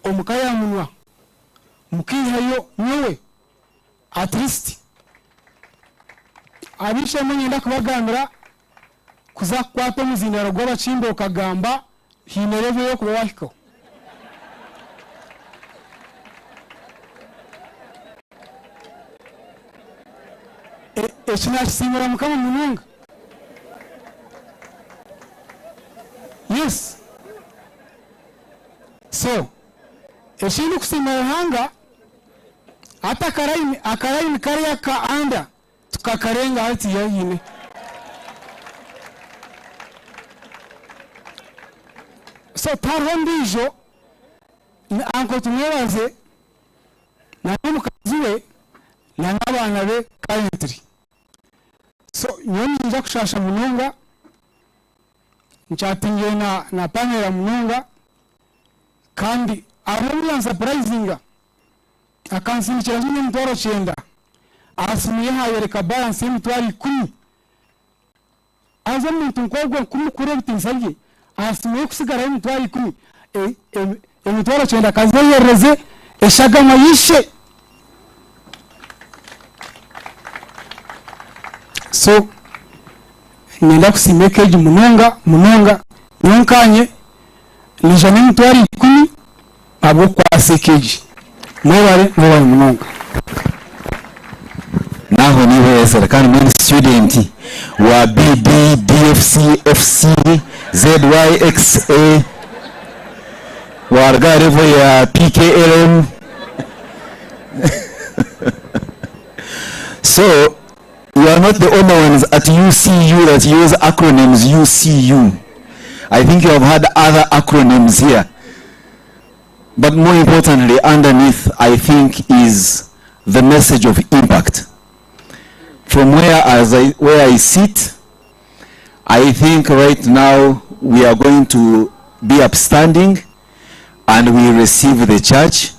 omuka ya munwa mukaihayo nyowe at least ab'eishe-emwe niinyenda kubagambira kuza kukwata omuzindaaro gw'abakimbi okagamba haine level ey'okuba wahikaho. Eki nakisiimira Mukama munonga. Yes. So, eki ndikusiima Ruhanga, hati akarayini, akarayini kariya ka under tukakarenga hati haine. So tihariho ondiijo, ni uncle Tumwebaze na n'omukazi we na n'abaana be currently. So nyowe niinyija kushaasha munonga, nkyatingire na na Pamela munonga kandi hariho obu yansapurayizinga akansindikira nyine emitwaro kyenda, aha simu ye haayoreka balance y'emitwaro ikumi. Haza omuntu nk'ogwo nkumukura ebitiinisa bye, aha simu ye kusigaraho emitwaro ikumi, emitwaro kyenda akazeeyerereze eshagama y'ishe. So niinyenda kusiima eka egi munonga munonga, nyowe nkaanye naija n'emitwaro ikumi ahabw'okukwasa eka egi. Mwebare, mwebare munonga. Naho niiwe Ezra kandi mbwenu student wa B B D F C F C Z Y X A waruga aha level ya P K L M so you are not the only ones at UCU that use acronyms UCU. I think you have had other acronyms here. But more importantly, underneath, I think, is the message of impact. From where, as I, where I sit, I think right now we are going to be upstanding and we receive the church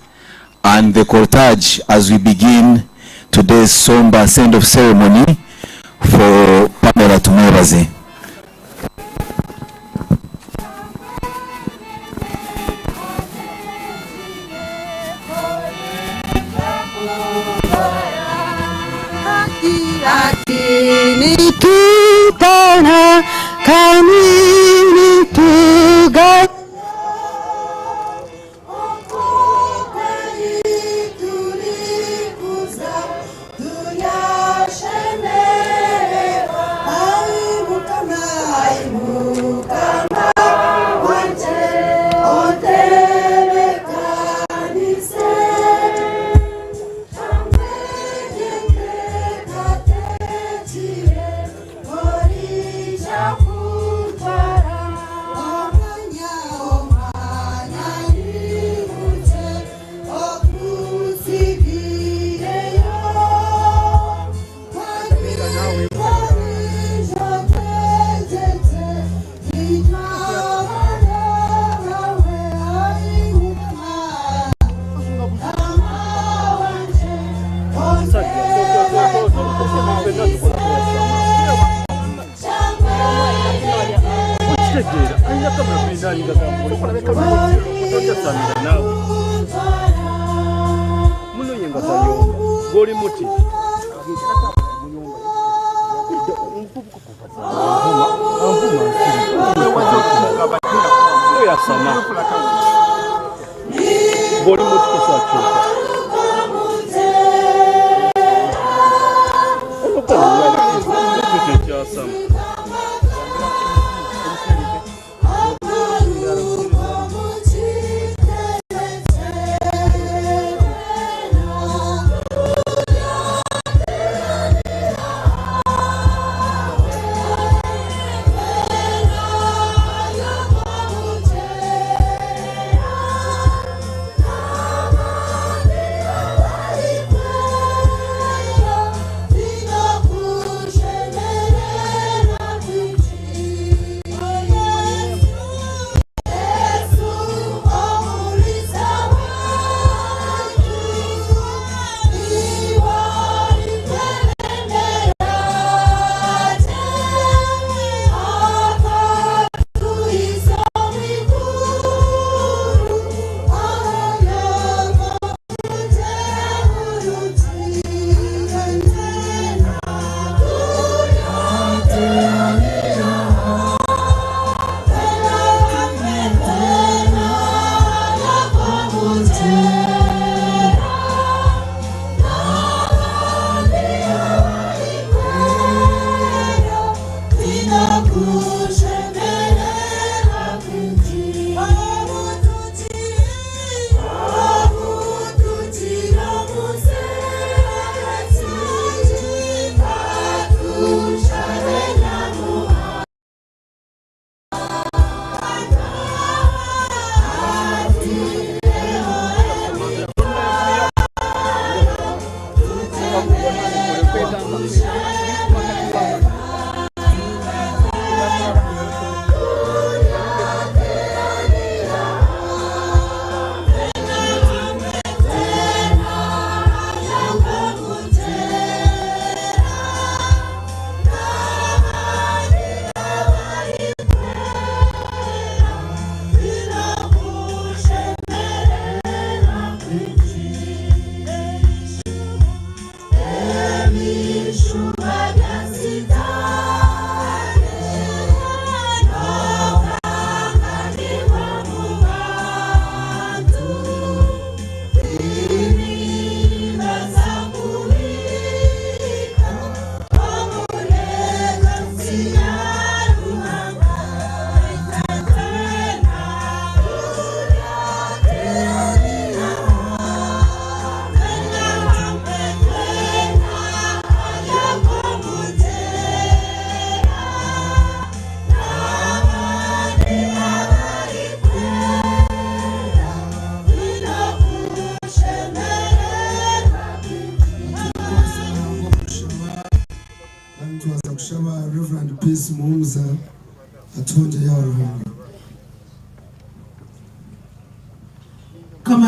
and the cortege as we begin today's somber send-off ceremony for Pamela Tumwebaze.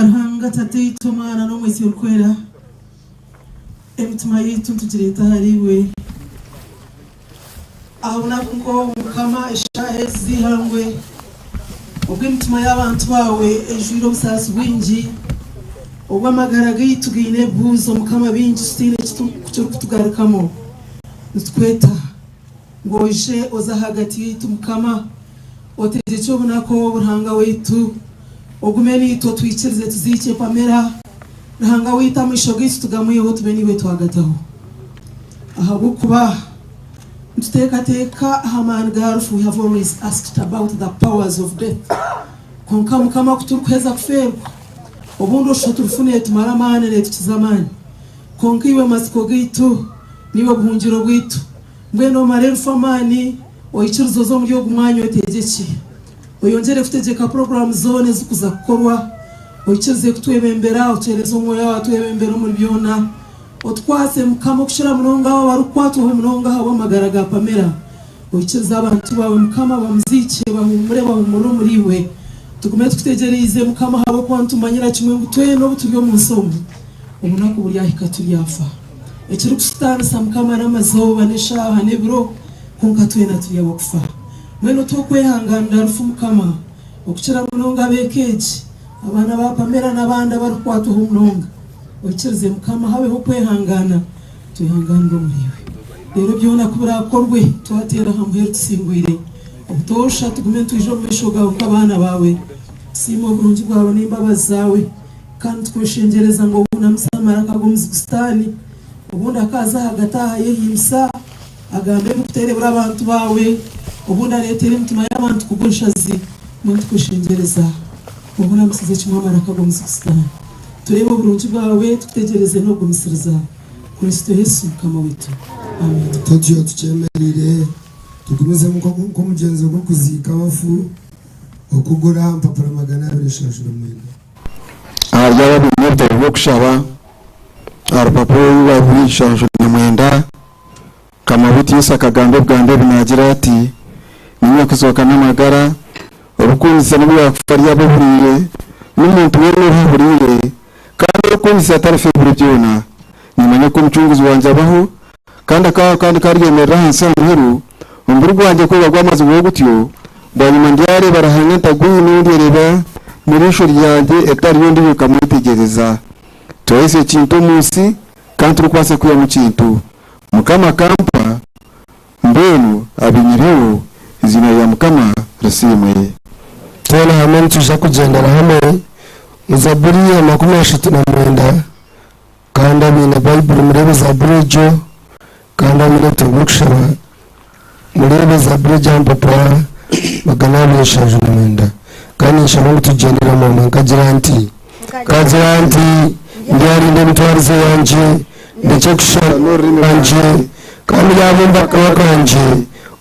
Ruhanga Tataitwe, Omwana n'Omwoyo Orikwera, emitima yaitu nitugireeta ahariiwe. Aha bunaku nk'obu Mukama, eshaaha ezi z'eihangwe, obu emitima y'abantu baawe eijwire obusaasi bwingi, obu amagara gaitu gaine ebibuuzo Mukama bingi tutaine eki turikutugarukamu, nitukweta ngu oije oze ahagati yaitu Mukama, otegyekye obunaku obu Ruhanga waitu, ogume naitwe otwikirize tuziikye Pamela, Ruhanga waitu amaisho gaitu tugamwiheho tube niiwe twagataho. Ahabw'okuba nituteekateeka aha maani ga rufu, we have always asked about the powers of death, kwonka Mukama ku turikuheza kufeerwa, obundi oshusha ti rufu neetumara amaani, neetukiza amaani. Kwonka iwe matsiko gaitu, niiwe buhungiro bwaitu. Mbwenu omare rufu amaani, oikirize oze omuri ogu mwanya otegyekye. Oyongyere kutegyeka puroguraamu zoona ezirikuza kukorwa. Oikirize kutwebembera, otuheereze Omwoyo waawe atwebembere omuri byona. Otukwatse Mukama okukira munonga abo abarikukwatwaho munonga ahabw'amagara ga Pamela. Oikirize abantu baawe Mukama bamuziikye bahuumure bahuumurire omuriiwe. Tugume tukutegyereize Mukama ahabw'okuba nitumanyira kimwe ngu twena obu turi omu nsi omu, obunaku buryahika turyafa. Ekirikututaanisa Mukama n'amazooba n'eshaaha n'ebiro, kwonka twena turi ab'okufa. Mbwenu otuhe okwehangaanira rufu Mukama, okukira munonga ab'eka egi, abaana ba Pamela n'abandi abarikukwatwaho munonga. Oikirize Mukama habeho okwehangaana, twehangaanire omuriiwe. Reero byona ku biraakorwe, twateera aha muheru tusingwire. Obutoosha tugume nitwija omu maisho gaawe nk'abaana baawe, tusiime oburungi bwawe n'embabazi zaawe, kandi tukweshengyereza ngu ohunamise amaraka g'omuzigu Sitaane, obundi akaaza ahagati aha ayehimbisa, agambe ebirikuterebura abantu baawe, obundi areetere emitima y'abantu kugwa enshazi. Mbwenu tukweshengyereza ohunamisize kimwe amaraka g'omuzigu Sitaane. Tureebe oburungi bwawe, tukutegyereze n'okugumisiriza. Kristo Yesu Mukama waitu. Amiina. Tutyo tukyemereire tugumizemu nk'omugyenzo gw'okuziika abafu okugura aha mpapura 279. Ahari abo abaine ebitabo by'okushaba, aha rupapura oru rwa 279, Mukama waitu Yesu akagamba ebigambo ebi naagira ati, Niinye kuzooka n'amagara, orikundisa n'obu yaakufa aryaba ohuriire, n'omuntu weena oriha ahuriire, kandi orikundisa tarifa ebiro byona. Nimmanya ku Omucunguzi wangye abaho, kandi akabaho kandi ku aryemerera aha nsi aha muheru, omubiri gwangye ku guriba gwamazirweho gutyo, bwanyima ndyareeba Ruhanga ntagwine ou ndyereeba n'eriisho ryangye eritari ry'ondiijo rikamwetegyereza. Twaheisa ekintu omu nsi, kandi turikubaasa kwihamu kintu. Mukama akampa, mbwenu abinyireho, eiziina rya Mukama risiimwe. Twena hamwe nitwija kugyendera hamwe omu Zaaburi ya 39 kandi abaine Baiburi mureebe Zaaburi egyo kandi abaine ebitabo by'okushaba mureebe Zaaburi egyo aha mpapura 279 kandi ninshaba ngu tugyendere hamwe nkagira nti Nkagira nti, Ndyarinda emitwarize yangye, ndekye kushushana n'orurimi rwangye, kandi ndyabumba akanwa kangye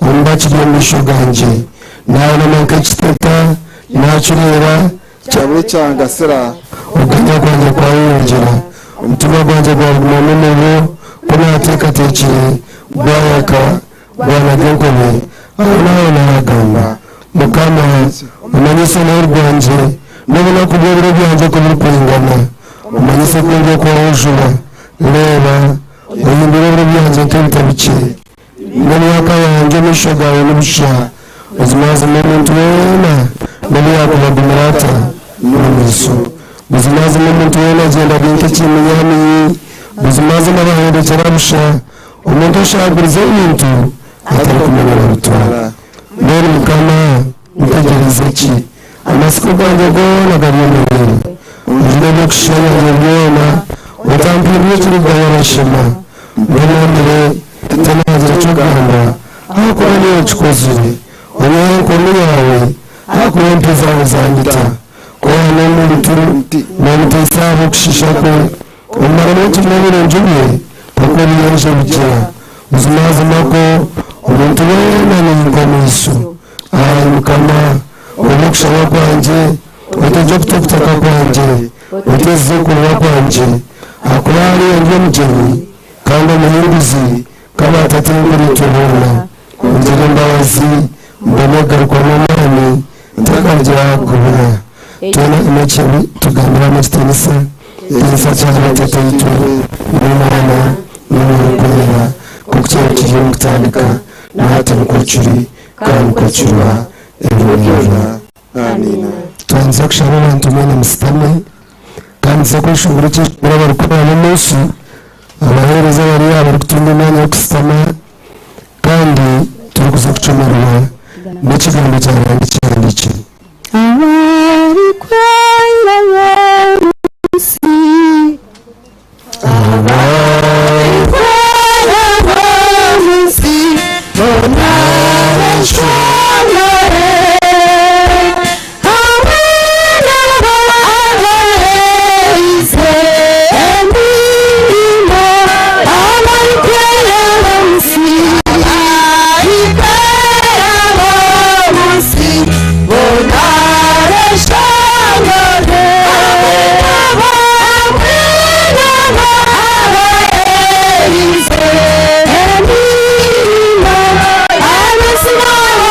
omu bakiri omu maisho gangye. Naayonama nk'ekiteta, naacureera, Kyabura ekyangasira. Okuganya kwangye kwayeyongyera, omutima gwangye gwagumamu omuriro, ku naateekateekire, gwayaka, gwanaga enkobe. Ahonaaho naagamba, Mukama, omanyise omuheru gwangye, n'obunaku bw'ebiro byangye oku burikwingana. Omanyise ku ndi okwaho juba. Reeba, ohindure ebiro byangye nk'ebita bikye, n'emyaka yangye omu maisho gaawe ni busha. Buzimazima omuntu weena n'obu yaakuba agumire ata, n'omwiso. Buzimazima omuntu weena agyenda ari nk'ekiminyaminyi. Buzimazima bahendekyera busha. Omuntu oshaaguriza ebintu atarikumanya babitwara. Mbwenu Mukama, ntegyereize ki? Amatsiko gangye goona gari omuriiwe. Onjune eby'okushisha byangye byona, otampindura ekirikugaywa abashema. Mbwenu ondire, tinaagira ky'okugamba, ahakuba niiwe okikozire. Onyihe enkoni yaawe, ahakuba empi zaawe zaanyita. Ku ohana omuntu, noomuteisa ahabw'okushiisha kwe, omumaramu ekirimo ebirungi bye, nk'oku oruyanja rugira. Buzimazima kwo omuntu weena ni nk'omwiso. Ai Mukama, hurira okushaba kwangye, otegye okutu okutaka kwangye, otezize okurira kwangye, ahakuba hariiwe ndi omugyenyi kandi omuhinguzi, nk'abaatatenkuriitwe boona. Ongirire embabazi, mbone kugarukwamu amaani, ntakarugira aha kubura. Twena emwe tugambire hamwe ekitiinisa, Ekitiinisa kya Tataitwe, n'Omwana, n'Omwoyo Orikwera, nk'oku kyaba kiri omu kutandika, na hati nikwo kiri, kandi nikwo kiriba ebiro byona. Amiina. Twandiza kushaba abantu mwena musitame kandi nituza kweshongora ekyeshongoro abarikureeba omu maisho, abaheereza abari aha barikutunga emyanya y'okusitama kandi turikuza kucomerwa n'ekigambo kya Ruhanga ekihandiikirwe. Abarikwera b'omunsi. Abarikwera b'omunsi boona beshongore hamwe nabo abaherize emirimo. Abarikwera b'omunsi, abarikwera b'omunsi boona beshongore hamwe nabo abaherize emirimo. Ab'ensi nabo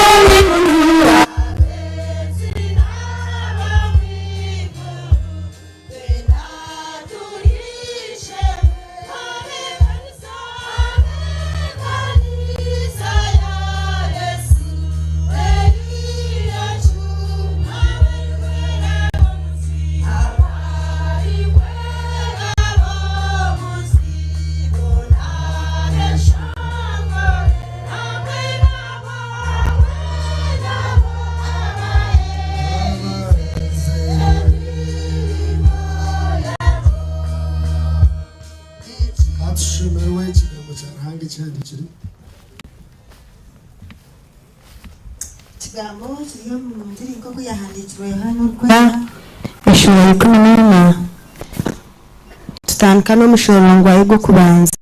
Katushemererwe ekigambo kya Ruhanga ekihandiikirwe. Ekigambo kiri omu ngiri nk'oku yahandiikirwe Yohaana Orikwera Eshuura ya 14 tutandika n'omushororongo gwayo gw'okubanza.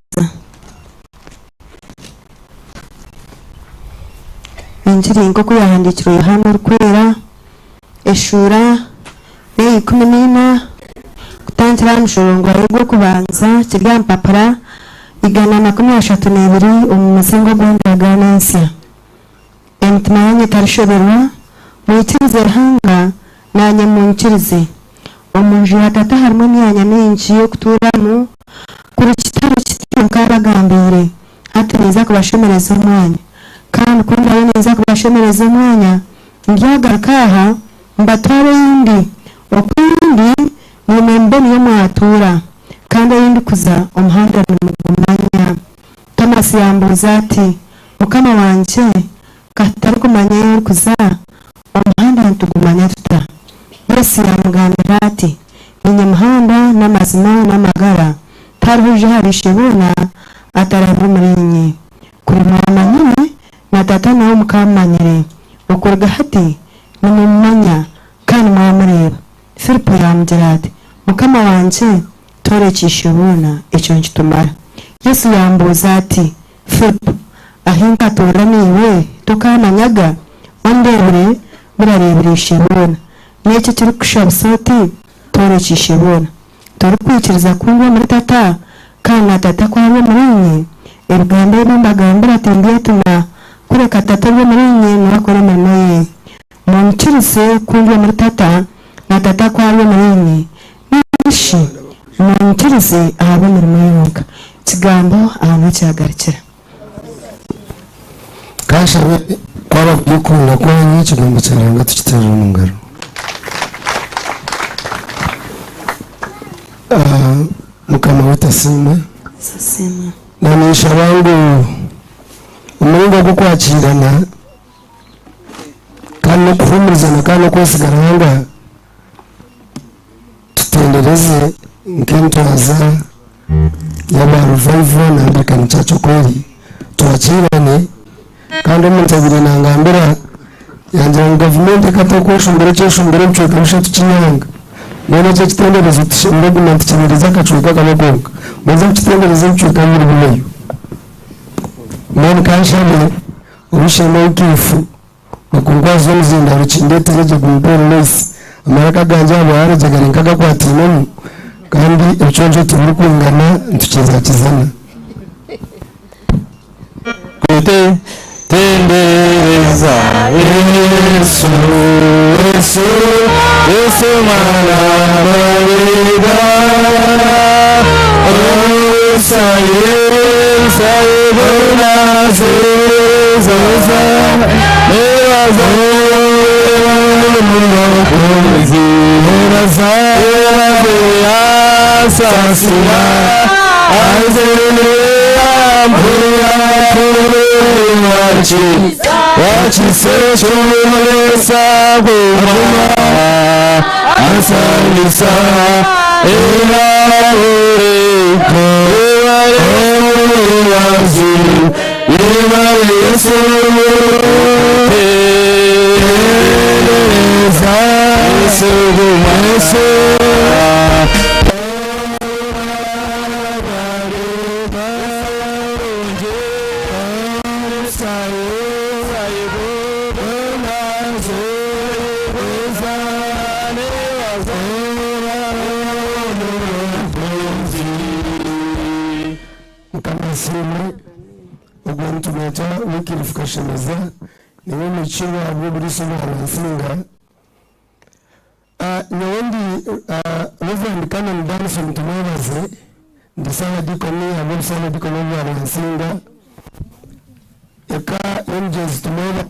Engiri nk'oku yahandiikirwe Yohaana Orikwera eshuura n'eya 14 kutandikira aha mushororongo gwayo gw'okubanza kiri aha mpapura 132 omu muzingo ogw'endagaano ensya. Emitima yaanyu etarishoberwa, mwikirize Ruhanga, naanye munyikirize. Omu nju ya Tata harimu emyanya mingi y'okutuuramu, kuri kitari kityo nkaabagambiire. Hati ninza kubashemereza omwanya. Kandi ku ndaabe ninza kubashemereza omwanya, ndyagaruka aha, mbatware ei ndi. Oku ei ndi, naimwe mube niyo mwatuura. Kandi ei ndikuza, omuhanda nimugumanya. Tomasi yambuuza ati, Mukama wangye, ka tutarikumanya ei orikuza, omuhanda nitugumanya tuta? Yesu yaamugambira ati, Niinye muhanda n'amazima n'amagara, tihariho oija ahari Isheboona atarabire omuriinye. Kuri mwamanyire, na Tata nawe mukaamumanyire, okuruga hati nimumumanya kandi mwamureeba. Filipo yaamugira ati, Mukama wangye, tworekye Isheboona, ekyo nikitumara. Yesu yaamubuuza ati, Filipo, ahi nkatuura naiwe tokamanyaga? Ondeebire buri areebire Isheboona. N'eki ekirikushabisa oti, Tworekye Isheboona? Torikwikiriza ku ndi omuri Tata, kandi na Tata ku ari omuriinye? Ebigambo ebi mbagambira timbyetuma, kureka Tata ori omuriinye niwe akora emirimo ye. Munyikirize ku ndi omuri Tata, na Tata ku ari omuriinye, nainga shi munyikirize ahabw'emirimo yonka. Ekigambo aha niho kyagarukira. Kanshabe kwaba kuri okukunda kwanyu ekigambo kya Ruhanga tukiteerere omu ngaro. Ah, Mukama waitu asiimwe. Asiimwe. Na ninshaba ngu omuringo gw'okwakiirana kandi n'okuhuumurizana kandi n'okwesiga Ruhanga tutendereze nk'entwaza y'aba Revival na Anglican Church oku eri, twakiirane kandi omuntu abaire nangambira yangira ngu gavumenti ekata okweshongora ekyeshongoro ebicweka bishatu kinyanga mbwenu eki ekitenderezo tushemereire kuguma nitukiheereza akacweka kamwe konka bonza kukitendereza ebicweka bibiri bineyo mbwenu kanshabe Omushema w'ekaifu okunkwaza omuzindaaro kindeetere gye gumpeere noise. Amaraka gangye ahabwa allergy gari nk'agakwatainemu kandi ebiconco tibirikwingana nitukizakizana. Twete. Tendereza Yesu, Yesu, Yesu mwana wa Dawida. Osaye, osaye, bonaze, zaza, nebaza, mulokozi, nebaza, nebaze, asasira, Mukama asiimwe ogwo nitumweta Wycliffe Kashemeza niwe mukirwa bw'oburiisa obwa Rwansinga. Ah, nyowe ndi ah, Reverend Canon Danson Tumwebaze ndi Saabadiikoni ahabw'obusaabadiikoni obwa Rwansinga. Eka y'omugyenzi Tumwebaze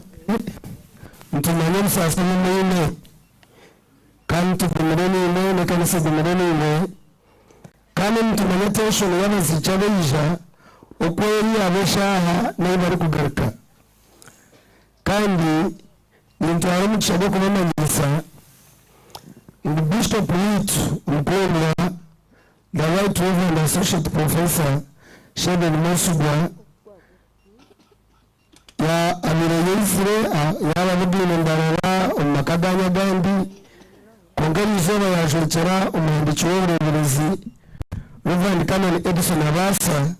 nitumanya obusaasi obu mwine kandi tugumire naimwe n'ekanisa egumire naimwe. Kandi nitumanya tension y'abaziiki abaija oku eri yaaba eshaaha n'ei barikugaruka. Kandi nintwara omugisha gw'okubamanyisa ngu Bishop waitu omukundwa the Right Reverend Associate Professor Sheldon Mwesigwa ya abaire yaizire yaaba abugaine Mbarara omu maka aganyu agandi kwonka eriizooba yaajwekyera omuhandiiki w'obureeberezi Rev. Canon Edison Abaasa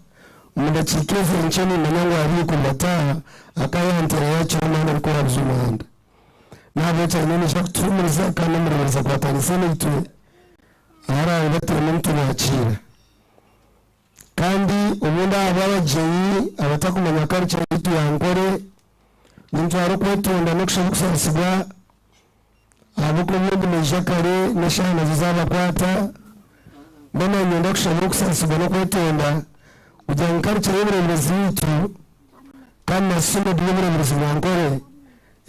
omu dakiika ezi enkye nimanya ngu ari kubataaha akaayanteera yaakira omwana orikurabuza omuhanda. N'ahabw'ekyo aine naija kutuhuumuriza kandi n'omureeberezi akwatanise naitwe ahu araabe bateine nitubaakiira. Kandi obundi ahabw'abagyenyi abatakumanya culture yaitu ya Nkore, nintwara okwetonda n'okushaba okusaasibwa ahabw'okuba obundi noija kare n'eshaaha nazo zaabakwata. Mbwenu niinyenda kushaba okusaasibwa n'okwetonda kugira ngu culture y'obureeberezi yaitu kandi na synod y'obureeberezi bwa Nkore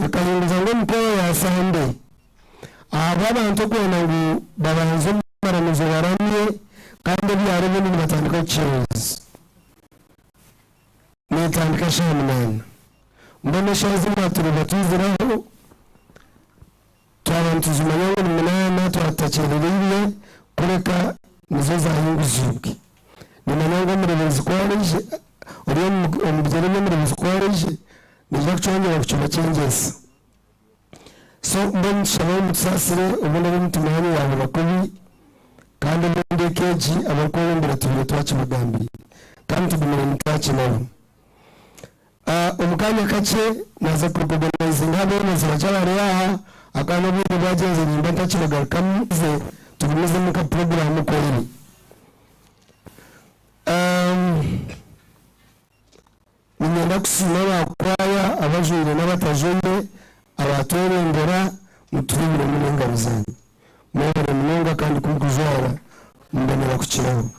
ekahinguza ngu emikoro ya Sande ahabw'abantu okwenda ngu babanze omu maramizo baramye kandi ebyaro ebindi nibatandika kukyerereza. Neetandika eshaaha munaana. Mbwenu eshaaha ezi mwatureeba twiziraho, twaba nituzimanya ngu ni munaana twaba tutakyerereirwe kureka nizo zaahinguziibwe. Nimanya ngu omureeberezi ku araije, ori omu bigyere by'omureeberezi ku araije, naija kukyongyera kukibakyengyeesa. So mbwenu nitushabaho mutusaasire obundi ab'emitima yaanyu yaahurira kubi kandi obundi eka egi abarikwebembera tubaire twakibagambiire kandi tugumire nitwaki nabo. Omu kaanya kakye naaza kurecognizinga abeebezi bakye abari aha ahakuba n'obwire bwagyenzire nimba ntakibagarukamu tugumizemu nka puroguraamu oku eri. Niinyenda kusiima aba kwaya abajwaire n'abatajwaire abaatwebembera mutuhubiremu n'engaro zaanyu. Mwebare munonga kandi ku mukujwara mubonera kukiraho.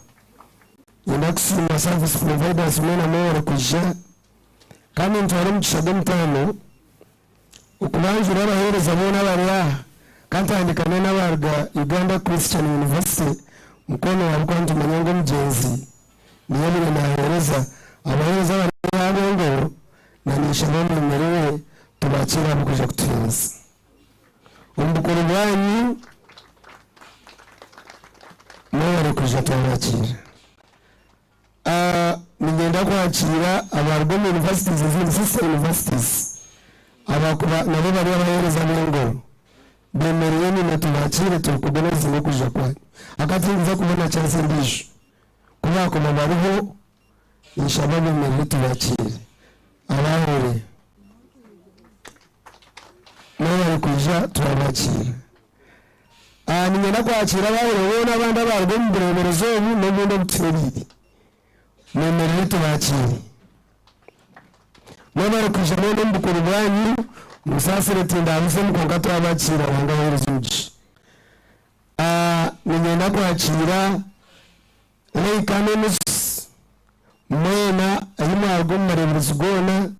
Niinyenda kusiima service providers mwena mwebare kwija kandi nitwara omugisha gw'omutaano okubanjura abaheereza boona abari aha ka ntandikane n'abaruga Uganda Christian University Mukono ahabw'okuba nitumanya ngu omugyenzi Niyo abaire naheereza abaheereza abari ahab'engoro na ninshaba mwemerere tubakiire ahabw'okwija kutuheereza omu bukuru bwanyu. Mwebare kwija twabakiira. Niinyenda kwakiira abaruga omu universities ezindi, sister universities, abakuba nabo bari abaheereza ab'engoro. Bemerere enyima tubakiire turikugoneza okwija kwanyu. Akati ninza kubona chance endiijo. Ku baakuba bariho, ninshaba bemerere tubakiire. Abaahurire mwebare kwija turabakiira. Ah, niinyenda kwakiira abaahurire boona abandi abaaruga omu bureeberezi obu n'obundi obutuhereire. Mwemerere tubakiire. Mwebare kwija mwena omu bukuru bwanyu, musaasire tindabuzemu kwonka twabakiira Ruhanga abaheereze omugisha. Niinyenda kwakiira Lay Canons mwena ahi mwaruga omu mareeberezi goona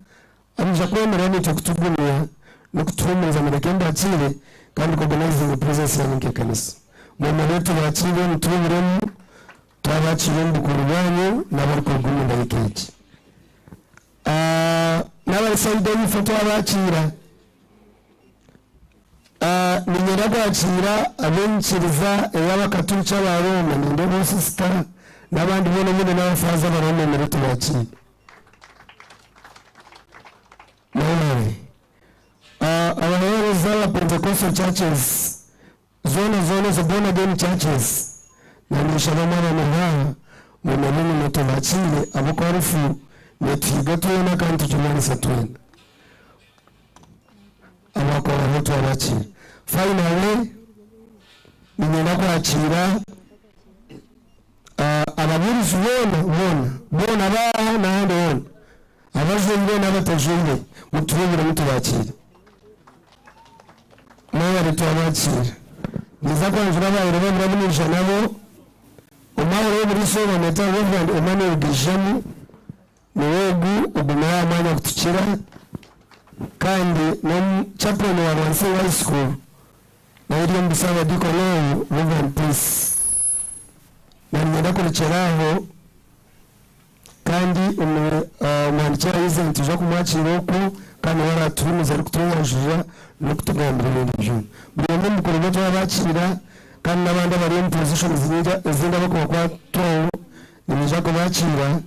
abaija kwemerera naitwe kutugumya n'okutuhuumuriza mureke mbakiire kandi recognising presence yanyu nk'ekanisa. Mwemerere tubakiire mutuhuremu twabakiira omu bukuru bwanyu n'abarikuruga omu ndaika egi. N'abari sayidi eyiifo twabakiira. Niinyenda kwakiira ab'enyikiriza ey'Abakaturiki aba Rooma, nindeeba osisita n'abandi boona obundi n'abafaaza abariho mwemere tubakiire. Mwebare. Abaheereza aba Pentecostal churches zoona zoona ezo born again churches, na ninshaba mwaba muri aha mwemere enyima tubakiire ahabw'okuba rufu netuhiga twena kandi tugirwanisa twena. Abakoraho twabakiira. Finally, niinyenda kwakiira ababuurizi boona boona boona ab'aha n'ahandi hoona, abajwaire n'abatajwaire, mutuhubure tubakiire. Mwebare twabakiira. Ninza kwanjura abaayire babiri abu naija nabo, omwahuri w'oburiisa bamweta Rev. Emmanuel Gaijamu, Niwe ogu ogumire aha mwanya kutukira kandi n'omu chaplain wa Rwansei High School nawe ori omu busaabadiikoni obu Rev. Peace. Naniinyenda kurekyera aho kandi omuhandiiki yaaheza nitwija kumwakiira okwo kandi niwe araatuhuumuze arikutweyanjurira n'okutugambira ebindi byona. Buri omwe omu bukuru bwe twabakiira kandi n'abandi abari omu positions ezindi abarikubakwatwaho nibaija kubakiira.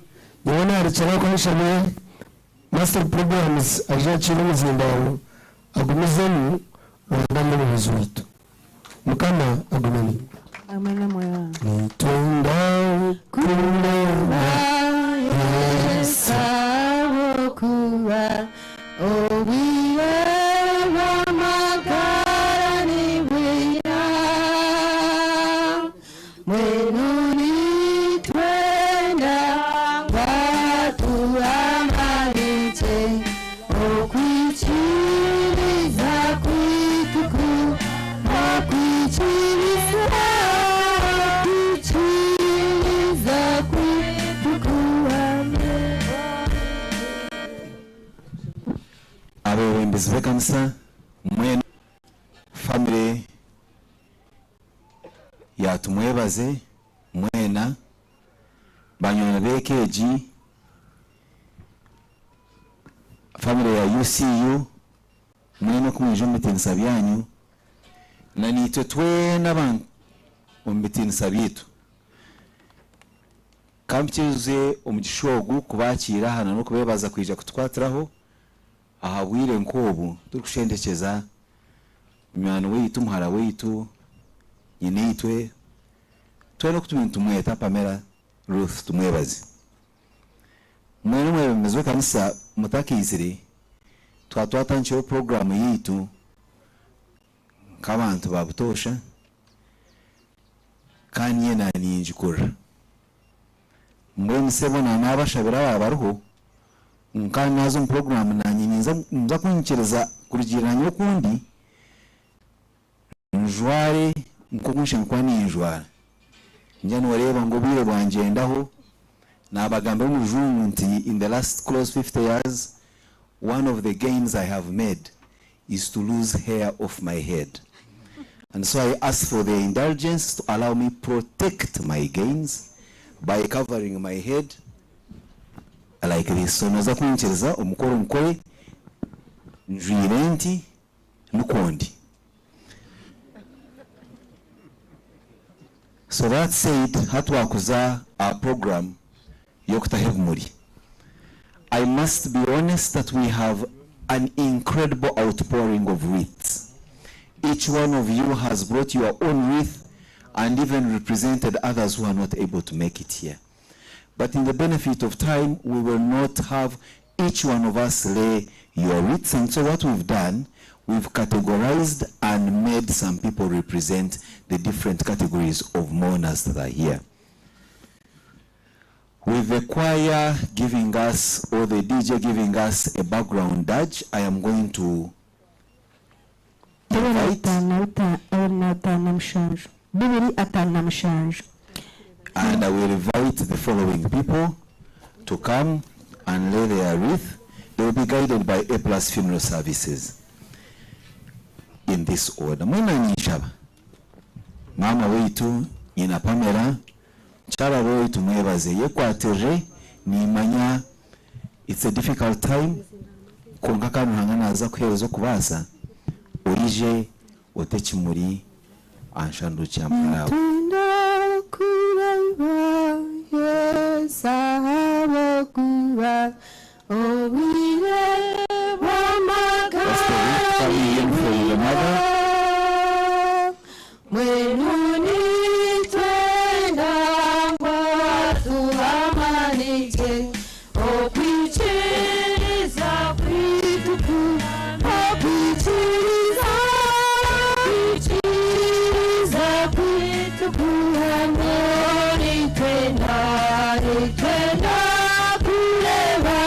Nyowe naarekyera aho nshabe Master of Programs aije akiire omuzindaaro agumizemu Ruhanga abe omuhwezi waitu. Mukama agume naimwe. Hamwe n'omwoyo waawe. Nitwenda kureeba Yesu ahabw'okuba obwire bw'amagara nibwira. Mbwenu nitwenda ngu atuhamarikye okwikiriza kwaitu ku okwikiriza okwikiriza kwaitu kuhame. Abeebembezi b'ekanisa mwena famire ya Tumwebaze mwena, banywani b'eka egi, famire ya UCU mwena oku mwija omu bitiinisa byanyu, na naitwe twena abantu omu bitiinisa byaitu. Ka mpikirize omugisha ogu kubaakiira aha n'okubeebaza kwija kutukwatiraho aha bwire nk'obu turikushendekyeza Munywani waitu, muhara waitu, nyinaitwe, twena oku turiyo nitumweta Pamela Ruth Tumwebaze. Mwena omwebembezi w'ekanisa mutakaizire, twaba twatandikireho puroguraamu yaitu nk'abantu ba butoosha kandi nyowe naaba ningikurira. Mbwenu sebo naaba naabashabira abaaba bariho, Nka naaza omu puroguraamu naanye ninza kunyikiriza kurugiirira nyowe oku ndi, njware nk'oku nshemereire kuba ninjwara. Ningira nooreeba ngu obwire bwangyendaho, naabagambira omu rujungu nti in the last close 50 years, one of the gains I have made is to lose hair off my head. And so I ask for their indulgence to allow me protect my gains by covering my head like this. So noza kunyikiriza omukoro nkore njwire nti nikwo ndi. So that said, hati twakuza aha program y'okutaho ebimuri. I must be honest that we have an incredible outpouring of wreaths. Each one of you has brought your own wreath and even represented others who are not able to make it here. But in the benefit of time, we will not have each one of us lay your wreaths. And so what we've done, we've categorized and made some people represent the different categories of mourners that are here. With the choir giving us or the DJ giving us a background dirge, I am going to invite 257 and I will invite the following people to come and lay their wreath. They will be guided by A Plus Funeral Services in this order. Mwena ninshaba maama waitu nyina Pamela mukyara waitu mwebaze yekwatirire nimanya it's a difficult time kwonka kandi Ruhanga naza kuhereza okubaasa orije ote ekimuri aha nshanduukye ya muhara wawe. Nitwenda kureba Yesu ahabw'okuba obwire That's the wreath coming in from the mother. Mbwenu nitwenda ngu atuhamanike okwikiriza kwaitu okwikiriza okwikiriza kwaitu kuhamye nitwenda nitwenda kureba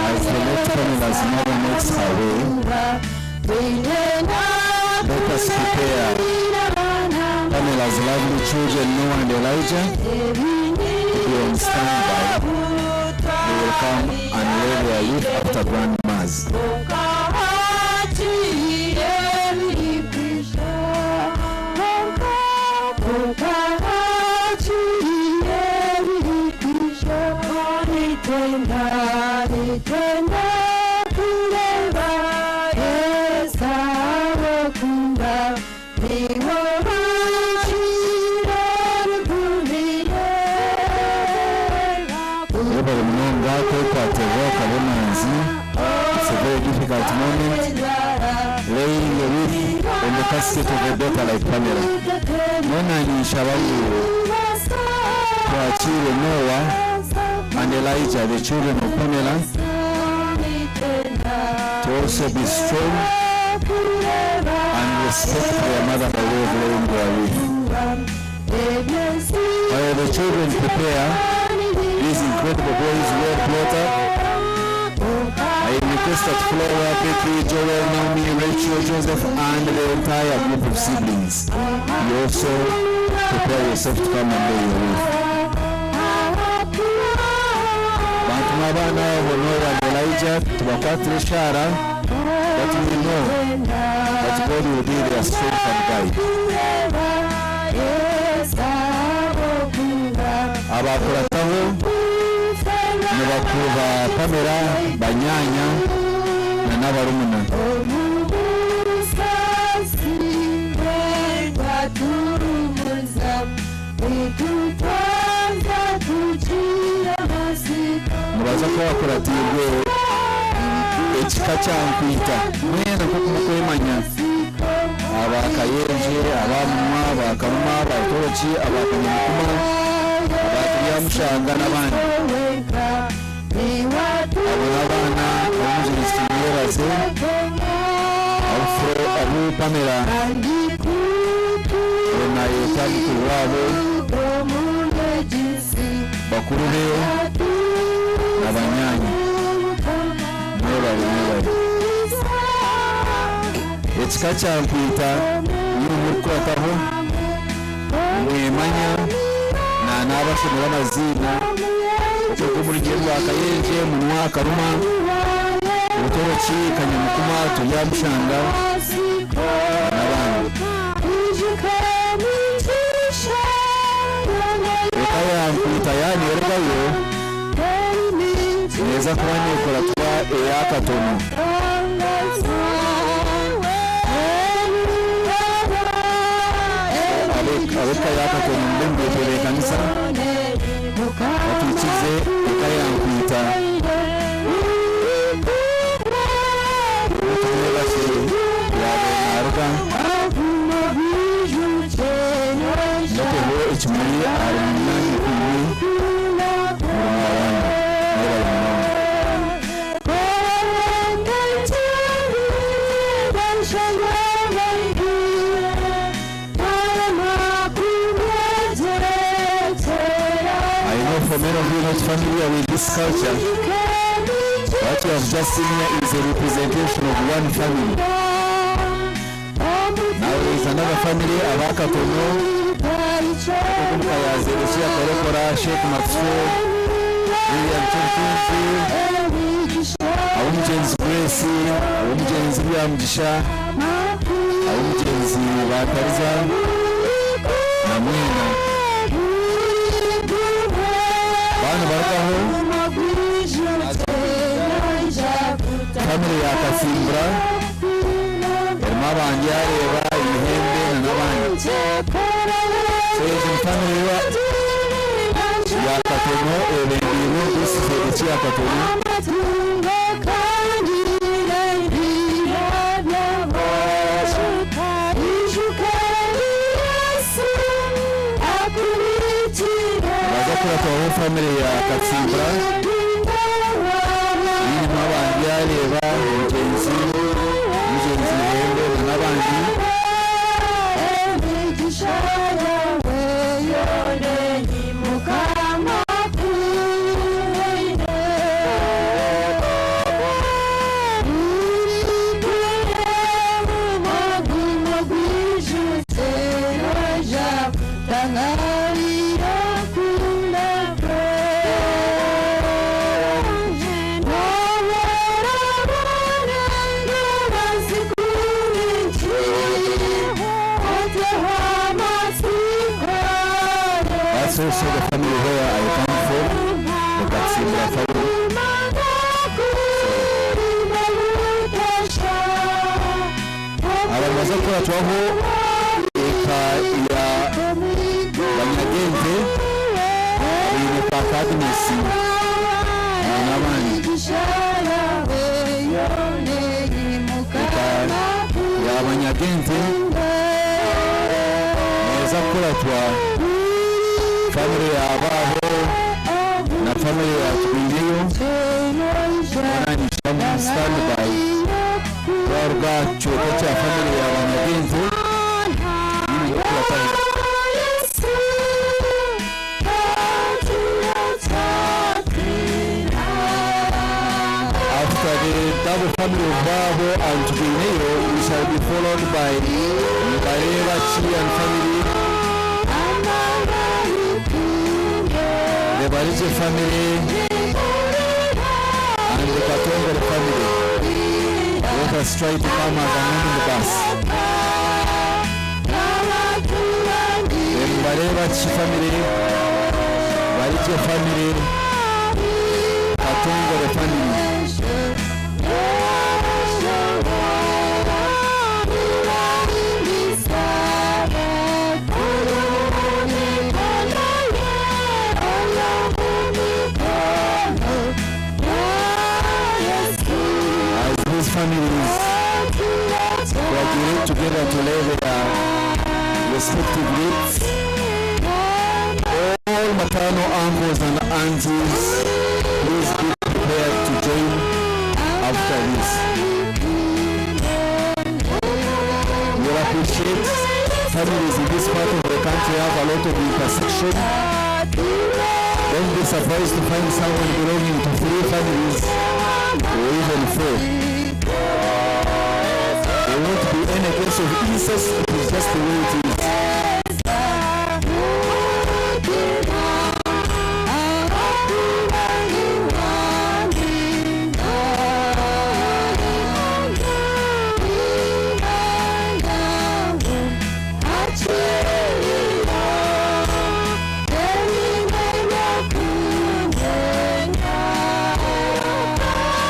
As the late Pamela's mother makes her way, let us prepare Pamela's lovely children, Noah and Elijah, to be on standby. They will come and lay their wreath after grandma's. Webale munonga kwekwatirira okaba emanzi. It's a very difficult moment laying a wreath on the casket of a daughter like Pamela. Mwena ninshaba ngu twakiire Noah and Elijah, the children of Pamela, to also be strong and respect their mother by way of laying their wreath. While the children prepare, these incredible boys well brought up, I request that Flora, Becky, Joel, Naomi, Rachel, Joseph, and the entire group of siblings, you also prepare yourself to come and lay your wreath. Bantu abaana abo Noah and Elijah tubakwatire eshaara that we know that God will be their strength and guide. Abakurataho ni bakuru ba Pamela, banyanya na n'abarumuna. Nibaza kuba bakuratiirwe ekika kya Nkwita mwena nk'oku mukwemanya aba Kayenje, aba Munwa, aba Karuma, aba Toroki, aba Kanyamukuma, aba Turyamushanga n'abandi. Abo n'abaana b'omujurizi Tumwebaze abu Pamela nayeta mukuru waabo, bakuru be na banyaanya. Mwebale, mwebale. Ekika kya Nkwita nimwe murikukurataho mwemanya na n'abashomera amaziina okwo omurugye rwa Kayenje, Munwa, Karuma, Butoroki, Kanyamukuma, Turyamushanga n'abandi. Eka ya Nkwita yaneerugayo neeza kuba neekuratwa eya Katono. Ab'eka ya Katono mube mwetebeekanisa batwikize eka ya Nkwita. Tumwebase yaaba naaruga muteho ekimuri ahari munyaanya imwe murumuna wanyu. Mwebale munonga. I know For many of you not familiar with this culture, what you have just seen here is a representation of one family. Now there is another family, Abakatono, Omukayazi, Lucia Korokora, Sheikh Maxwell, William Churchinzi, ab'omugyenzi Grace, ab'omugyenzi Byamugisha, ab'omugyenzi Batariza na Mwena. Bano barugaho family ya Kasimbura erimu abangyareba Ibihembe na n'abandi. So ezo ni family ya Katono ebembiirwe this is eki ya Katono. Baza kuratwaho family ya Katsimbura irimo abangyareba mugyenzi mugyenzi Ihembe na n'abandi. That's also the family where I come from, the Katsimbura family. Abantu baza kuratwaho eka ya Banyagente baine Papa Agnes na n'abandi. Eka ya Banyagente neza kuratwa family ya Babo na family ya Twingiyo bananisha mu standby twaruga kyoko kya family ya Banyagente nyine kuratwa. After the double family of Babo and Twineyo, we shall be followed by Mbareba Chi and family, the Barije family, and the Katongole family. Let us try to come as an omnibus. The Mbareba Chi family, Barije family, Katongole family. As these families graduate together to lay their respective roots, all maternal uncles and aunties, please be prepared to join after this. You'll appreciate families in this part of the country have a lot of intersection. Don't be surprised to find someone belonging to 3 families or even 4. There won't be any case of incest, it is just the way it is.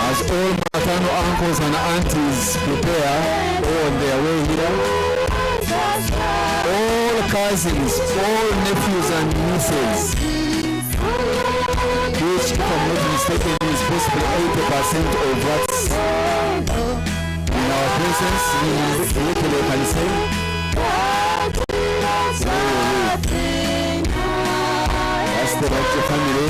As all maternal uncles and aunties prepare on their way here, all cousins, all nephews and nieces, which, if I'm not mistaken, is possibly 80% of what's in our presence, literally can say. That's the Raja family.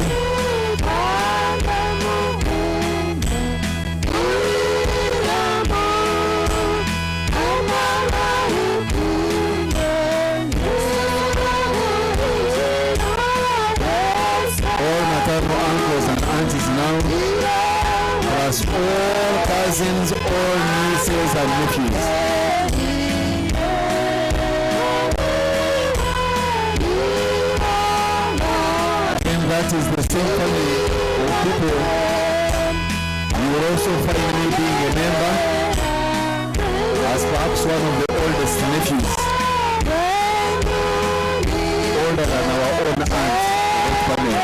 All cousins, all nieces and nephews. Again, that is the same family of people. You will also find me being a member as perhaps one of the oldest nephews, older than our own aunt, late Pamela.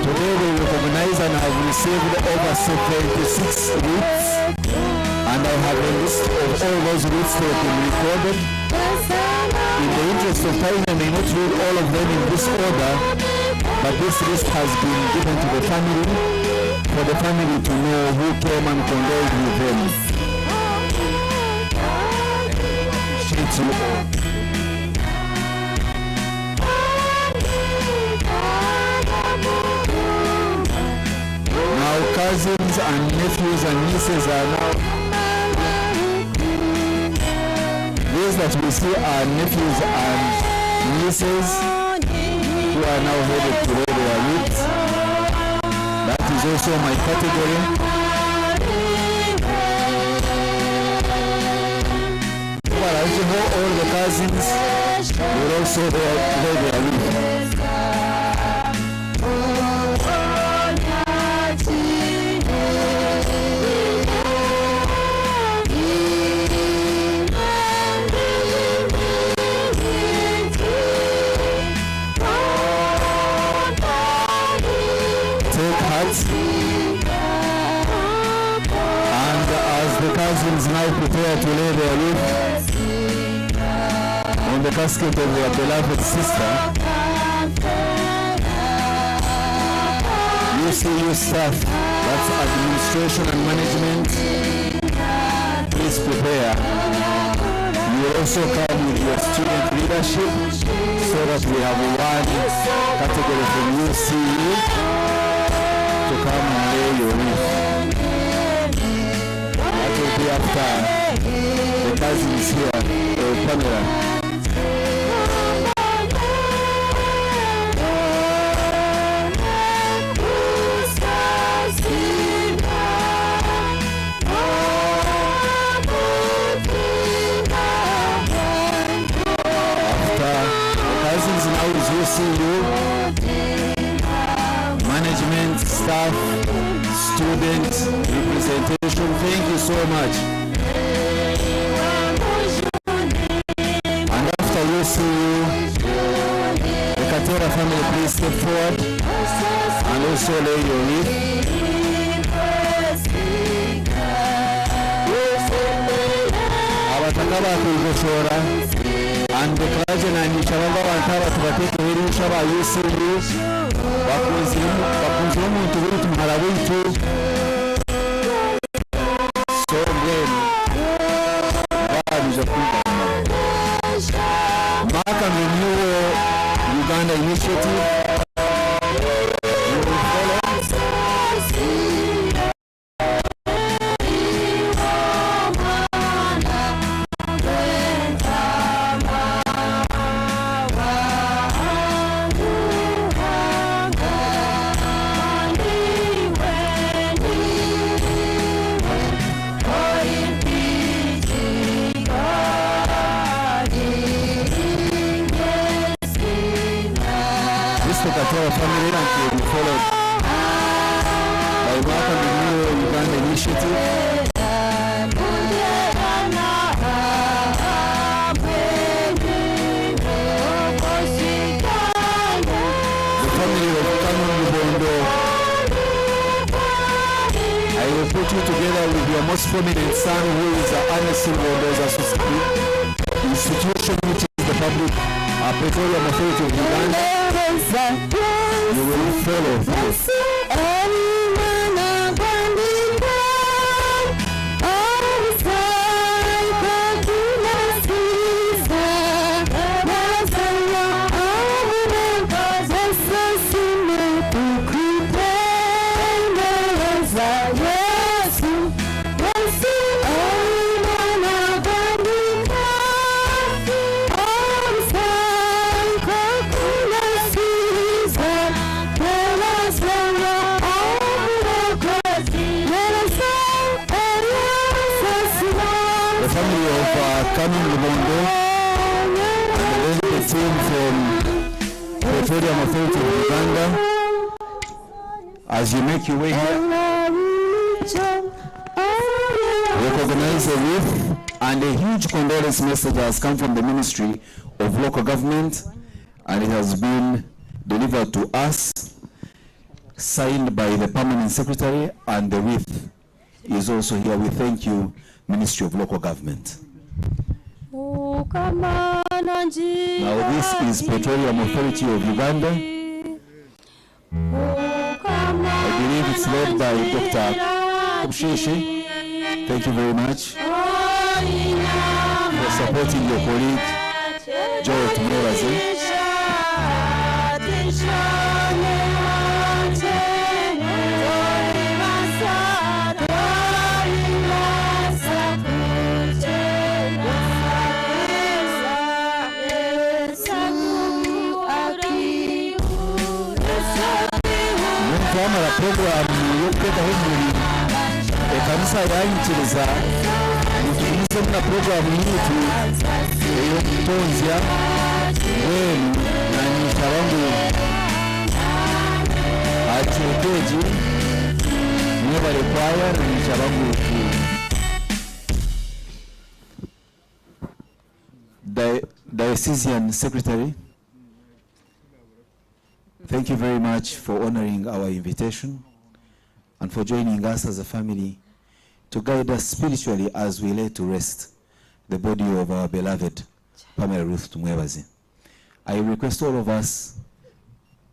Today we recognize and have received over 76 wreaths, and I have a list of all those wreaths that have been recorded. In the interest of time, I may not read all of them in this order, but this list has been given to the family for the family to know who came and condoled with them. Appreciate you all. Now cousins and nephews and nieces are now, these that we see are nephews and nieces who are now headed to lay their wreaths. That is also my category. All the cousins will also lay their wreath. Take heart, and as the cousins now prepare to lay their wreath on the casket of their beloved sister, UCU staff, that's administration and management, please prepare. You will also come with your student leadership so that we have one category from UCU to come and lay your wreath. That will be after the cousins here, Pamela. After the cousins now is UCU, management, staff, student representation. Thank you so much. And after UCU, the Katera family, please step forward and also lay your wreath. Abataka bakwigoshora and the clergy nanyisha banga abantu aba tubatekeho eriisho aba UCU bakunzire omuntu waitu muhara waitu, so mbwenu babija kwigamba. Mark and Renewal Uganda Initiative, you will follow. This is the Katera family, and will be followed by Mark and Renewal Uganda Initiative. The family of Canon Lubondo, I will put you together with your most prominent son, who is Ernest Lubondo's institution, which is the Public Petroleum Authority of Uganda. You will follow through. The family of Canon Lubondo and then the team from Petroleum Authority of Uganda. As you make your way here, recognize the wreath and a huge condolence message has come from the Ministry of Local Government and it has been delivered to us, signed by the Permanent Secretary, and the wreath is also here. We thank you, Ministry of Local Government. Now this is Petroleum Authority of Uganda. I believe it's led by Dr. Kubshishi. Thank you very much for supporting your colleague, Joel Tumwebaze. Twamara puroguramu y'okuteekaho ebimuri, ekanisa yanyikiriza ngu tugumizemu na puroguramu yaitu ey'okutonzya. Mbwenu naanye nshaba ngu aha kicweka eki mwebare kwaya, naanye nshaba ngu Diocesan Secretary, thank you very much for honoring our invitation and for joining us as a family to guide us spiritually as we lay to rest the body of our beloved Pamela Ruth Tumwebaze. I request all of us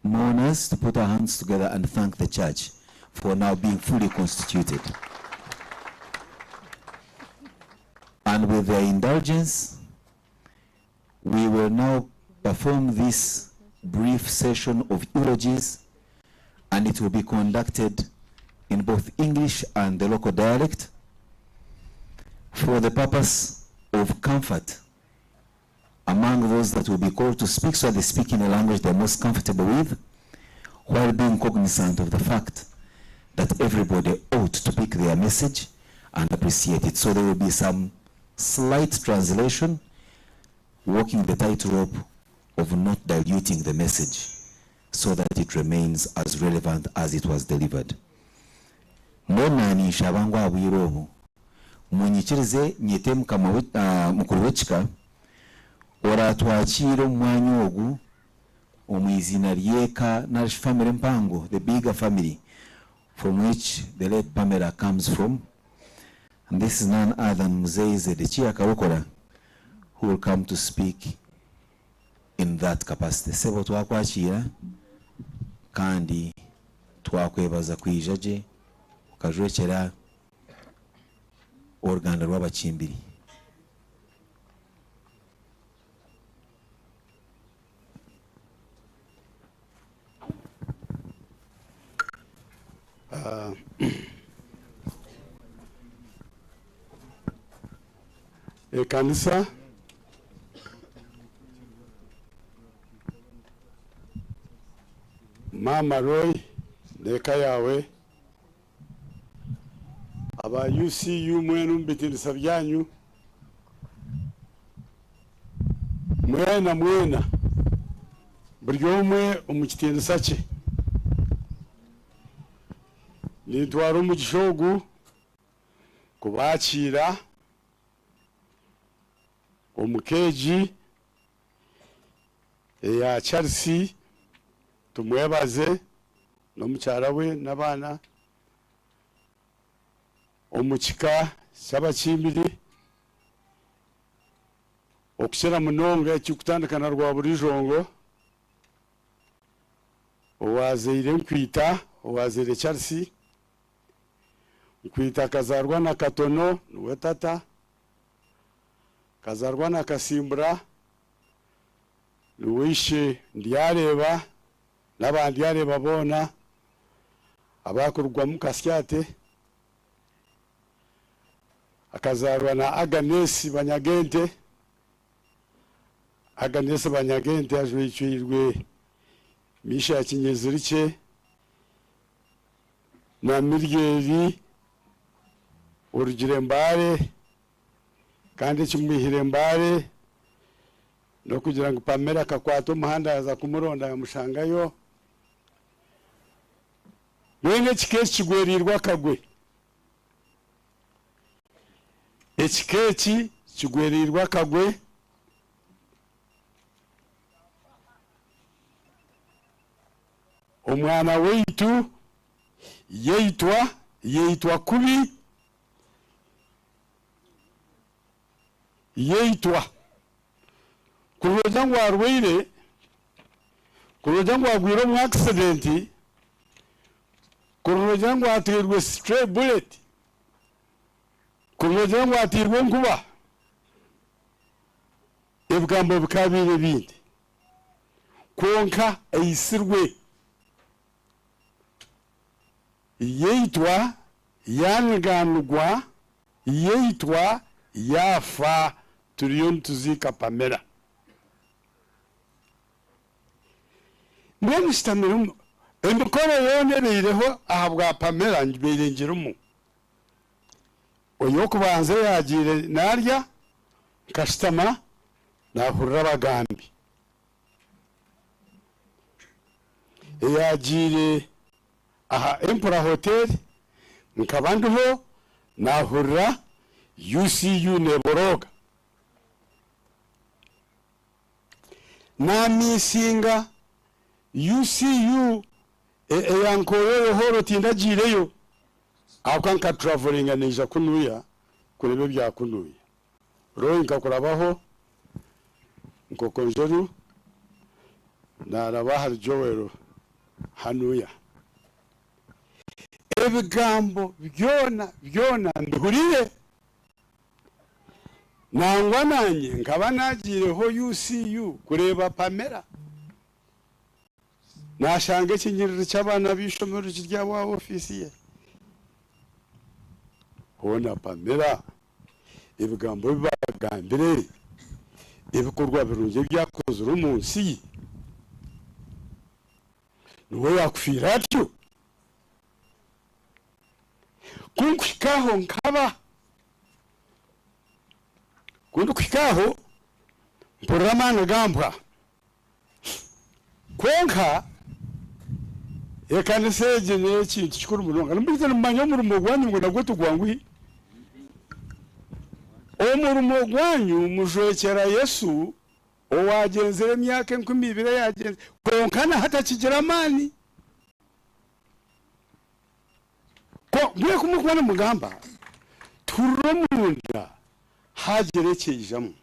mourners to put our hands together and thank the church for now being fully constituted. And with their indulgence, we will now perform this brief session of eulogies, and it will be conducted in both English and the local dialect for the purpose of comfort among those that will be called to speak, so they speak in a language they're most comfortable with, while being cognizant of the fact that everybody ought to pick their message and appreciate it. So there will be some slight translation, walking the tightrope of not diluting the message so that it remains as relevant as it was delivered. Mbwenu ninshaba ngu aha bwire obu munyikirize nyete mukama mukuru w'ekika oratwakiire omu mwanya ogu omu iziina ry'eka narishi family empango, the bigger family from which the late Pamela comes from. And this is none other than Mzee Zedekia Karokora, who will come to speak in that capacity. Sebo, twakwakiira kandi twakwebaza kwija gye okajwekyera oruganda rw'abakimbiri. Ekanisa, Maama Roy n'eka yaawe, aba UCU mwena omu bitinisa byanyu, mwena mwena buri omwe omu kitinisa kye, nintwara omugisha ogu kubakiira omu keegi eya Charles Tumwebaze n'omukyara we n'abaana omu kika ky'abakimbiri, okukira munonga ekikutandika na Rwaburijongo owazaire Nkwita, owazaire Charles Nkwita, akazarwa na Katono niwe tata, kazarwa na Kasimbura niwe ishe Ndyareba n'abandyareba boona abakurugwamu Kasyate, akazarwa na Aganesi Banyagente. Aganesi Banyagente ajwikirwe Misha ya Kinyezirike na Miryeri orugire Mbare. Kandi ekimwihire Mbale n'okugira ngu Pamela akakwata omuhanda yaaza kumuronda yamushangayo. Mbwenu ekika eki kigwereirwe akagwe. Ekika eki kigwereirwe akagwe. Omwana waitu yaitwa, yaitwa kubi, yaitwa. Kuruga ngu arwaire, kuruga ngu agwire omu accident, kuruga ngu ateirwe stray bullet, kuruga ngu ateirwe enkuba, ebigambo bikabaire bingi. Kwonka aitsirwe, yaitwa, yaanigaanigwa, yaitwa, yaafa, turiyo nituziika Pamela. Mbwenu nshutamire omu, emikoro yoona ebaireho ahabwa Pamela ngibaire ngirimu. Ey'okubanza eyaagiire naarya, nkashutama naahurira abagambi. Eyaagiire aha Empura Hotel nkaba ndiho naahurira UCU neeborooga. Naamiisinga UCU eya Nkoyoyo Hall tindagiireyo ahabw'okuba nka travellinga naija kunuya kureeba ebya kunuya. Roy nkakurabaho Nkokonjeru naaraba ahari Joel hanuya. Ebigambo byona byona mbihurire. Nangwa nanye nkaba nagiireho UCU kureeba Pamela. Nashanga ekinyiriri ky'abaana b'eishomero kiri aho aha ofiisi ye. Hoona Pamela ebigambo ebi baagambire, ebikorwa birungi ebi akozire omu nsi, niwe yaakufiire atyo? Ku nkuhika aho nkaba, ku ndikuhika aho mpurira amaani gampwa. Kwonka ekanisa egi n'ekintu kikuru munonga. Nimubeitu nimumanya omurimo gwanyu ngu nagwo tigwanguhi? Omurimo gwanyu mujwekyera Yesu owagyenzire emyaka 2000 eyagyenzire kwonka na hati akigira amaani. Mbwenu ku murikuba nimugamba tuhurira omunda hagira ekyaijamu.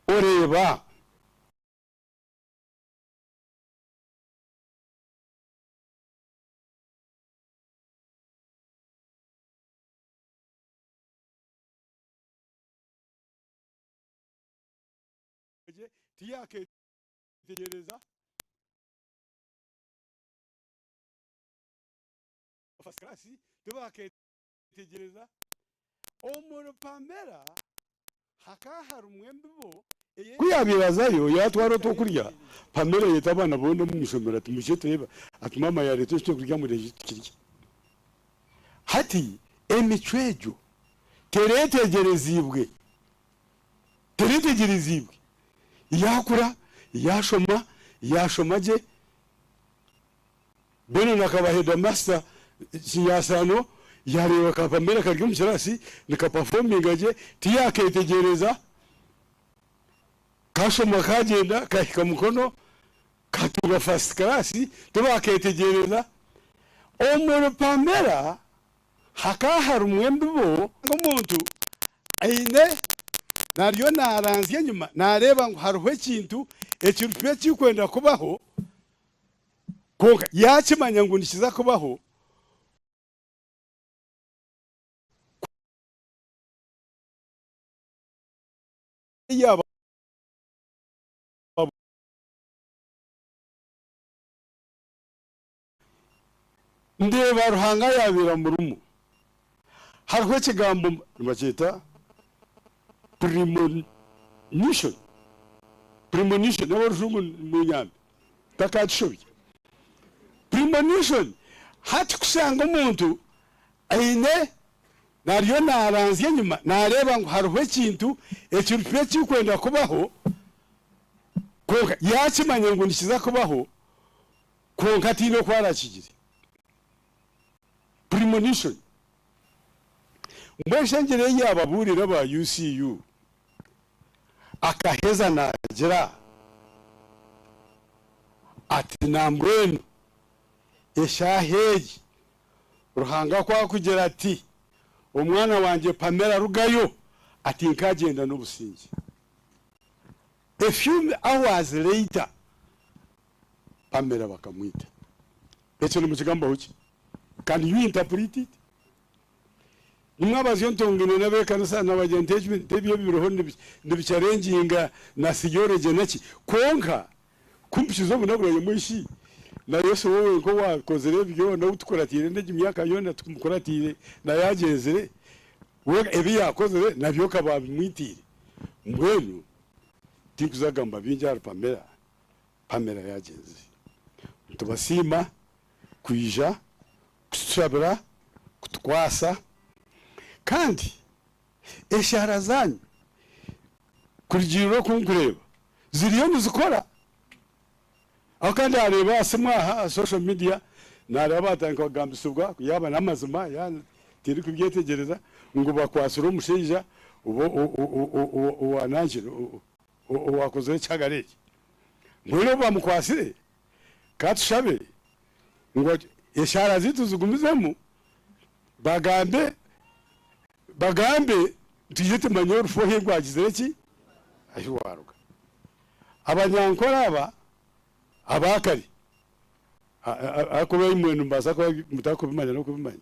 Oreeba? Tiyakeetegyereza. First class tibakeetegyereza. Omuri Pamela hakaba harimu embibo eye. Ku yaabaire azayo yaatwara otw'okurya, Pamela ayeta abaana boona omu ishomero ati, Mwije tureebe. Ati, Maama yaareeta eky'okurya mureebe tukirye. Hati emicwe egyo tereetegyereziibwe, tereetegyereziibwe. Yaakura, yaashoma, yaashoma gye. Benon akaba headmaster Kinyasaano yareeba ka Pamela kari omu kirasi nikapafominga gye tiyaketegyereza kashoma kagyenda kahika Mukono katunga first class tibaketegyereza omuri Pamela hakaba harimu embibo omuntu aine nariyo naranzya enyima nareeba ngu hariho ekintu ekirikuba ekirikwenda kubaho. Kwonka yaakimanya ngu nikiza kubaho, ku yaaba Ndeeba Ruhanga yaabaire amurimu. Hariho ekigambo nibakyeta premonition, premonition n'aborujungu munyambe ntakakishobya. Premonition hati kushanga omuntu aine. Nariyo naaranzya enyima naareeba ngu hariho ekintu ekiriho ekirikwenda kubaho, kwonka yaakimanya ngu nikiza kubaho, kwonka ataine oku araakigire. Premonition. Mbwenu shi engira ei yaababuurira aba UCU akaheza naagira ati, Nambwenu eshaaha egi Ruhanga ku akugira ati, Omwana wangye Pamela rugayo, ati nkaagyenda n'obusingye. A few hours later, Pamela bakamwita. Ekyo nimukigambaho ki? Can you interpret it? Nimwabazyo ntongine n'abekanisa nabagira nti ebyo ebiriho nibicharenginga na theology naki, kwonka Ku mpikize obunaku bwangye mbwenu shi na Yesu we wenka owaakozire ebi byona, ou tukuratiire n'egi myaka yoona tumukuratiire na yaagyenzire, we ebi yaakozire nabyo ka baabimwitiire. Mbwenu tinkuza kugamba bingi ahari Pamela, Pamela yaagyenzire. Nitubasiima kwija kutushabira, kutukwasa kandi Eshaara zaanyu kurugiirira oku nkureeba ziriyo nizikora. Aho kandi naareeba aha simu aha aha social media naareeba baatandika kugambisibwa yaaba n'amazima yaaba tindikubyetegyereza ngu bakwatsire omushaija owa nankye owaakozire ekihagaro eki. Mbwenu obu bamukwatsire ka tushabe ngu eshaara zaitu zigumizemu Bagambe, bagambe twije tumanye orufu ahi rwagizire ki? Ahi rwaruga. Abanyankore aba aba kare, ahakuba imwe nimubaasa kuba mutarikubimanya n'okubimanya,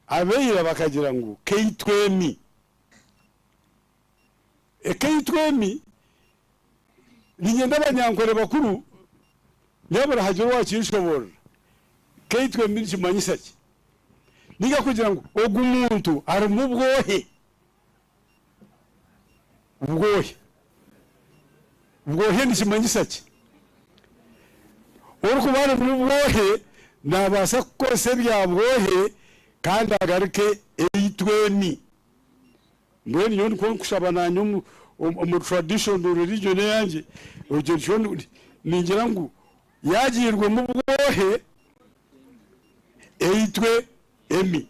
abaira bakagira ngu keitwemi. Ekeitwemi, niinyenda abanyankore bakuru nyabura hagire owakinshoboorora. Keitwemi nikimanyisa ki? Ninga kugira ngu ogu muntu arimu obwohe. Obwohe. Obwohe nikimanyisa ki? Orikuba arimu obwohe naabaasa kukozesa ebya bwohe kandi agaruke eitwemi. Mbwenu nyowe nikwo nkushaba nanye omu traditional religion eyangye, ogyo nikyo ningira ngu Yaagiirwemu obwohe, eitwe emi.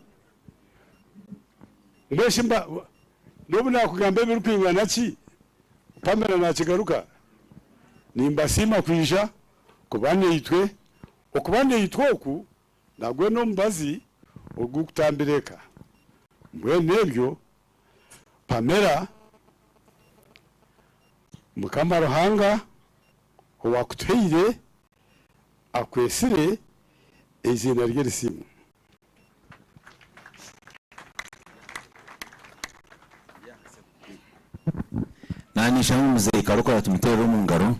Mbwenu shi mba, n'obu naakugamba ebirikwingana ki, Pamela naakigaruka, nimbasiima kwija kuba naitwe. Okuba naitwe oku nagwo n'omubazi ogurikutambira eka. Mbwenu ebyo, Pamela, Mukama Ruhanga Owakutuhaire akwetsire eiziina rye risiimwe. Nanishaho ngu muzeeyi Karokora tumuteerere omu ngaro.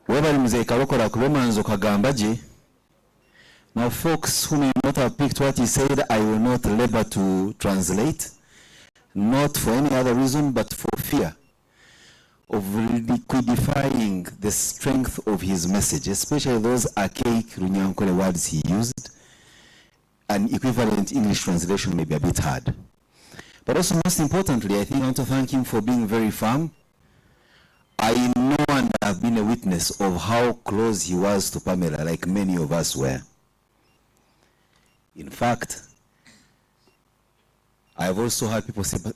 Webare muzeeyi Karokora kuba emanzi okagamba gye. Now folks who may not have picked what he said, I will not labour to translate, not for any other reason but for fear of liquidifying the strength of his message, especially those archaic Runyankore words he used. An equivalent English translation may be a bit hard. But also most importantly, I think I want to thank him for being very firm. I know and have been a witness of how close he was to Pamela, like many of us were. In fact, I've also heard people say, but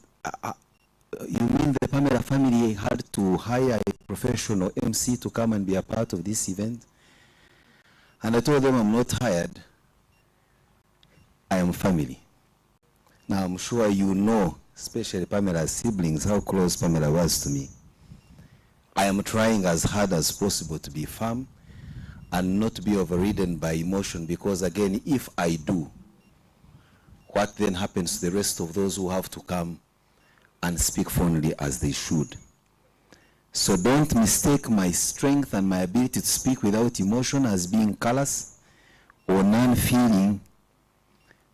you mean the Pamela family had to hire a professional MC to come and be a part of this event? And I told them I'm not hired, I am family. Now I'm sure you know, especially Pamela's siblings, how close Pamela was to me. I am trying as hard as possible to be firm and not be overridden by emotion, because again, if I do, what then happens to the rest of those who have to come and speak fondly as they should? So don't mistake my strength and my ability to speak without emotion as being callous or non-feeling,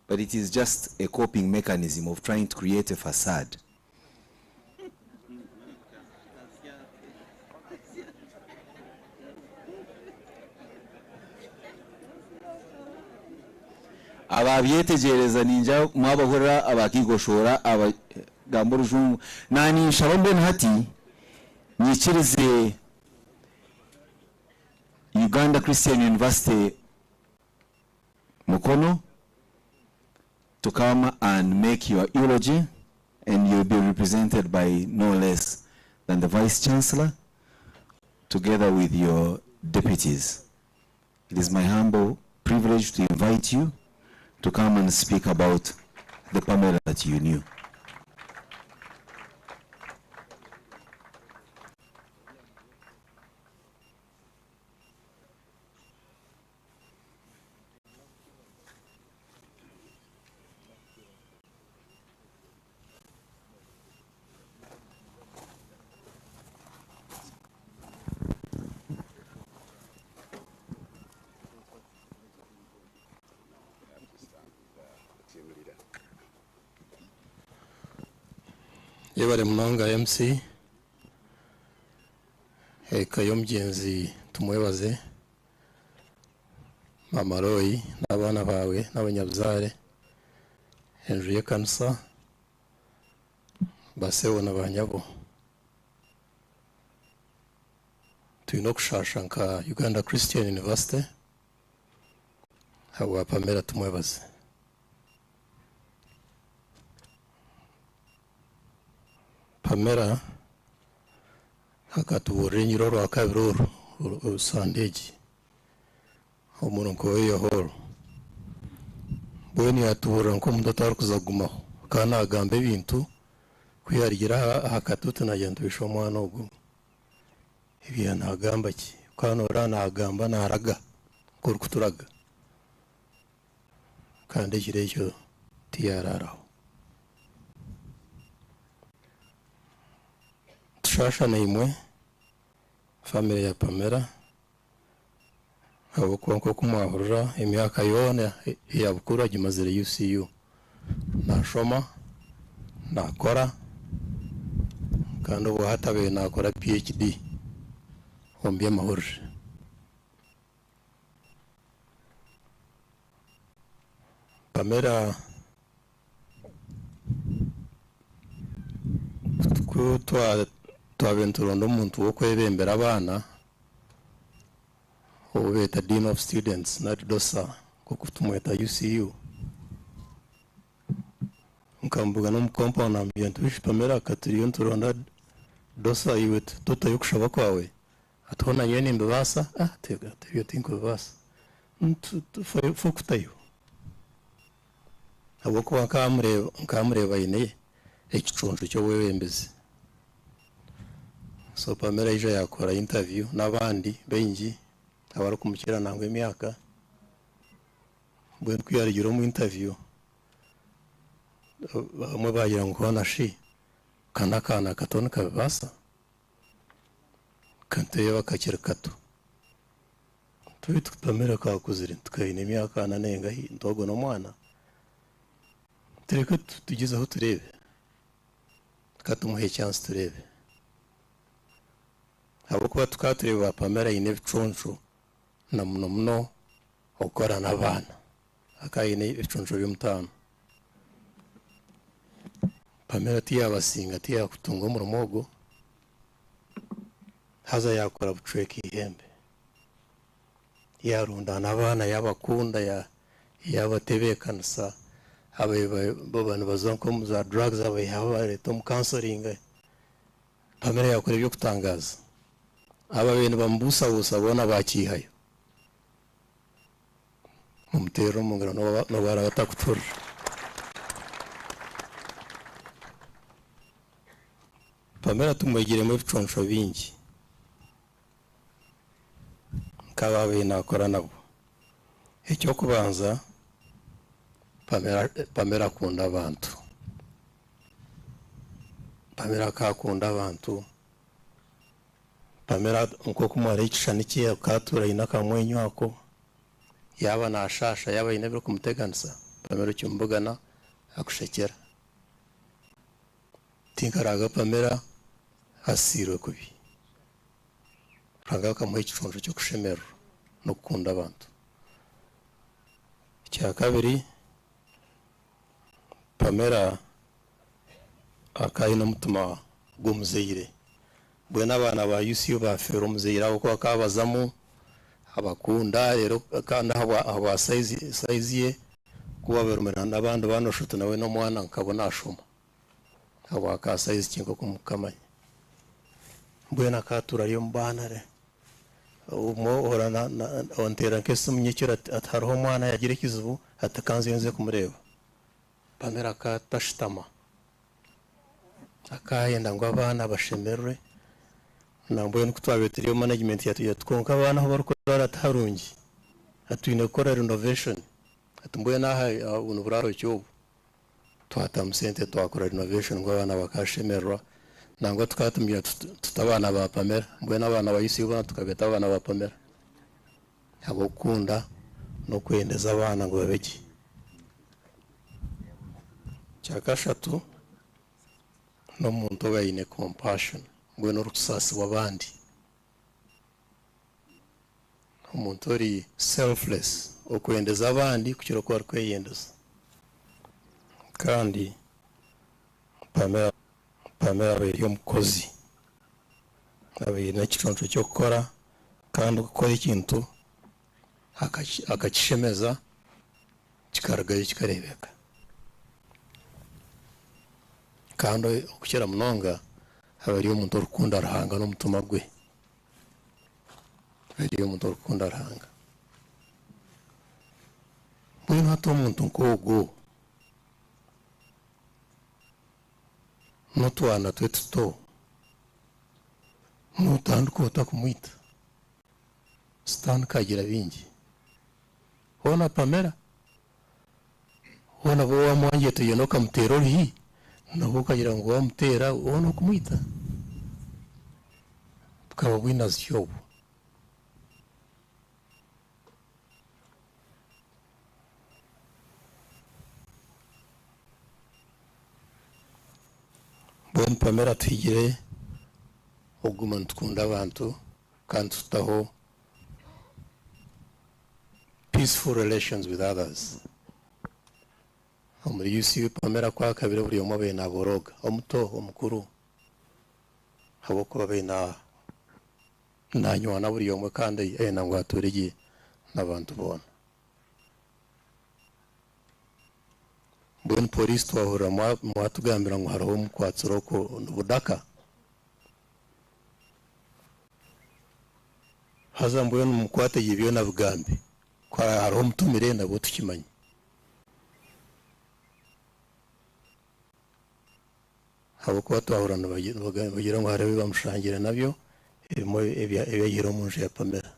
but it is just a coping mechanism of trying to create a facade. Wabyetegyereza ningira mwabahurira aba Kigoshoora abagamba orujungu. Naninshaba mbwenu hati nyikirize Uganda Christian University Mukono to come and make your eulogy and you'll be represented by no less than the Vice Chancellor together with your deputies. It is my humble privilege to invite you to come and speak about the Pamela that you knew. Yebare munonga MC eka y'omugyenzi tumwebaze Mama Roy n'abaana baawe n'abanyabuzaare enju y'ekanisa basebo na banyabo twine okushaasha nka Uganda Christian University ahabwa Pamela Tumwebaze. Pamela akatubuurira enyiri orwakabiri oru oru Sande egi omuri Nkoyoyo Hall. Mbwenu yaatubuurira nk'omuntu otarikuza kugumaho. Akaba naagamba ebintu ku yaarugire aha katuuti naagira nti oishe omwana ogu ebyo naagamba ki? Ku nooreba naagamba naaraga nk'orikuturaga kandi ekiro ekyo tiyaaraaraho. Tushaasha naimwe famire ya Pamela ahabw'okuba nk'oku mwahurira emyaka yoona eya bukuru agimazire UCU naashoma, naakora kandi obwo hati abaire naakora PHD omu by'amahurire. Pamela ku twabaire nituronda omuntu w'okwebembera abaana ou beeta Dean of Students nari DOSA nk'oku tumweta UCU, nkamubugana omu compound namugira nti Wishi Pamela ka turiyo nituronda DOSA iwe totayo okushaba kwawe? Ati hoona nyowe nimbibaasa? Ati ebyo tinkubibaasa. Fo kutayo ahabw'okuba nkamureeba aine ekicuncu ky'obwebembezi. So Pamela yaija yakora interview n'abandi baingi abarikumukira nangwa emyaka. Mbwenu ku yarugire omu interview, bamwe baagira ngu hoona shi ka n'akaana kato nikabibaasa? Ka nitureeba kakiri kato. Beitu Pamela kakuzire tukaine emyaka ana nengahi nti ogwo n'omwana? Tureke tugyezeho tureebe. Katumuhe chance tureebe. Ahabw'okuba tukaba tureeba Pamela aine ebiconco na muno muno okukora n'abaana. Akaba aine ebiconco by'omutaano. Pamela tiyabasinga tiyakutunga omurimo ogwo haza yakora bucweka eihembe. Yarundaana abaana yabakunda yabatebeekanisa baba nibaza nk'omu za drugs abaihaho abareeta omu counseling. Pamela yakora eby'okutangaaza. Ababaire nibamubuusabuusa boona bakiihayo. Mumuteerere omu ngaro n'obu araabe atakutuhurira. Pamela tumwegiremu ebiconco bingi nk'abu abaire naakora nabo. Eky'okubanza, Pamela akunda abantu. Pamela akaba akunda abantu. Pamela nk'oku mwareeba ekishushani kye akaba atuura aine akamwenyo ako, yaaba naashaasha yaaba aine ebirikumuteganisa, Pamela okimubugana akushekyera. Tinkaraaga Pamela asiirwe kubi. Ruhanga akamuha ekiconco ky'okushemererwa n'okukunda abantu. Ekyakabiri. Pamela akaba aine omutima gw'omuzaire. Mbwenu abaana ba UCU bafeerwa omuzaire ahabw'okuba akaba abazamu, abakunda reero kandi ahabwa size ye ku babaire n'abandi baana oshusha oti nawe n'omwana nkabo nashoma ahabwa ka size ke nk'oku mukukamanya. Mbwenu akaba atuura ari omu baana obumwe ohura onteerera nk'esimu nyekiro ati hariho omwana yagira ekizibu ati ka nze nze kumureeba. Pamela akatashutama. Akayenda ngu abaana bashemererwe nambwenu ku twabaire turi omu management yatugira ati kwonka abaana ahu barikuraara tiharungi ati twine kukora renovation ati mbwenu aha niburaaro ki obu? Twatamu sente twakora renovation ngu abaana bakashemererwa nangwa tukaba tumanya tuti abaana ba Pamela mbwenu abaana ba UCU boona tukabeeta abaana ba Pamela ahabw'okukunda n'okwendeza abaana ngu babe gye. Ekyakashatu, n'omuntu oba aine compassion, mbwenu orikusaasibwa abandi. Omuntu ori selfless, okwendeza abandi kukira oku arikweyendeza. Kandi Pamela Pamela abaire ari omukozi, abaire aine ekiconco ky'okukora kandi okukora ekintu akakishemeza kikarugayo kikareebeka. Kandi okukira munonga aba ari omuntu orikukunda Ruhanga n'omutima gwe. Ari omuntu orikukunda Ruhanga. Mbwenu hati omuntu nk'ogwo n'otwana twe tuto nootandika ota kumwita? Sitaani kagira bingi. Hoona Pamela, hoona obu wamwangira toyenda okamuteera oruhi, nabwo okagira ngu wamuteera hoona okumwita. Bukaba bwinazi ki obwo? Mbwenu Pamela tuhigire okuguma nitukunda abantu kandi tutaho peaceful relations with others. Omuri UCU Pamela ku akabire buri omwe abaire naborooga, omuto, omukuru, ahabw'okuba abaire nanywana buri omwe kandi ayenda ngu atuure gye n'abantu boona. Mbwenu police twahurira mwatugambira ngu hariho omukwatsire okwo ni Budaka? Haza mbwenu mumukwate gye byona abigambe. Ku hariho omutumire nabwo tukimanye. Ahabw'okuba twahurira nibagira ngu hariho ebi bamushangire nabyo ebimwe ebi aihire omu nju ya Pamela.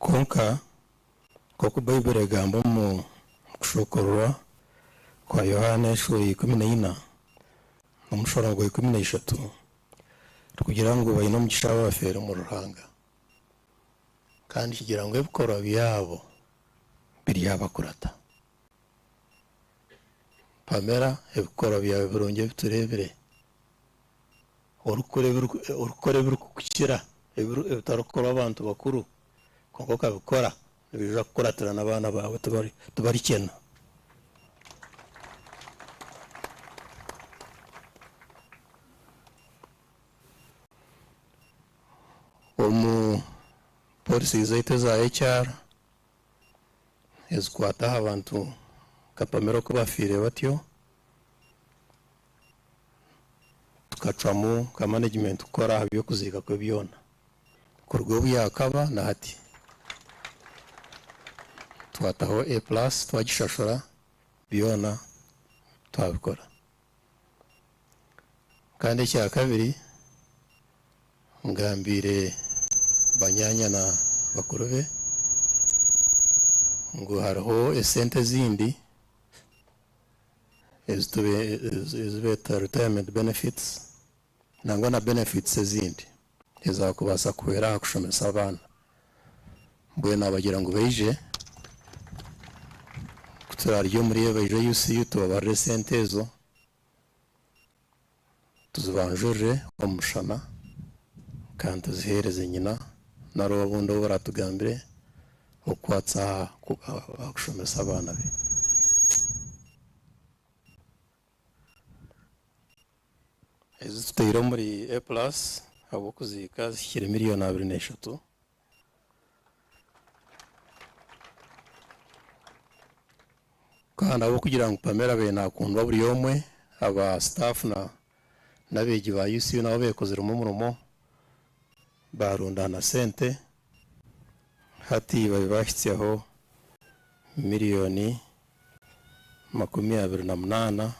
Kwonka, nk'oku Baibuli egamba omu Kushuukururwa kwa Yohaana eshuura ya 14 n'omushorongo gwa 13, erikugira ngu baine omugisha abo abafeera omuri Ruhanga, kandi kigira ngu ebikorwa byabo biryabakurata. Pamela, ebikorwa byawe birungi ebi tureebire, Orikukora ebirikukukira, ebitarikukorwa abantu bakuru, kwonka okabikora, nibiija kukuratira n'abaana baawe tibarikyena. Omu policies zaitu eza HR ezikwata aha bantu nka Pamela oku bafiire batyo, Tukacwamu nka management kukora aha by'okuziika kwe byona kuruga obu yaakaba na hati. Twataho A plus twagishashura byona twabikora. Kandi ekyakabiri ngambiire banyaanya na bakuru be ngu hariho esente ezindi ezi beeta retirement benefits nangwa na benefits ezindi ezakubaasa kuhwera aha kushomesa abaana. Mbwenu naabagira ngu baije ku turaarye omuri ebi baije UCU tubabarire esente ezo tuzibanjurire omu mushana kandi tuziheereze nyina nari obundi ou baratugambire. okukwatsa aha kushomesa abaana be. Ezi tutaire omuri A plus ahabw'okuziika zihikire miriyoni 23. Kandi ahabw'okugira ngu Pamela abaire nakundwa buri omwe, aba staff na n'abeegi ba UCU nabo bekoziremu omurimo barundaana sente hati babe bahitsyaho miriyoni 28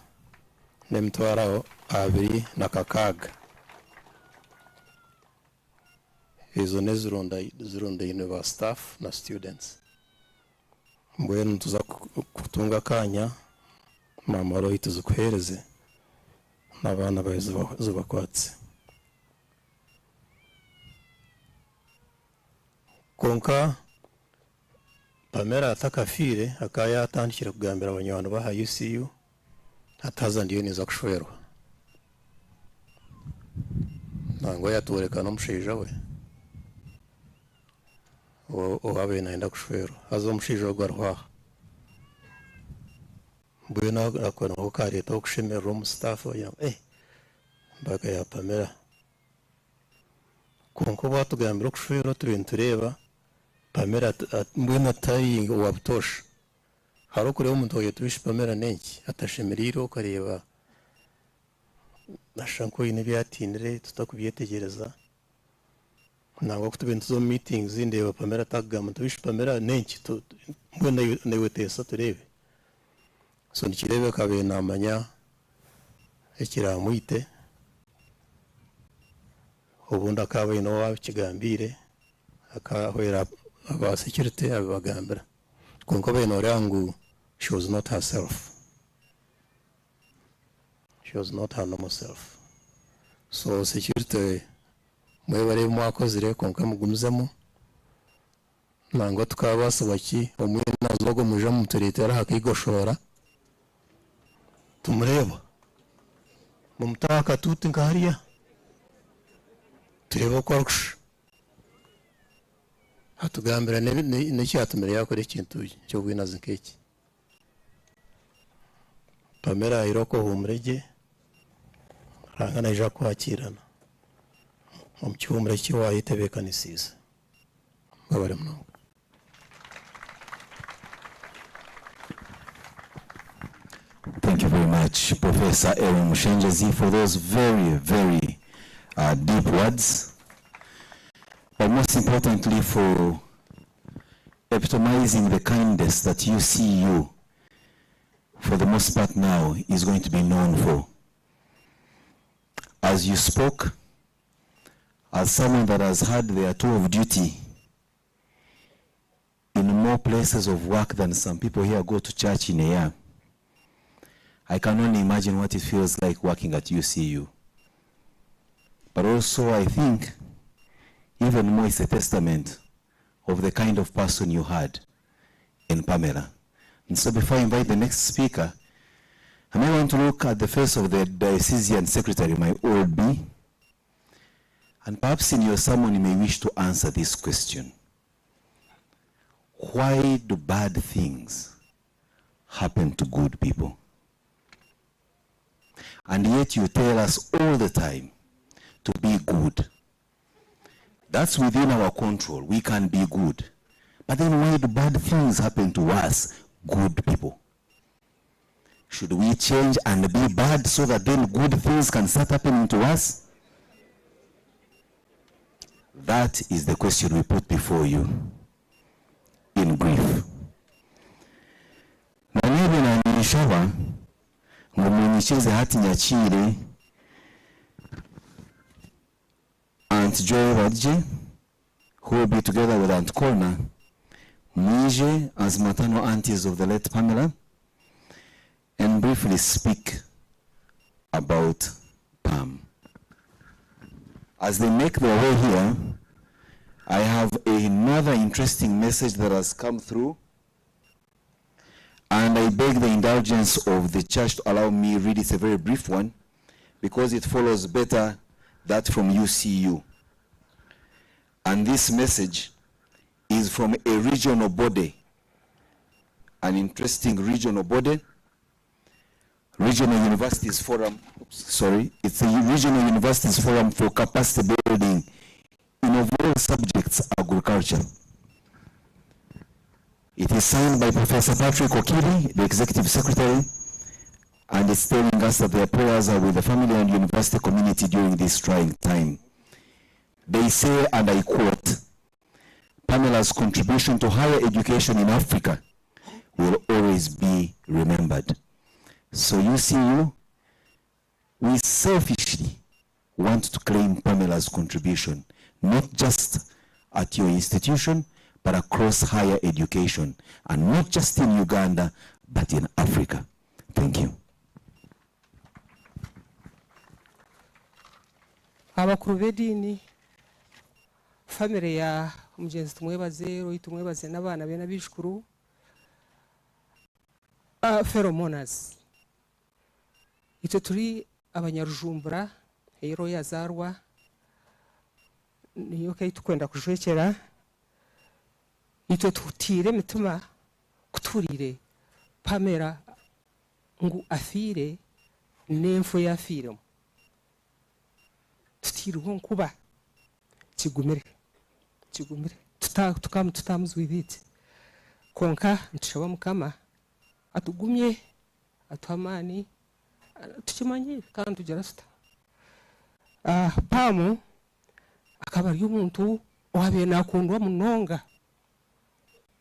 n'emitwaro 26. Ezo n'ezirundainwe ba staff na students. Mbwenu nituza kutunga akanya Maama Roy tuzikuheereze n'abaana baawe zibakwatse. Kwonka Pamela atakafiire akaba yaatandikire kugambira banywani be aha UCU ati haza ndiyo ninza kushwerwa. Nangwa yatworeka n'omushaija we ou abaire nayenda kushwerwa. Haza omushaija ogwo ariho aha. Mbwenu ako niko kareetaho okushemererwa omu staff bagira ngu eh embaga ya Pamela. Kwonka obu atugambira okushwerwa tubaire nitureeba Pamela mbwenu atari owa butoosha. Hariho okureeba omuntu oyeeta Wish Pamela n'enki atashemereirwe okareeba nashusha nk'oine ebi atiinire tutakubyetegyereza. Nangwa ku tubaire nituza omu meetings ndeeba Pamela atakugamba nti Wish Pamela n'enki mbwenu naiwe teesa tureebe. So nikireebeka abaire naamanya ekiraamwite, obundi akaba aine ou abikigambiire akahwera aba security abibagambira. Kwonka obaire nooreeba ngu she was not herself. She was not her normal self. So security mwebare ebi mwakozire kwonka mugumizemu. Nangwa tukaabaasibwa ki omwinazi ogwo mwija mumutureetera aha kaigoshoora tumureeba. Mumute aha katuuti nka hariya tureebe oku arikushusha. Atugambira n'ekyatumire yaakora ekintu ky'obwinazi nk'eki. Pamela irooko ohuumure gye, Ruhanga naija kukwakiirana omu kihuumuro eki waayetebeekanisiize. Mwebare munonga. Thank you very much, Professor Aaron Mushengyezi, for those very, very deep words. But most importantly, for epitomizing the kindness that UCU, for the most part now, is going to be known for. As you spoke, as someone that has had their tour of duty in more places of work than some people here go to church in a year, I can only imagine what it feels like working at UCU. But also, I think, even more, it's a testament of the kind of person you had in Pamela. And so before I invite the next speaker, I may want to look at the face of the diocesan secretary, my old B, and perhaps in your sermon you may wish to answer this question. Why do bad things happen to good people? And yet you tell us all the time to be good. That's within our control. We can be good. But then why do bad things happen to us, good people? Should we change and be bad so that then good things can start happening to us? That is the question we put before you in grief. Nanyewe naninshaba ngu munyikirize hati nyakiire Aunt Joy Barigye, who will be together with Aunt Kona, mwije as maternal aunties of the late Pamela, and briefly speak about Pam. As they make their way here, I have another interesting message that has come through, and I beg the indulgence of the church to allow me read. It's a very brief one, because it follows better that from UCU. And this message is from a regional body, an interesting regional body, Regional Universities Forum, oops, sorry, it's a Regional Universities Forum for Capacity Building in of all subjects, agriculture. It is signed by Professor Patrick Okili, the Executive Secretary, and it's telling us that their prayers are with the family and university community during this trying time. They say, and I quote, Pamela's contribution to higher education in Africa will always be remembered. So UCU, we selfishly want to claim Pamela's contribution, not just at your institution, but across higher education, and not just in Uganda, but in Africa. Thank you. Abakuru b'ediini, famire ya omugyenzi Tumwebaze, Roy Tumwebaze n'abaana be n'abaijukuru, fellow mourners, itwe turi abanyarujumbura ei Roy azaarwa, niyo ka ei turikwenda kujwekyera, itwe tutaire emitima ku tuhuriire Pamela ngu afiire n'enfu ei afiiremu. Tutairweho nkuba, kigumire, kigumire, to come to terms with it. Kwonka nitushaba Mukama atugumye, atuhe amaani, tukimanye kandi tugira tuta. Pam akaba ari omuntu owaabaire naakundwa munonga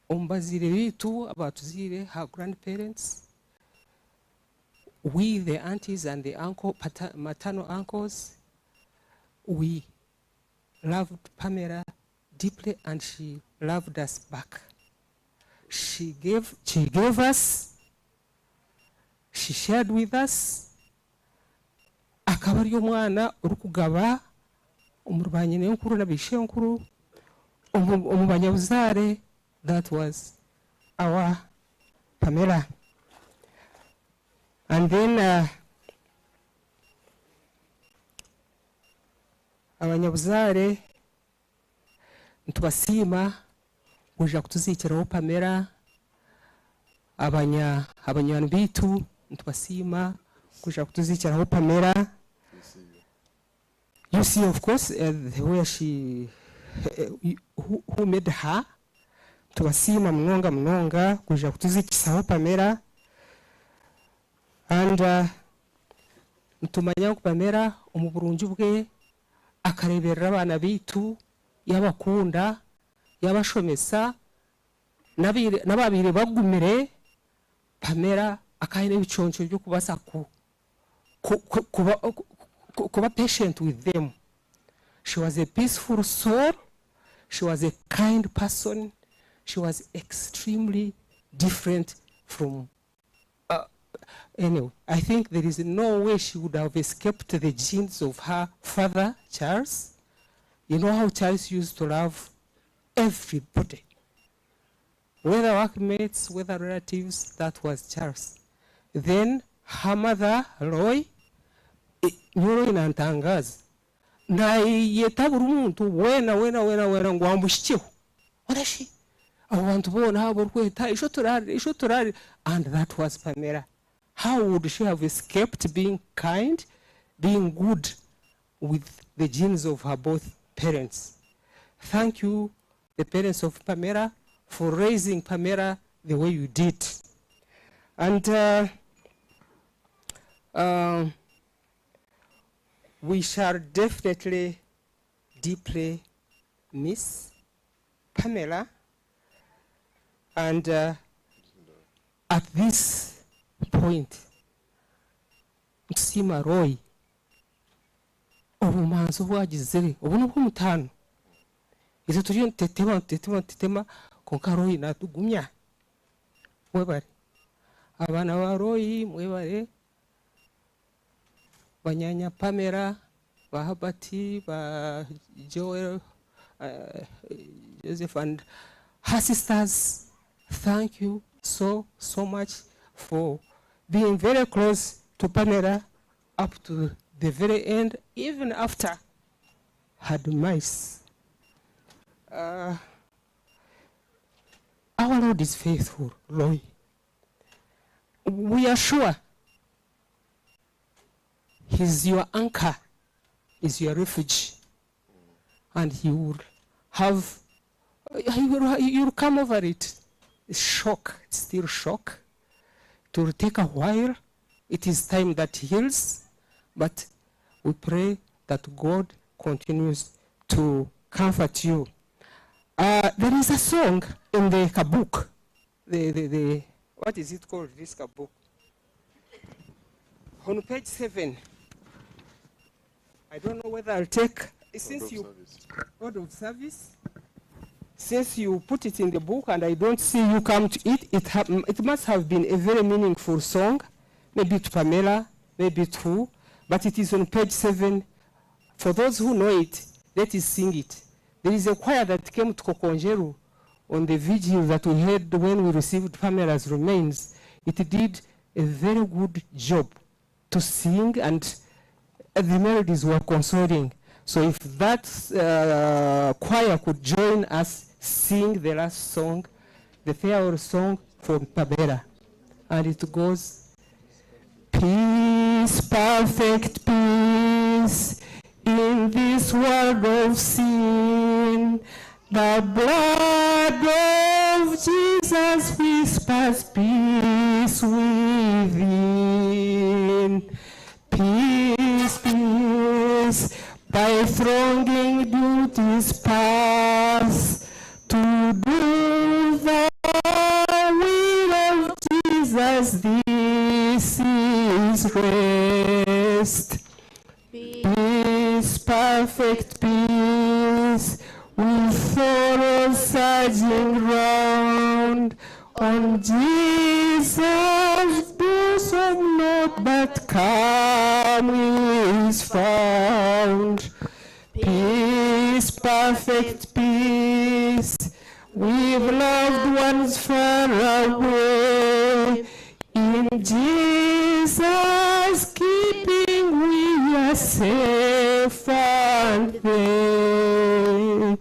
omu bazaire baitu abaatuzaire, her grandparents, we the aunties and the uncle, maternal uncles, we loved Pamela deeply and she loved us back. She gave us, she shared with us, akaba ari omwana orikugaba omuri ba nyinenkuru na baishenkuru, omu banyabuzaare, that was our Pamela. And then abanyabuzaare nitubasiima kwija kutuziikiraho Pamela, abanywani baitu nitubasiima kwija kutuziikiraho Pamela. You see, of course, the where she who made her, tubasiima munonga munonga kwija kutuziikisaho Pamela. And nitumanya ngu Pamela omu burungi bwe akareeberera abaana baitu, yabakunda, yabashomesa, n'ababaire bagumire, Pamela akaba aine ebiconco by'okubaasa kuba patient with them. She was a peaceful soul, she was a kind person, she was extremely different from anyway, I think there is no way she would have escaped the genes of her father, Charles. You know how Charles used to love everybody. Whether workmates, whether relatives, that was Charles. Then her mother, Roy, nyoro inantangaza. Nayeta buri muntu wena wena wena wena ngu amushyikiho. Orashi? Abo bantu boona abo orikweta isho turarire, isho turarire. And that was Pamela. How would she have escaped being kind, being good with the genes of her both parents? Thank you, the parents of Pamela, for raising Pamela the way you did. And we shall definitely deeply miss Pamela. And at this point, nsiima Roy obumanzi obwagizire obu nobw'omutaano, itwe turiyo nitutetema, nitutetema, nitutetema, konka Roy natugumya. Mwebare abaana ba Roy, mwebare banyanya Pamela, ba Herbert, ba Joel, Joseph and her sisters. Thank you so so much for being very close to Pamela up to the very end, even after her demise. Our Lord is faithful, Roy. We are sure He's your anchor, is your refuge, and He will have, he will, you'll come over it. It's shock, it's still shock. It will take a while. It is time that heals, but we pray that God continues to comfort you. There is a song in the Kabuk. What is it called, this Kabuk? On page 7. I don't know whether I'll take, since you, order of service, since you put it in the book and I don't see you come to it, it must have been a very meaningful song, maybe to Pamela, maybe to who, but it is on page 7. For those who know it, let us sing it. There is a choir that came to Nkokonjeru on the vigil that we had when we received Pamela's remains. It did a very good job to sing, and the melodies were consoling. So if that choir could join us, sing the last song, the farewell song for Pamela. And it goes, peace, perfect peace, in this world of sin. The blood of Jesus whispers peace within. Peace, peace, by thronging duties pass, to do the will of Jesus, this is rest. Peace, perfect peace, with sorrow surging round, on Jesus' bosom naught but calm is found. Peace, perfect peace, with loved ones far away, in Jesus' keeping we are safe and they.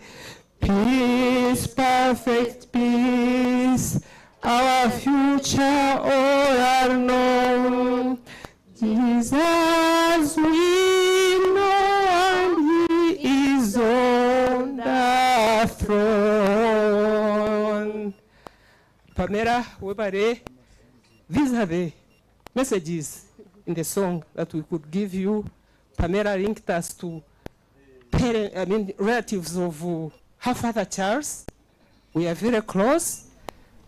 Peace, perfect peace, our future all are known. Jesus we know, and he is on the throne. Pamela Webare, these are the messages in the song that we could give you. Pamela linked us to relatives of her father Charles. We are very close.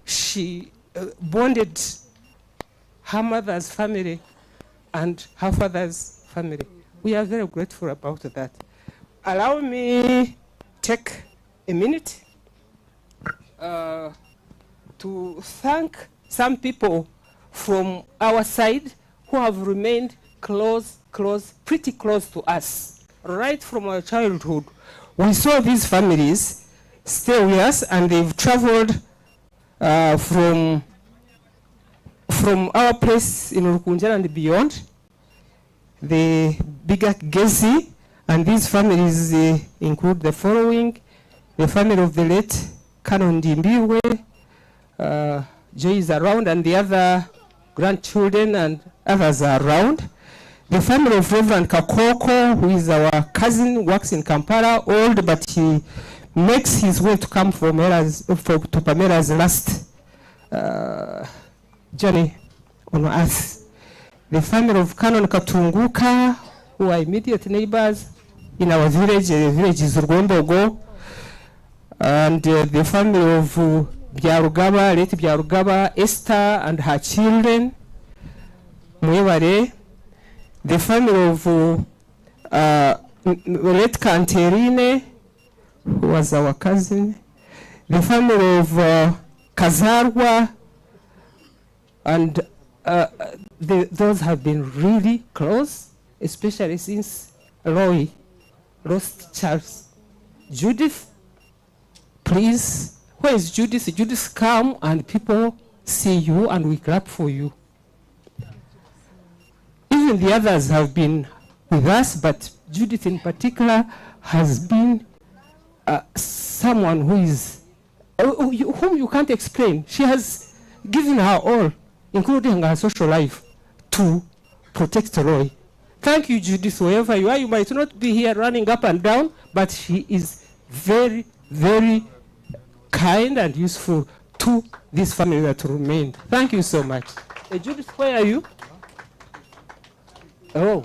She bonded her mother's family and her father's family. We are very grateful about that. Allow me take a minute to thank some people from our side who have remained close, close, pretty close to us. Right from our childhood, we saw these families stay with us, and they've traveled from our place in Rukungiri and beyond, the bigger Gezi, and these families include the following: the family of the late Canon Ndimbiwe, Jay is around, and the other grandchildren and others are around. The family of Reverend Kakoko, who is our cousin, works in Kampala, old, but he makes his way to come from Era's, for, to Pamela's last journey on earth. The family of Canon Katunguka, who are immediate neighbors in our village, the village is Rwembogo, and the family of Byarugaba, late Byarugaba, Esther and her children, Mwebare, the family of late Kanterine, who was our cousin, the family of Kazarwa, and those have been really close, especially since Roy lost Charles. Judith, please, where is Judith? Judith, come and people see you and we clap for you. Even the others have been with us, but Judith in particular has been someone who is Whom you can't explain. She has given her all, including her social life, to protect Roy. Thank you, Judith, wherever you are. You might not be here running up and down, but she is very, very kind and useful to this family that remained. Thank you so much. Judith, where are you? Oh.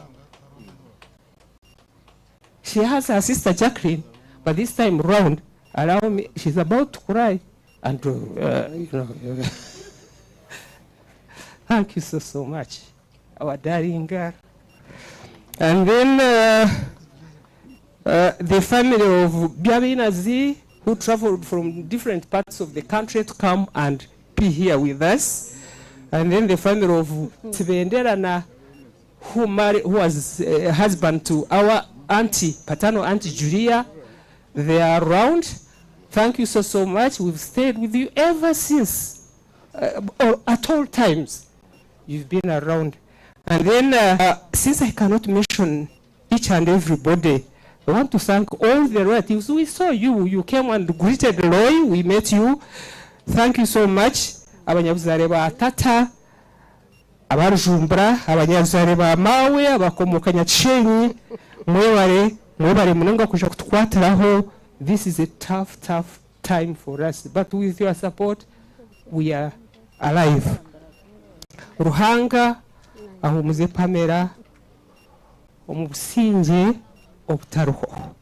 She has her sister Jacqueline, but this time round, allow me, she's about to cry. And, you know, thank you so, so much, our darling girl. And then the family of Biabinazi, who traveled from different parts of the country to come and be here with us. And then the family of Tibenderana, who was husband to our auntie, paternal auntie Julia. They are around. Thank you so, so much. We've stayed with you ever since, or at all times. You've been around. And then, since I cannot mention each and everybody, I want to thank all the relatives. We saw you. You came and greeted Roy. We met you. Thank you so much. Abanyabuzare ba tata, abarujumbura, abanyabuzare ba mawe, abakomoka Nyakishenyi, mwebare, mwebare munonga kuja kutukwatiraho. This is a tough, tough time for us. But with your support, we are alive. Ruhanga ahumuze Pamela omu businge obutaruho.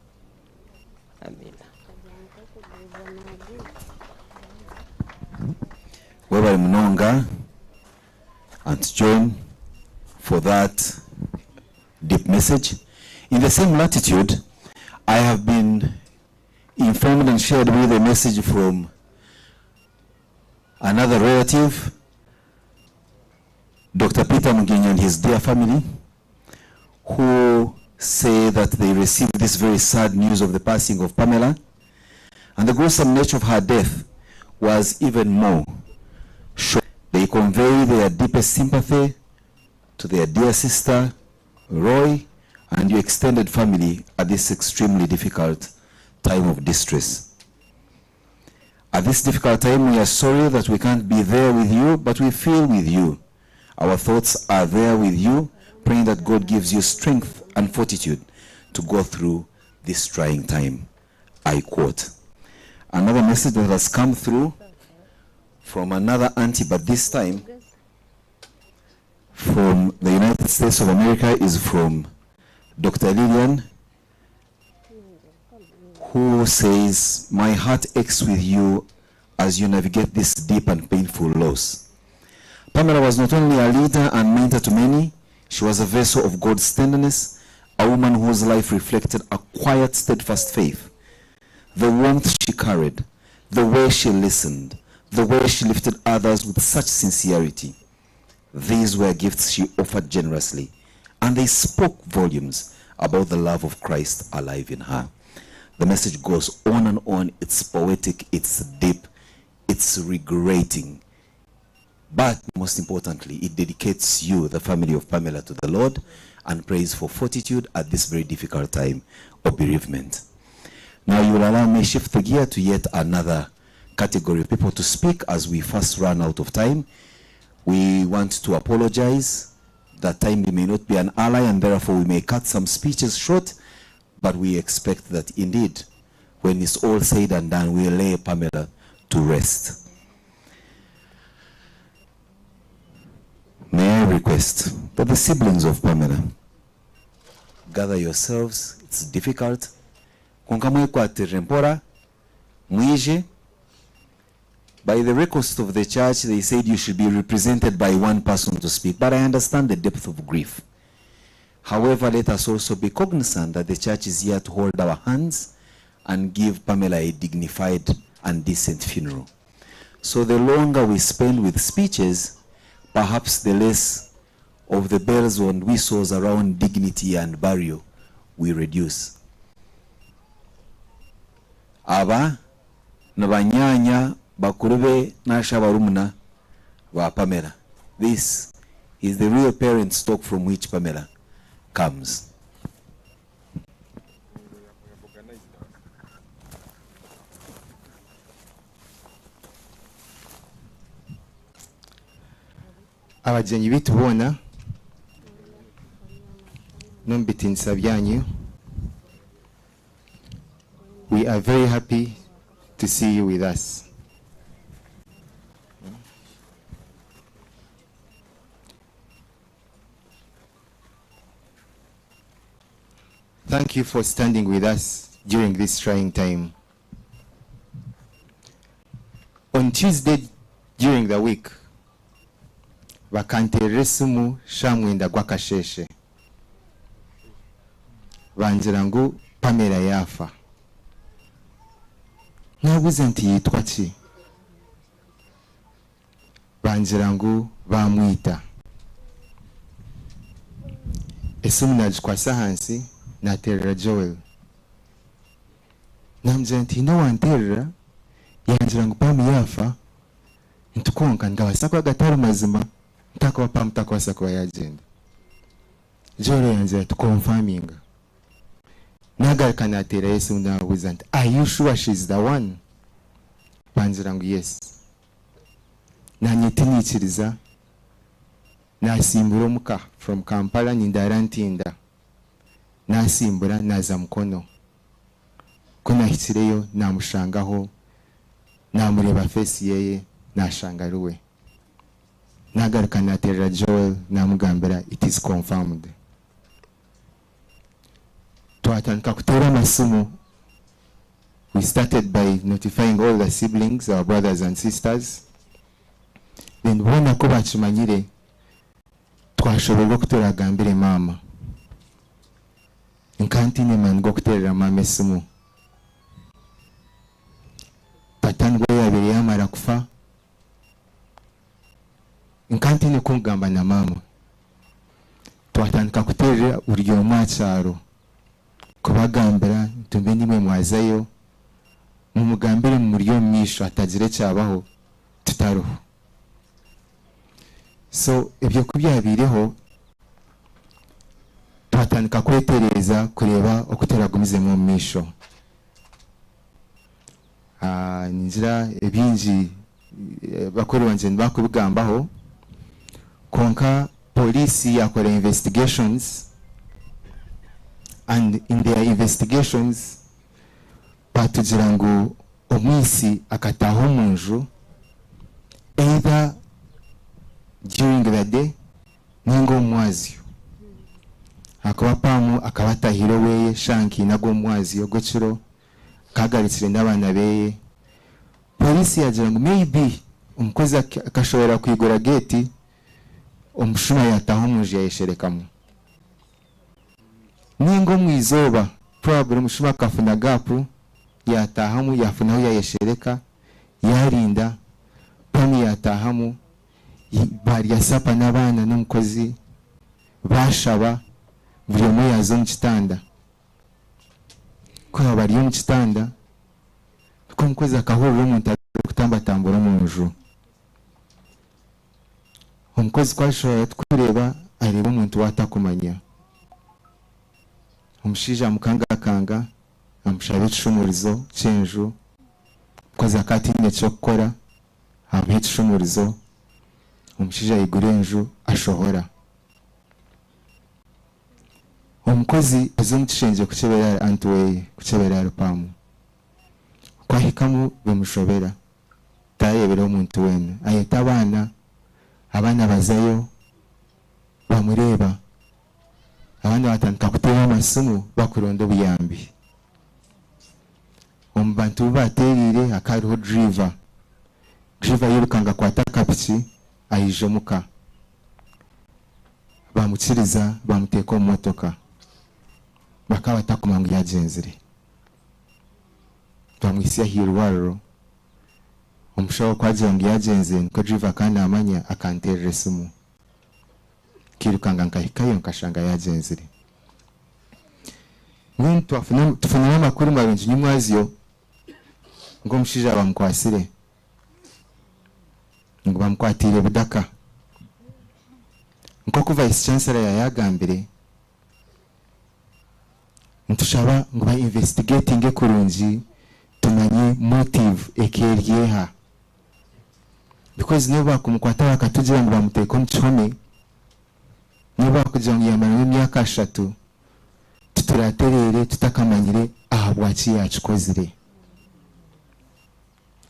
Amen. Webale munonga, Aunt Joan, for that deep message. In the same latitude, I have been informed and shared with a message from another relative, Dr. Peter Mugenya and his dear family, who say that they received this very sad news of the passing of Pamela, and the gruesome nature of her death was even more shocking. They convey their deepest sympathy to their dear sister, Roy, and your extended family at this extremely difficult time of distress. At this difficult time, we are sorry that we can't be there with you, but we feel with you. Our thoughts are there with you, praying that God gives you strength and fortitude to go through this trying time. I quote. Another message that has come through from another auntie, but this time from the United States of America, is from Dr. Lillian, who says, My heart aches with you as you navigate this deep and painful loss. Pamela was not only a leader and mentor to many, she was a vessel of God's tenderness, a woman whose life reflected a quiet, steadfast faith. The warmth she carried, the way she listened, the way she lifted others with such sincerity. These were gifts she offered generously, and they spoke volumes about the love of Christ alive in her. The message goes on and on. It's poetic, it's deep, it's regretting. But most importantly, it dedicates you, the family of Pamela, to the Lord and prays for fortitude at this very difficult time of bereavement. Now you will allow me shift the gear to yet another category of people to speak as we first run out of time. We want to apologize that time may not be an ally, and therefore we may cut some speeches short, but we expect that indeed, when it's all said and done, we'll lay Pamela to rest. May I request that the siblings of Pamela gather yourselves. It's difficult. Konka mwekwatirire mpora, mwije. By the request of the church, they said you should be represented by one person to speak. But I understand the depth of grief. However, let us also be cognizant that the church is here to hold our hands and give Pamela a dignified and decent funeral. So the longer we spend with speeches, perhaps the less of the bells and whistles around dignity and burial we reduce. Aba ni banyanya bakuru be nasha barumuna ba Pamela. This is the real parent stock from which Pamela comes. Abagyenyi baitu boona n'omu bitiinisa byanyu, we are very happy to see you with us. Thank you for standing with us during this trying time. On Tuesday during the week, bakanteerera esimu shaaha mwenda gw'akasheeshe bangira ngu Pamela yaafa. Naabuuza nti yaitwa ki? Bangira ngu baamwita. Esimu naagikwatsa ahansi naateerera Joel. Naamugira nti haine owanteerera yangira ngu Pam yaafa nti kwonka nigabaasa kuba gatari mazima nti ahakuba Pam takubaasa kuba yaagyenda. Joel yangira ati konfaminga. Naagaruka naateerayo esimu naababuuza nti are you sure she's the one? Bangira ngu yes. Naanye tiniikiriza, naasimbura omuka from Kampala nindaara Ntinda. Naasimbura naaza Mukono. Ku naahikireyo naamushangaho, naamureeba face ye naashanga ari we. Naagaruka naateerera Joel naamugambira it is confirmed. Twatandika kuteera amasimu, we started by notifying all the siblings, our brothers and sisters, then boona ku baakimanyire twashoberwa oku turaagambire maama. Nkaba ntaine maani g'okuteerera maama esimu. Tata nibwo yaabaire yaamara kufa, nkaba ntaine ku nkugamba na maama. Twatandika kuteerera buri omwe aha kyaro kubagambira nti mbwenu imwe mwazayo mumugambire mumuri omu maisho hatagira ekyabaho tutariho. So ebyo ku byabaireho twatandika kwetereeza kureeba oku turagumizemu omu maisho. Ningira ebingi bakuru bangye nibakubigambaho kwonka poliisi yakora investigations and in their investigations batugira ngu omwitsi akataaha omu nju either during the day ninga omu mwazyo ahakuba Pam akaba atahire oweye shaaha nka ina ag'omumwazyo ogw'ekiro Kagarukire n'abaana beye. Police yagira ngu maybe omukozi akashobora kwigura gate omushuma yataha omunju yayesherekamu. Ninga omwizooba probably omushuma akafuna gap yatahamu yafuna ahu yayeshereka yarinda Pam yatahamu barya supper n'abaana n'omukozi bashaba buri omwe yaza omu kitanda. Ku yaaba ari omu kitanda, nikwo omukozi akahurira omuntu arikutambatambura omu nju. Omukozi ku ashobora kureeba, areeba omuntu ou atakumanya. Omushaija amukangakanga, amushaba ekishumurizo ky'enju. Omukozi akaba ataine ky'okukora, amuha ekishumurizo, omushaija aigura enju ashohora. Omukozi aza omu kishengye kukyebera ahari anti weye, kukyebera ahari Pam. Ku ahikamu bimushobera, tarareeberaho omuntu weena. Ayeta abaana, abaana bazayo bamureeba. Abaana batandika kuteera amasimu bakuronda obuyambi. Omu bantu bu baateereire hakaba hariho diriiva. Diriiva yairukanga akwata akapiki aija omuka. Baamukiriza baamuteeka omu motoka. Bakaba batakumanya ngu yaagyenzire. Baamuhitsya aha irwariro. Omushaho ku agira ngu yaagyenzire nikwo diriiva akaba naamanya akanteerera esimu. Nkairukanga nkahikayo nkashanga yaagyenzire. Mbwenu twafuna tufunire amakuru marungi nyimwazyo ngu omushaija bamukwatsire. Ngu bamukwatiire Budaka. Nk'oku Vice Chancellor yaayagambire, nitushaba ngu ba investigatinge kurungi tumanye motive eka eri eha. Because n'obu baakumukwata bakatugira ngu bamuteeka omu kihome, n'obu baakugira ngu yaamaramu emyaka ashatu, tituratereere tutakamanyire ahabwaki yaakikozire.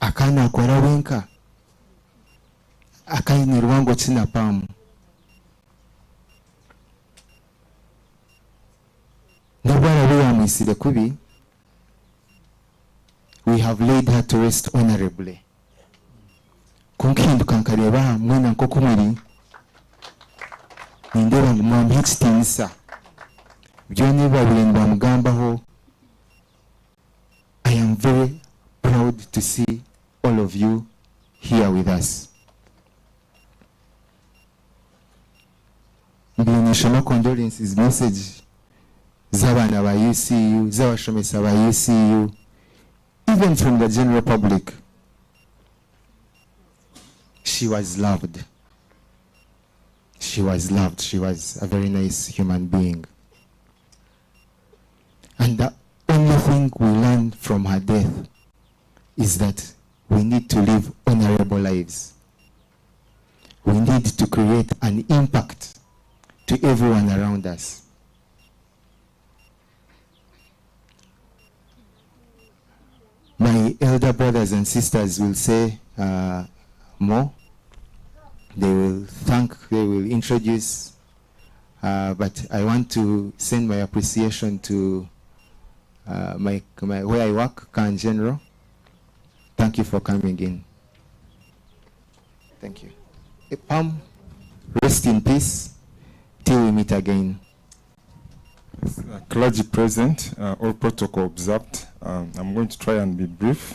Akaba naakora wenka? Akaba aine rwango ki na Pam? N'obu araabe yaamwitsire kubi, we have laid her to rest honourably. Kwonka hinduka nkareeba aha mwena nk'oku muri, nindeeba ngu mwamuha ekitiinisa. Byona ebi baabaire nibamugambaho, I am very proud to see all of you here with us. Mbaire ninshoma condolences message z'abaana ba UCU, z'abashomesa ba UCU, even from the general public. She was loved. She was loved. She was a very nice human being. And the only thing we learn from her death is that we need to live honorable lives. We need to create an impact to everyone around us. My elder brothers and sisters will say uh, more. They will thank, they will introduce, uh, but I want to send my appreciation to uh, my, my, where I work, Khan General. Thank you for coming in. Thank you. Eh, Pam, rest in peace till we meet again. Clergy present, all protocol observed. I'm going to try and be brief.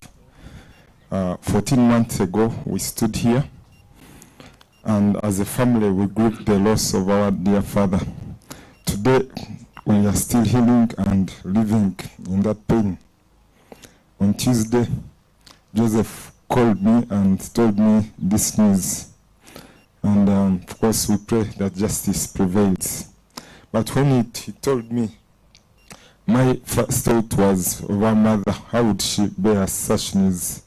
14 months ago, we stood here, and as a family, we grieved the loss of our dear father. Today, we are still healing and living in that pain. On Tuesday, Joseph called me and told me this news. And of course, we pray that justice prevails. But when he told me, my first thought was of our mother, how would she bear such news?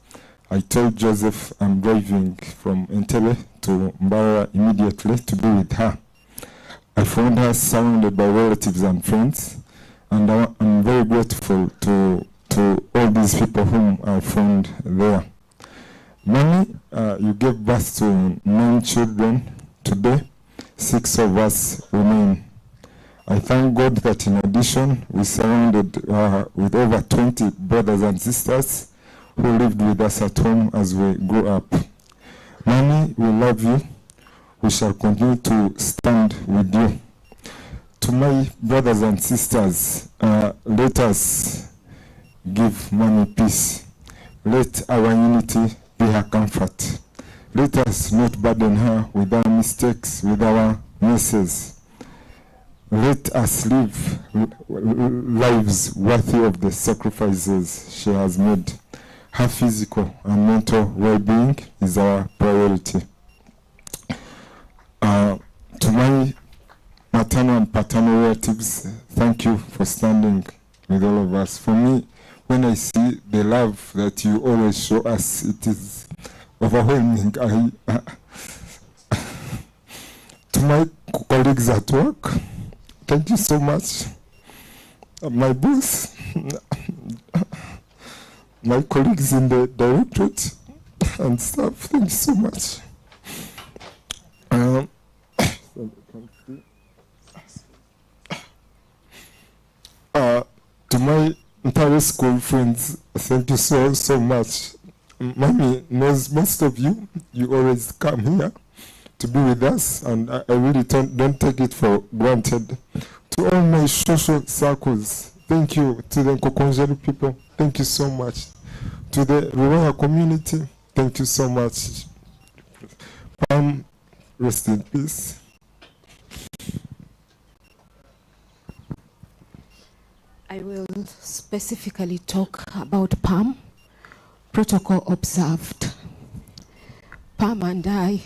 I told Joseph I'm driving from Entebbe to Mbarara immediately to be with her. I found her surrounded by relatives and friends, and I'm very grateful to all these people whom I found there. Mommy, you gave birth to 9 children. Today, 6 of us remain. I thank God that in addition, we surrounded with over 20 brothers and sisters who lived with us at home as we grew up. Mommy, we love you. We shall continue to stand with you. To my brothers and sisters, let us give Mommy peace. Let our unity be her comfort. Let us not burden her with our mistakes, with our messes. Let us live lives worthy of the sacrifices she has made. Her physical and mental well-being is our priority. To my maternal and paternal relatives, thank you for standing with all of us. For me, when I see the love that you always show us, it is overwhelming. To my colleagues at work, thank you so much. My boss, my colleagues in the directorate and staff, thank you so much. To my entire school friends, thank you so, so much. Mommy knows most of you. You always come here to be with us, and I really don't take it for granted. To all my social circles, thank you. To the Nkokonjeru people, thank you so much. To the Rubaya community, thank you so much. Rest in peace. I will specifically talk about Pam, protocol observed. Pam and I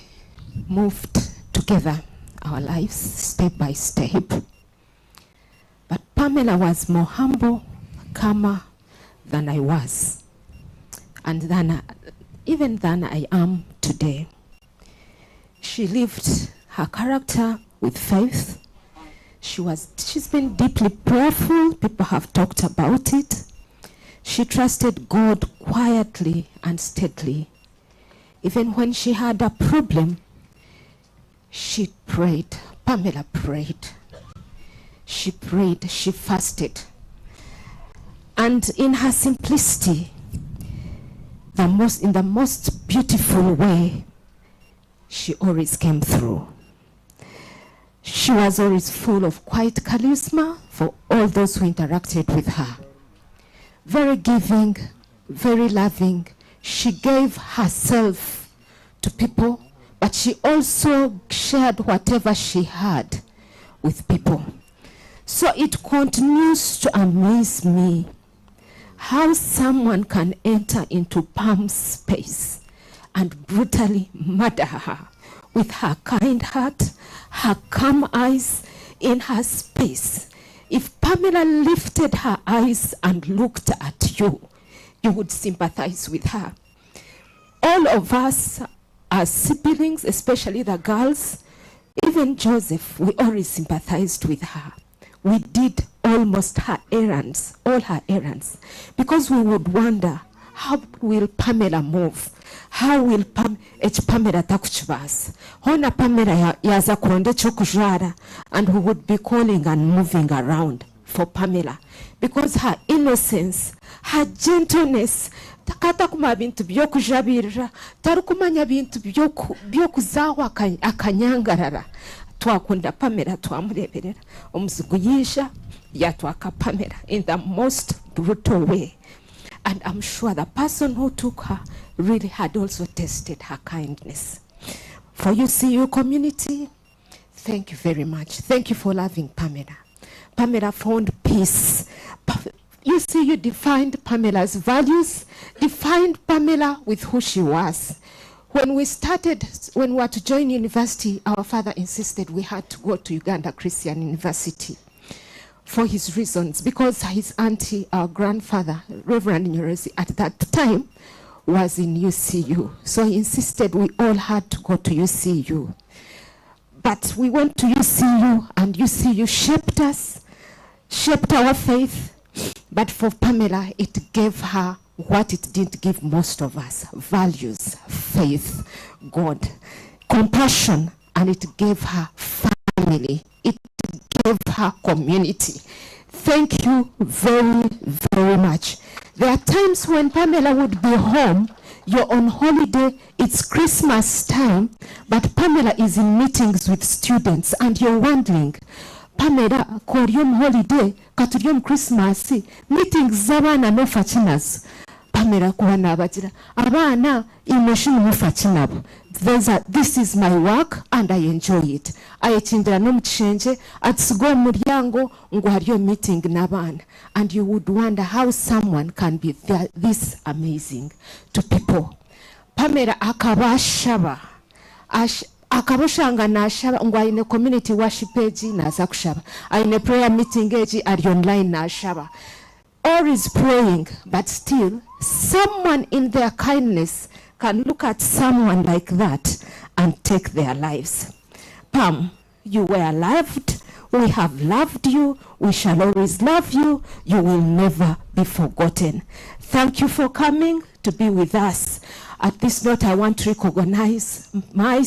moved together our lives step by step. But Pamela was more humble, calmer than I was, and even than I am today. She lived her character with faith. She was, she's been deeply prayerful. People have talked about it. She trusted God quietly and steadily. Even when she had a problem, she prayed. Pamela prayed. She prayed, she fasted. And in her simplicity, the most, in the most beautiful way, she always came through. She was always full of quiet charisma for all those who interacted with her. Very giving, very loving. She gave herself to people, but she also shared whatever she had with people. So it continues to amaze me how someone can enter into Pam's space and brutally murder her with her kind heart, her calm eyes in her space. If Pamela lifted her eyes and looked at you, you would sympathize with her. All of us as siblings, especially the girls, even Joseph, we always sympathized with her. We did almost her errands, all her errands, because we would wonder, how will Pamela move? How will Pam, eki Pamela takukibaasa? Hoona Pamela ya- yaza kuronda eky'okujwara and we would be calling and moving around for Pamela because her innocence, her gentleness, takatakumanya bintu by'okujabirira, tarikumanya bintu by'oku- by'okuzahwa aka- akanyangarara. Twakunda Pamela twamureberera. Omuzigu yiija yatwaka Pamela in the most brutal way. And I'm sure the person who took her really had also tested her kindness. For UCU community, thank you very much. Thank you for loving Pamela. Pamela found peace. Pa- UCU defined Pamela's values, defined Pamela with who she was. When we started, when we were to join university, our father insisted we had to go to Uganda Christian University for his reasons, because his auntie, our grandfather, Reverend Nyorozi, at that time was in UCU. So he insisted we all had to go to UCU. But we went to UCU, and UCU shaped us, shaped our faith. But for Pamela, it gave her what it didn't give most of us values, faith, God, compassion, and it gave her family. It gave her community. Thank you very, very much. There are times when Pamela would be home, you're on holiday, it's Christmas time, but Pamela is in meetings with students and you're wondering, Pamela, kori omu holiday, katuri omu Christmas, meetings z'abaana nofa ki nazo? Pamela kuba naabagira, abaana imwe shi nimufa ki nabo? These are, this is my work and I enjoy it. Ayekindira n'omu kishengye, atusiga omu muryango ngu hariyo meeting n'abaana. And you would wonder how someone can be this amazing to people. Pamela akaba ashaba. Ash, akaba oshanga nashaba ngu aine community worship egi naza kushaba. Aine prayer meeting egi ari online nashaba. All is praying, but still someone in their kindness can look at someone like that and take their lives. Pam, you were loved. We have loved you. We shall always love you. You will never be forgotten. Thank you for coming to be with us. At this note, I want to recognize my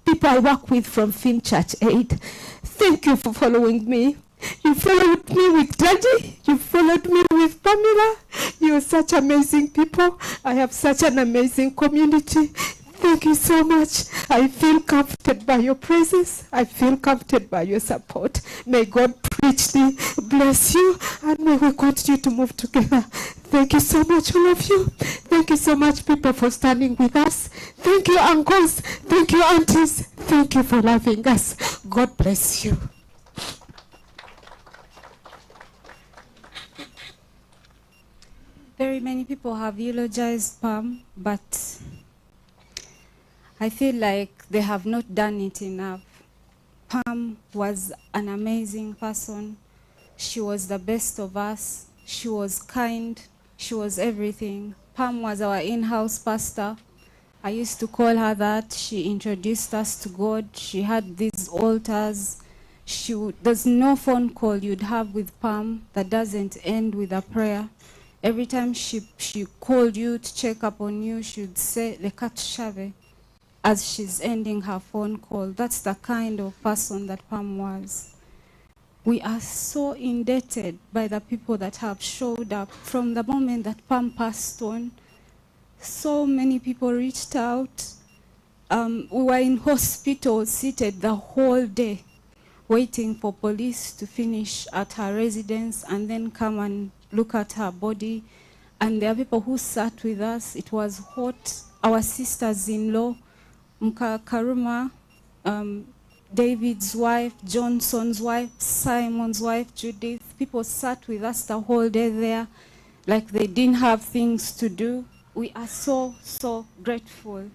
people I work with from Finn Church Aid. Thank you for following me. You followed me with Daddy. You followed me with Pamela. You're such amazing people. I have such an amazing community. Thank you so much. I feel comforted by your presence. I feel comforted by your support. May God richly bless you, and may we continue to move together. Thank you so much, all of you. Thank you so much, people, for standing with us. Thank you, uncles. Thank you, aunties. Thank you for loving us. God bless you. Very many people have eulogized Pam, but I feel like they have not done it enough. Pam was an amazing person. She was the best of us. She was kind. She was everything. Pam was our in-house pastor. I used to call her that. She introduced us to God. She had these altars. She would, there's no phone call you'd have with Pam that doesn't end with a prayer. Every time she, she called you to check up on you, she would say, Leka tushabe, as she's ending her phone call. That's the kind of person that Pam was. We are so indebted by the people that have showed up from the moment that Pam passed on. So many people reached out. Um, we were in hospital seated the whole day waiting for police to finish at her residence and then come and look at her body. And there are people who sat with us. It was hot. Our sisters-in-law, Mka Karuma, um, David's wife, Johnson's wife, Simon's wife, Judith, people sat with us the whole day there like they didn't have things to do. We are so, so grateful.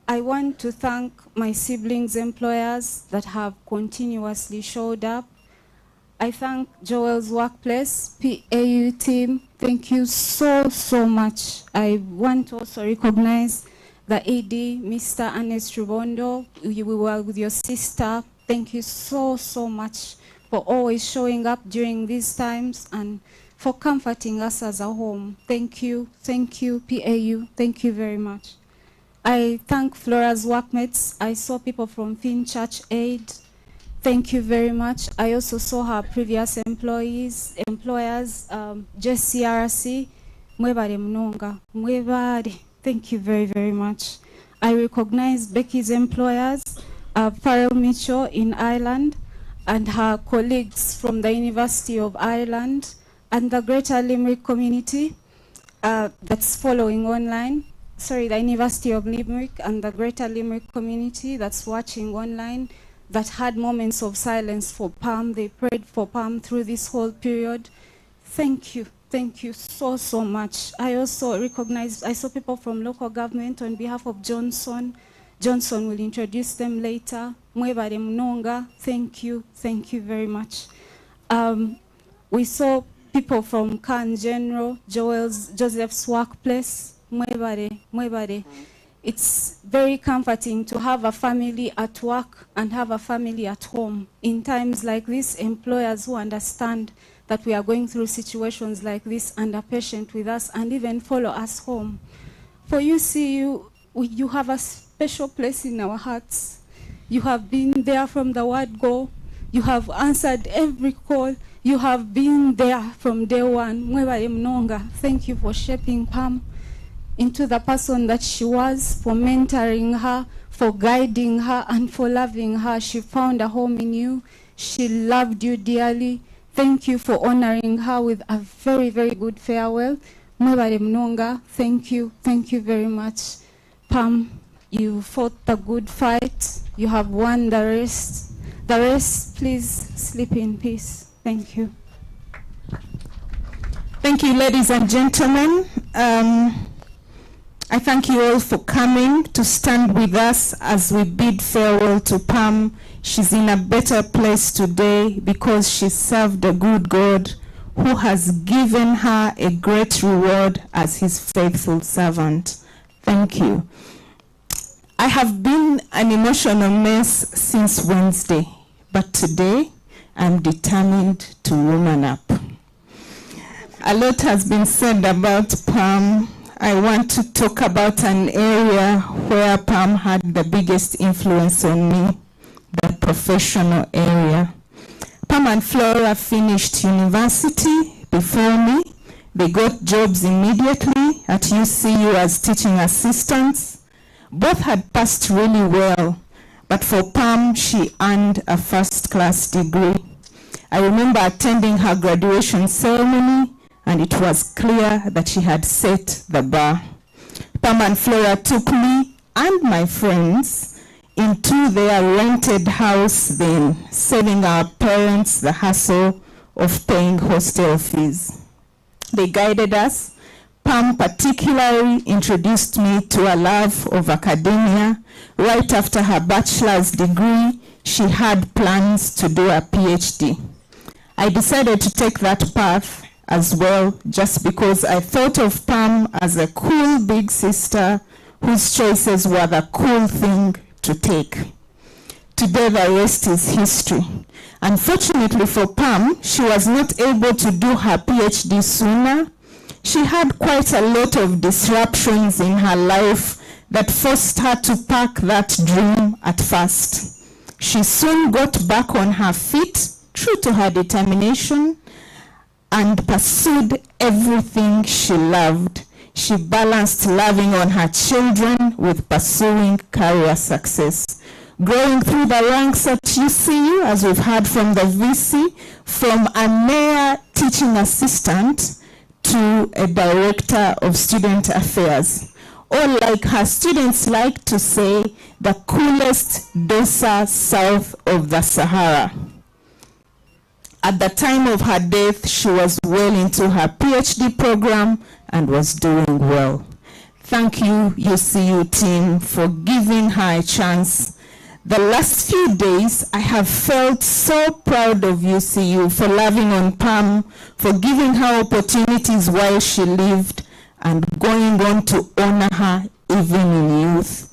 I want to thank my siblings' employers that have continuously showed up. I thank Joel's workplace, PAU team. Thank you so, so much. I want to also recognize the AD, Mr. Ernest Rubondo. You were with your sister. Thank you so, so much for always showing up during these times and for comforting us as a home. Thank you, thank you, PAU. Thank you very much. I thank Flora's workmates. I saw people from Finn Church Aid. Thank you very much. I also saw her previous employees, employers, um, JCRC. Mwebale munonga. Mwebale. Thank you very, very much. I recognize Becky's employers, uh, Farrell Mitchell in Ireland, and her colleagues from the University of Ireland, and the Greater Limerick community uh, that's following online. Sorry, the University of Limerick and the Greater Limerick community that's watching online that had moments of silence for Pam. They prayed for Pam through this whole period. Thank you. Thank you so, so much. I also recognize, I saw people from local government on behalf of Johnson. Johnson will introduce them later. Mwebale munonga, thank you, thank you very much. Um, we saw people from Khan General, Joel's, Joseph's workplace. Mwebale, mwebale. It's very comforting to have a family at work and have a family at home. In times like this, employers who understand that we are going through situations like this and are patient with us and even follow us home. For you see, you, you have a special place in our hearts. You have been there from the word go. You have answered every call. You have been there from day one. Mwebale munonga. Thank you for shaping Pam into the person that she was, for mentoring her, for guiding her, and for loving her. She found a home in you. She loved you dearly. Thank you for honoring her with a very, very good farewell. Mwebale munonga, thank you. Thank you very much. Pam, you fought the good fight. You have won the rest. The rest, please sleep in peace. Thank you. Thank you, ladies and gentlemen. Um, I thank you all for coming to stand with us as we bid farewell to Pam. She's in a better place today because she served a good God who has given her a great reward as his faithful servant. Thank you. I have been an emotional mess since Wednesday, but today I'm determined to woman up. A lot has been said about Pam. I want to talk about an area where Pam had the biggest influence on me, the professional area. Pam and Flora finished university before me. They got jobs immediately at UCU as teaching assistants. Both had passed really well, but for Pam, she earned a first class degree. I remember attending her graduation ceremony, and it was clear that she had set the bar. Pam and Flora took me and my friends into their rented house then, saving our parents the hassle of paying hostel fees. They guided us. Pam particularly introduced me to a love of academia. Right after her bachelor's degree, she had plans to do a PhD. I decided to take that path as well, just because I thought of Pam as a cool big sister whose choices were the cool thing to take. Today, the rest is history. Unfortunately for Pam, she was not able to do her PhD sooner. She had quite a lot of disruptions in her life that forced her to park that dream at first. She soon got back on her feet, true to her determination, and pursued everything she loved. She balanced loving on her children with pursuing career success. Growing through the ranks at UCU, as we've heard from the VC, from a mere teaching assistant to a director of student affairs. Or like her students like to say, the coolest dosa south of the Sahara. At the time of her death, she was well into her PhD program and was doing well. Thank you, UCU team, for giving her a chance. The last few days, I have felt so proud of UCU for loving on Pam, for giving her opportunities while she lived, and going on to honor her even in youth,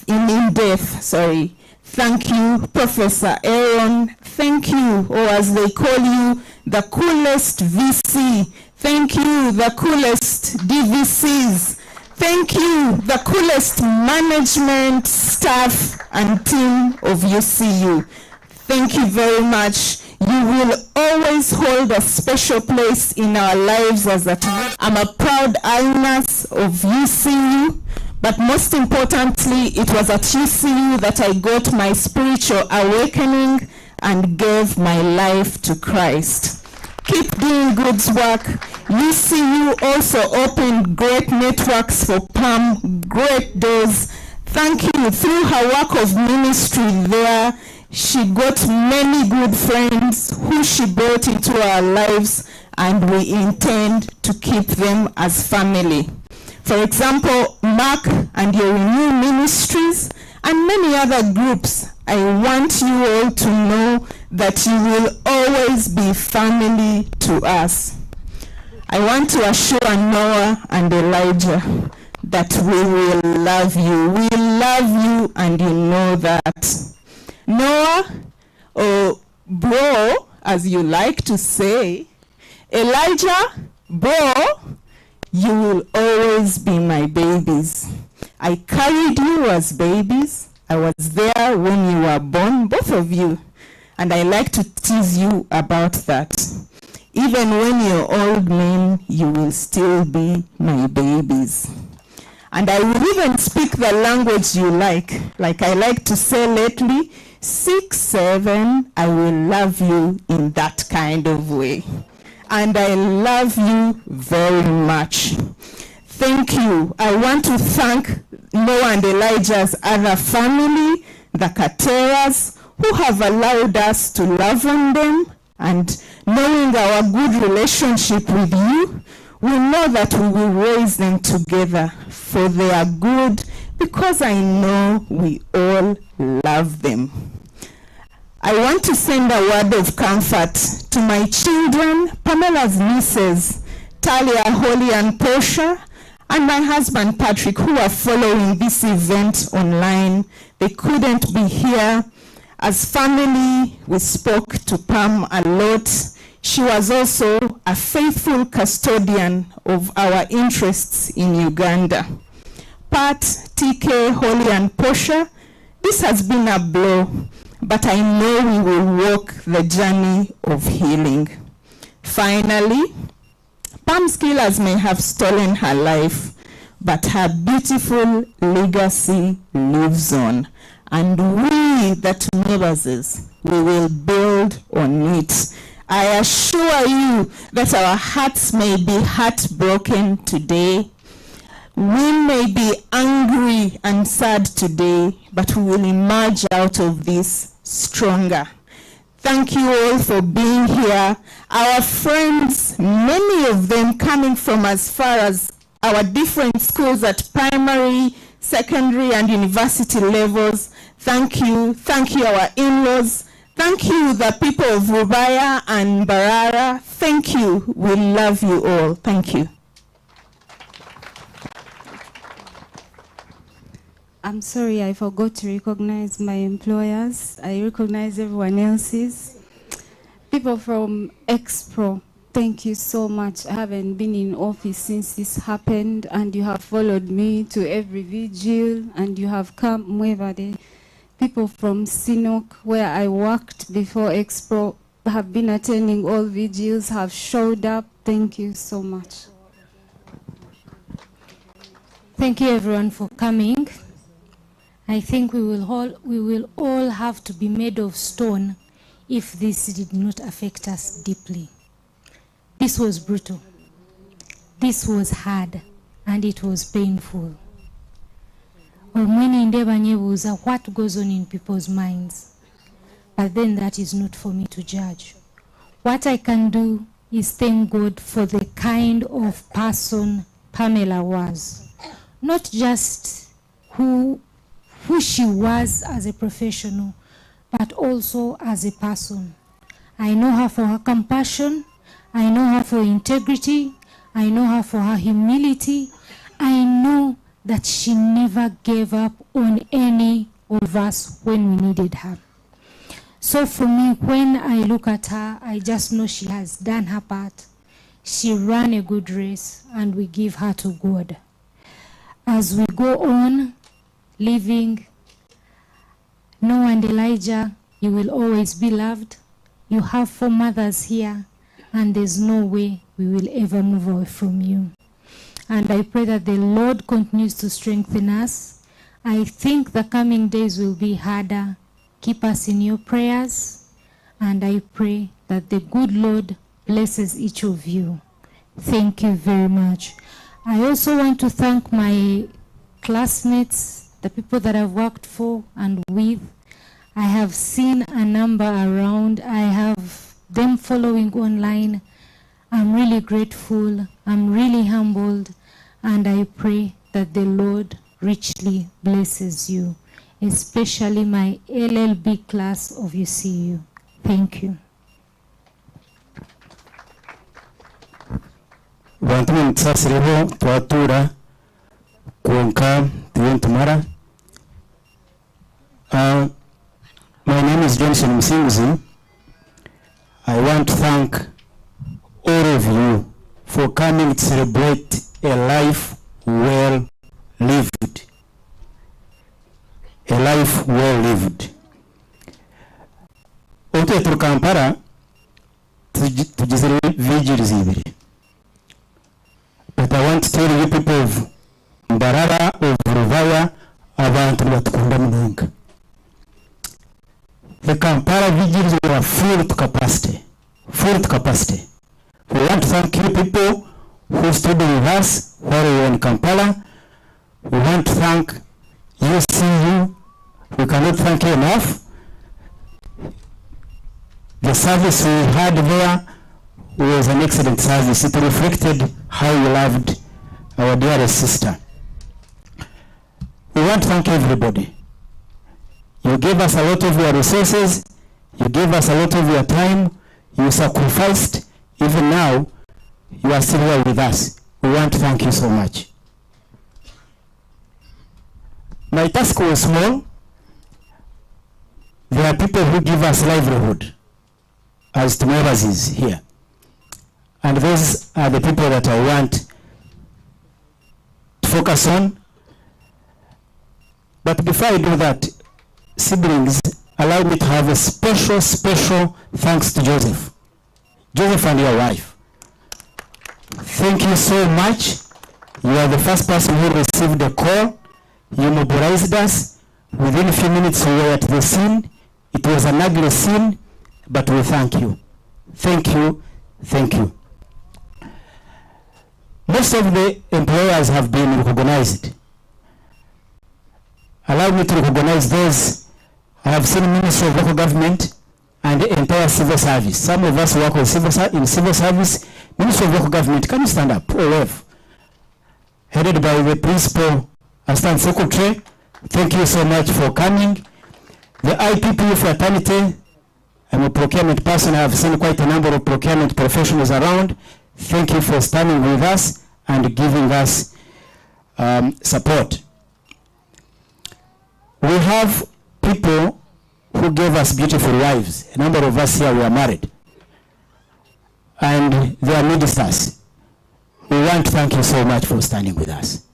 in death, sorry. Thank you, Professor Aaron. Thank you, or as they call you, the coolest VC. Thank you, the coolest DVCs. Thank you, the coolest management, staff, and team of UCU. Thank you very much. You will always hold a special place in our lives as a team. I'm a proud alumnus of UCU, but most importantly, it was at UCU that I got my spiritual awakening and gave my life to Christ. Keep doing good work. UCU also opened great networks for Pam, great doors. Thank you. Through her work of ministry there, she got many good friends who she brought into our lives, and we intend to keep them as family. For example, Mark and your Renew Ministries and many other groups, I want you all to know that you will always be family to us. I want to assure Noah and Elijah that we will love you. We love you, and you know that. Noah, or bro, as you like to say, Elijah, bro, you will always be my babies. I carried you as babies. I was there when you were born, both of you. And I like to tease you about that. Even when you're old men, you will still be my babies. And I will even speak the language you like. Like I like to say lately, 6, 7, I will love you in that kind of way. And I love you very much. Thank you. I want to thank Noah and Elijah's other family, the Kateras, who have allowed us to love on them, and knowing our good relationship with you, we know that we will raise them together for their good, because I know we all love them. I want to send a word of comfort to my children, Pamela's nieces, Talia, Holly, and Portia, and my husband, Patrick, who are following this event online. They couldn't be here. As family, we spoke to Pam a lot. She was also a faithful custodian of our interests in Uganda. Pat, TK, Holly, and Portia, this has been a blow, but I know we will walk the journey of healing. Finally, Pam's killers may have stolen her life, but her beautiful legacy lives on. And we, the Tumebases, we will build on it. I assure you that our hearts may be heartbroken today. We may be angry and sad today, but we will emerge out of this stronger. Thank you all for being here. Our friends, many of them coming from as far as our different schools at primary, secondary, and university levels. Thank you. Thank you, our in-laws. Thank you, the people of Rubaya and Mbarara. Thank you. We love you all. Thank you. I'm sorry, I forgot to recognize my employers. I recognize everyone else's. People from Expro, thank you so much. I haven't been in office since this happened, and you have followed me to every vigil, and you have come Mwebale. People from Sinok, where I worked before Expro, have been attending all vigils, have showed up. Thank you so much. Thank you everyone for coming. I think we will all, we will all have to be made of stone if this did not affect us deeply. This was brutal. This was hard and it was painful. Obumwe nindeeba nyebuuza what goes on in people's minds. But then that is not for me to judge. What I can do is thank God for the kind of person Pamela was. Not just who, who she was as a professional, but also as a person. I know her for her compassion. I know her for integrity. I know her for her humility. I know that she never gave up on any of us when we needed her. So for me, when I look at her, I just know she has done her part. She ran a good race, and we give her to God. As we go on living, Noah and Elijah, you will always be loved. You have four mothers here, and there's no way we will ever move away from you. And I pray that the Lord continues to strengthen us. I think the coming days will be harder. Keep us in your prayers. And I pray that the good Lord blesses each of you. Thank you very much. I also want to thank my classmates, the people that I've worked for and with. I have seen a number around. I have them following online. I'm really grateful. I'm really humbled. And I pray that the Lord richly blesses you, especially my LLB class of UCU. Thank you. Bantu mwe mutusaasireho twatuura kwonka turiyo nitumara. My name is Johnson Musinguzi. I want to thank all of you for coming to celebrate a life well lived. A life well lived. Obu twaba turi Kampala tugizire vigils ibiri. But I want to tell you people of Mbarara, of Rubaya, abantu nibatukunda munonga. The Kampala vigils were full to capacity. Full to capacity. We want to thank you people who stood with us while we were in Kampala. We want to thank UCU. We cannot thank you enough. The service we had there was an excellent service. It reflected how we loved our dearest sister. We want to thank everybody. You gave us a lot of your resources. You gave us a lot of your time. You sacrificed. Even now, you are still here with us. We want to thank you so much. My task was small. There are people who give us livelihood, as Tumwebaze is here. And those are the people that I want to focus on. But before I do that, siblings, allow me to have a special, special thanks to Joseph. Joseph and your wife. Thank you so much. You are the first person who received the call. You mobilized us. Within a few minutes, we were at the scene. It was an ugly scene, but we thank you. Thank you. Thank you. Most of the employers have been recognized. Allow me to recognize those. I have seen Ministry of Local Government and the entire civil service. Some of us work in civil service. Ministry of Local Government, can you stand up or wave? Headed by the Principal Assistant Secretary, thank you so much for coming. The IPP fraternity, I'm a procurement person. I have seen quite a number of procurement professionals around. Thank you for standing with us and giving us support. We have people who gave us beautiful wives. A number of us here, we are married. And they are ministers. We want to thank you so much for standing with us.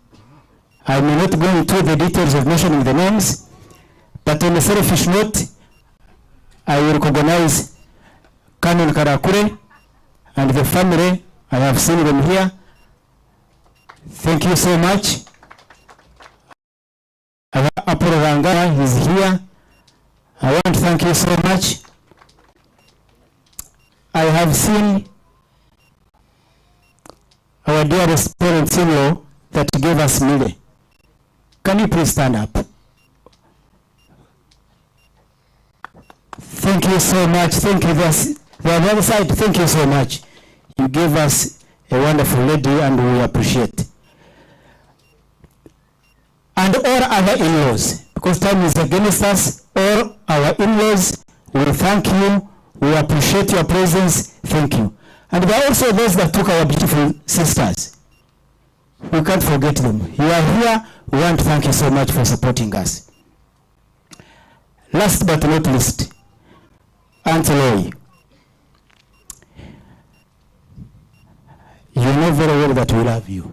I may not go into the details of mentioning the names, but on a selfish note, I will recognize Canon Karakure and the family. I have seen them here. Thank you so much. I have Apollo Rangara, he's here. I want to thank you so much. I have seen our dearest parents-in-law that gave us Mile. Can you please stand up? Thank you so much. Thank you. That's the other side, thank you so much. You gave us a wonderful lady and we appreciate. And all other in-laws, because time is against us, all our in-laws, we thank you, we appreciate your presence, thank you. And there are also those that took our beautiful sisters. We can't forget them. You are here, we want to thank you so much for supporting us. Last but not least, Auntie Loy. You know very well that we love you.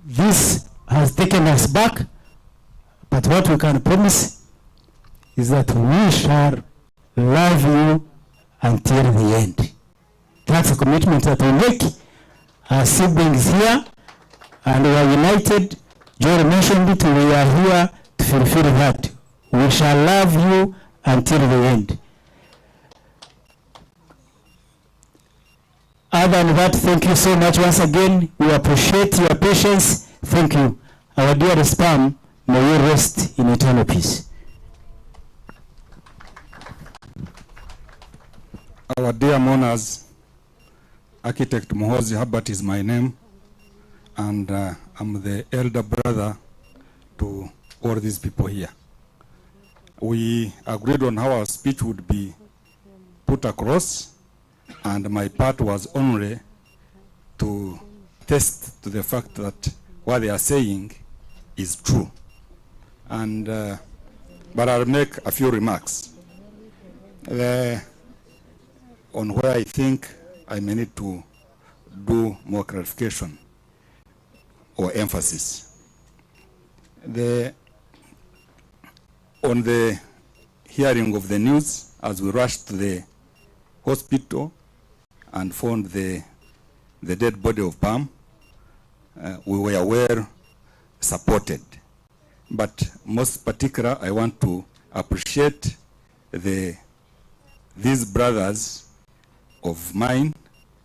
This has taken us back, but what we can promise is that we shall love you until the end. That's a commitment that we make. Our siblings here, and we are united. Joel mentioned it, we are here to fulfill that. We shall love you until the end. Other than that, thank you so much once again. We appreciate your patience. Thank you. Our dearest Pam, may you rest in eternal peace. Our dear mourners, Architect Muhoozi Herbert is my name, and I'm the elder brother to all these people here. We agreed on how our speech would be put across, and my part was only to test to the fact that what they are saying is true. But I'll make a few remarks on where I think I may need to do more clarification or emphasis. On the hearing of the news, as we rushed to the hospital and found the dead body of Pam, we were well supported. But most particular, I want to appreciate these brothers of mine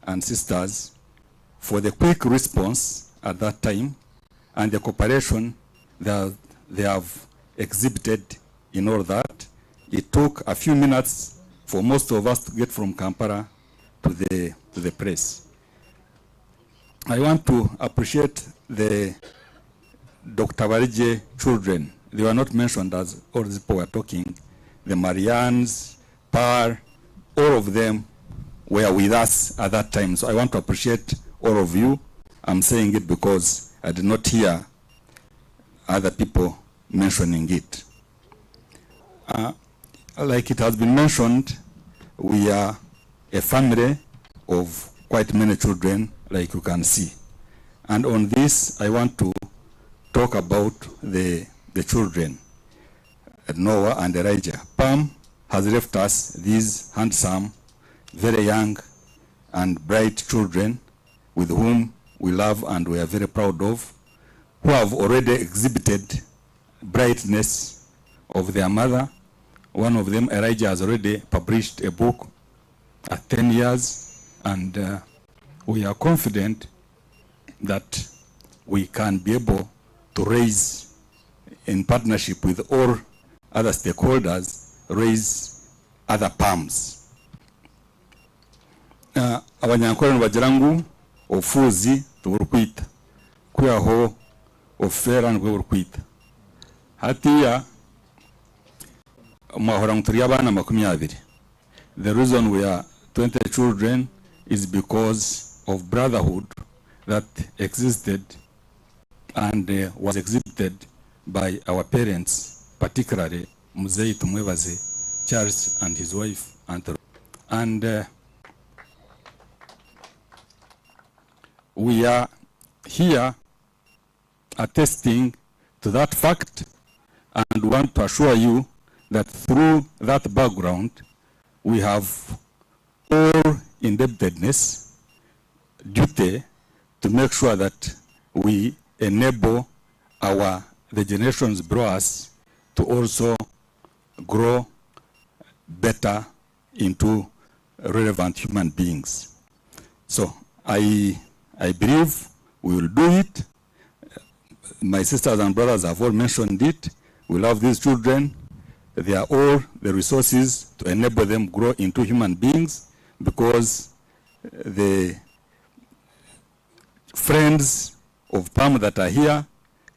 and sisters for the quick response at that time and the cooperation that they have exhibited in all that. It took a few minutes for most of us to get from Kampala to the press. I want to appreciate the Dr. Barigye children. They were not mentioned as all these people were talking. The Marians, Par, all of them were with us at that time. So I want to appreciate all of you. I'm saying it because I did not hear other people mentioning it. Like it has been mentioned, we are a family of quite many children, like you can see. And on this, I want to talk about the children, Noah and Elijah. Pam has left us these handsome, very young and bright children with whom we love and we are very proud of, who have already exhibited brightness of their mother. One of them, Elijah, has already published a book at 10 years, and we are confident that we can be able to raise, in partnership with all other stakeholders, raise other palms. Abanyankore nibagira ngu obufuuzi tiburikwita, kwihaho obufeera nibwo burikwita. Hatiya Mwahurira ngu turi abaana 20. The reason we are 20 children is because of brotherhood that existed and was exhibited by our parents, particularly Muzei Tumwebaze Charles and his wife Aunt. And we are here attesting to that fact and want to assure you that through that background, we have all indebtedness, duty to make sure that we enable the generations below us to also grow better into relevant human beings. So I believe we will do it. My sisters and brothers have all mentioned it. We love these children. They are all the resources to enable them grow into human beings, because the friends of PAM that are here,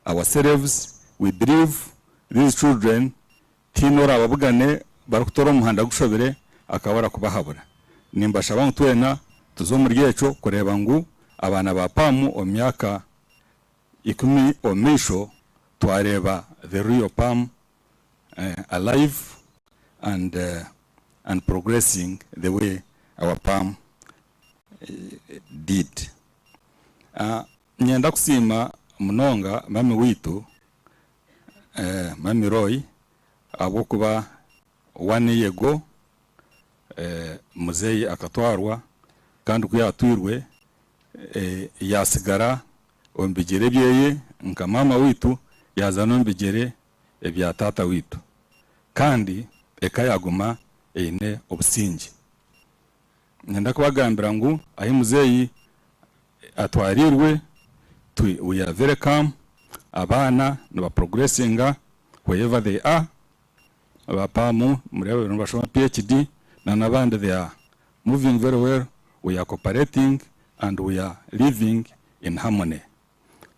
ourselves, we believe these children, tinora ababugane barikutora omuhanda gushobere akabara kubahabura. Nimbashaba ngu twena tuze omuri ekyo kureeba ngu abaana ba PAM omu myaka 10 omu maisho twareeba the real PAM alive and progressing the way our PAM did. Nyenda kusiima munonga mami witu, Mami Roy, ahabw'okuba one year ago muzeeyi akatwarwa, kandi ku yatwirwe yasigara omu bigyere byeye nka mama witu, yaza n'omu bigyere ebya tata witu, kandi eka yaguma eine obusinge. Nyenda kubagambira ngu ahi muzeeyi atwarirwe, we are very calm. Abaana nibaprogressinga wherever they are. Abapamu murebe nibashoma PhD na n'abandi, they are moving very well. We are cooperating and we are living in harmony.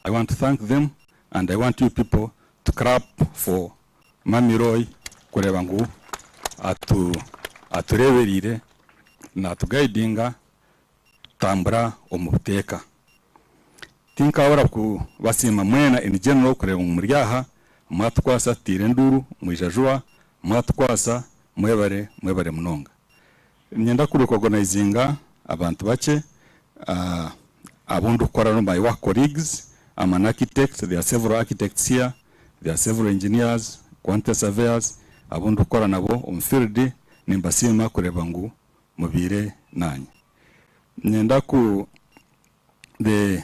I want to thank them, and I want you people to clap for Mami Roy kureba ngu atureberire natuguidinga tambura omu buteeka. Tinkabura kubasiima mwena in general kureba ngu muri aha mwatukwasa, tutiire enduru mwija juba mwatukwasa. Mwebare, mwebare munonga. Nyenda kurecognizinga abantu bakye abundi kukora no my work colleagues. I'm an architect. There are several architects here, there are several engineers, quantity surveyors abundi kukora nabo omu field. Nimbasiima kureba ngu mubiire nanye. Nyenda ku the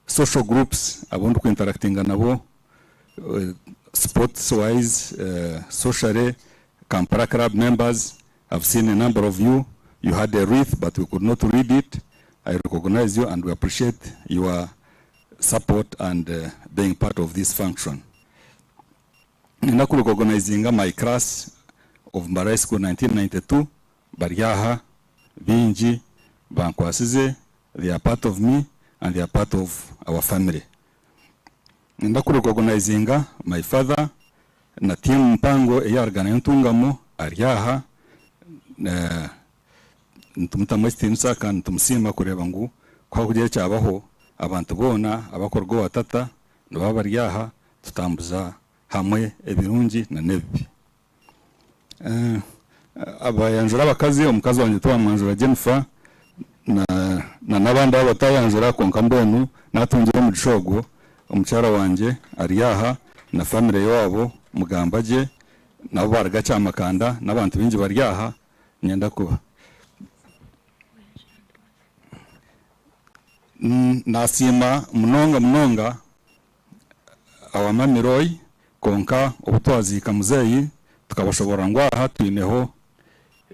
social groups abundi kuinteractinga nabo, sports wise, socially, Kampala Club members. I've seen a number of you. You had a wreath, but we could not read it. I recognize you and we appreciate your support and being part of this function. Nina kurecognizinga my class of Mbarara School 1992, bari aha bingi bankwasize. They are part of me and they are part of our family. Nenda kurecognizinga my father na team mpango eyargana entungamo ari aha, nitumutamu ekitiinisa kandi nitumusiima kureeba ngu kwakugira ekyabaho abantu boona abakorwa owa tata nibaba bari aha tutambuza hamwe ebirungi na n'ebibi. Abayanjura abakazi, omukazi wangye tubamwanjura Jennifer na n'abandi abo batayanjura, konka mbwenu natungire omugisha ogwo, omukyara wangye ari aha na family yabo mugamba gye nabo baruga Kyamakanda n'abantu bingi bari aha. Nyenda kuba nasiima munonga munonga awa Mami Roy, konka obu twaziika muzeeyi tukabashobora ngu aha twineho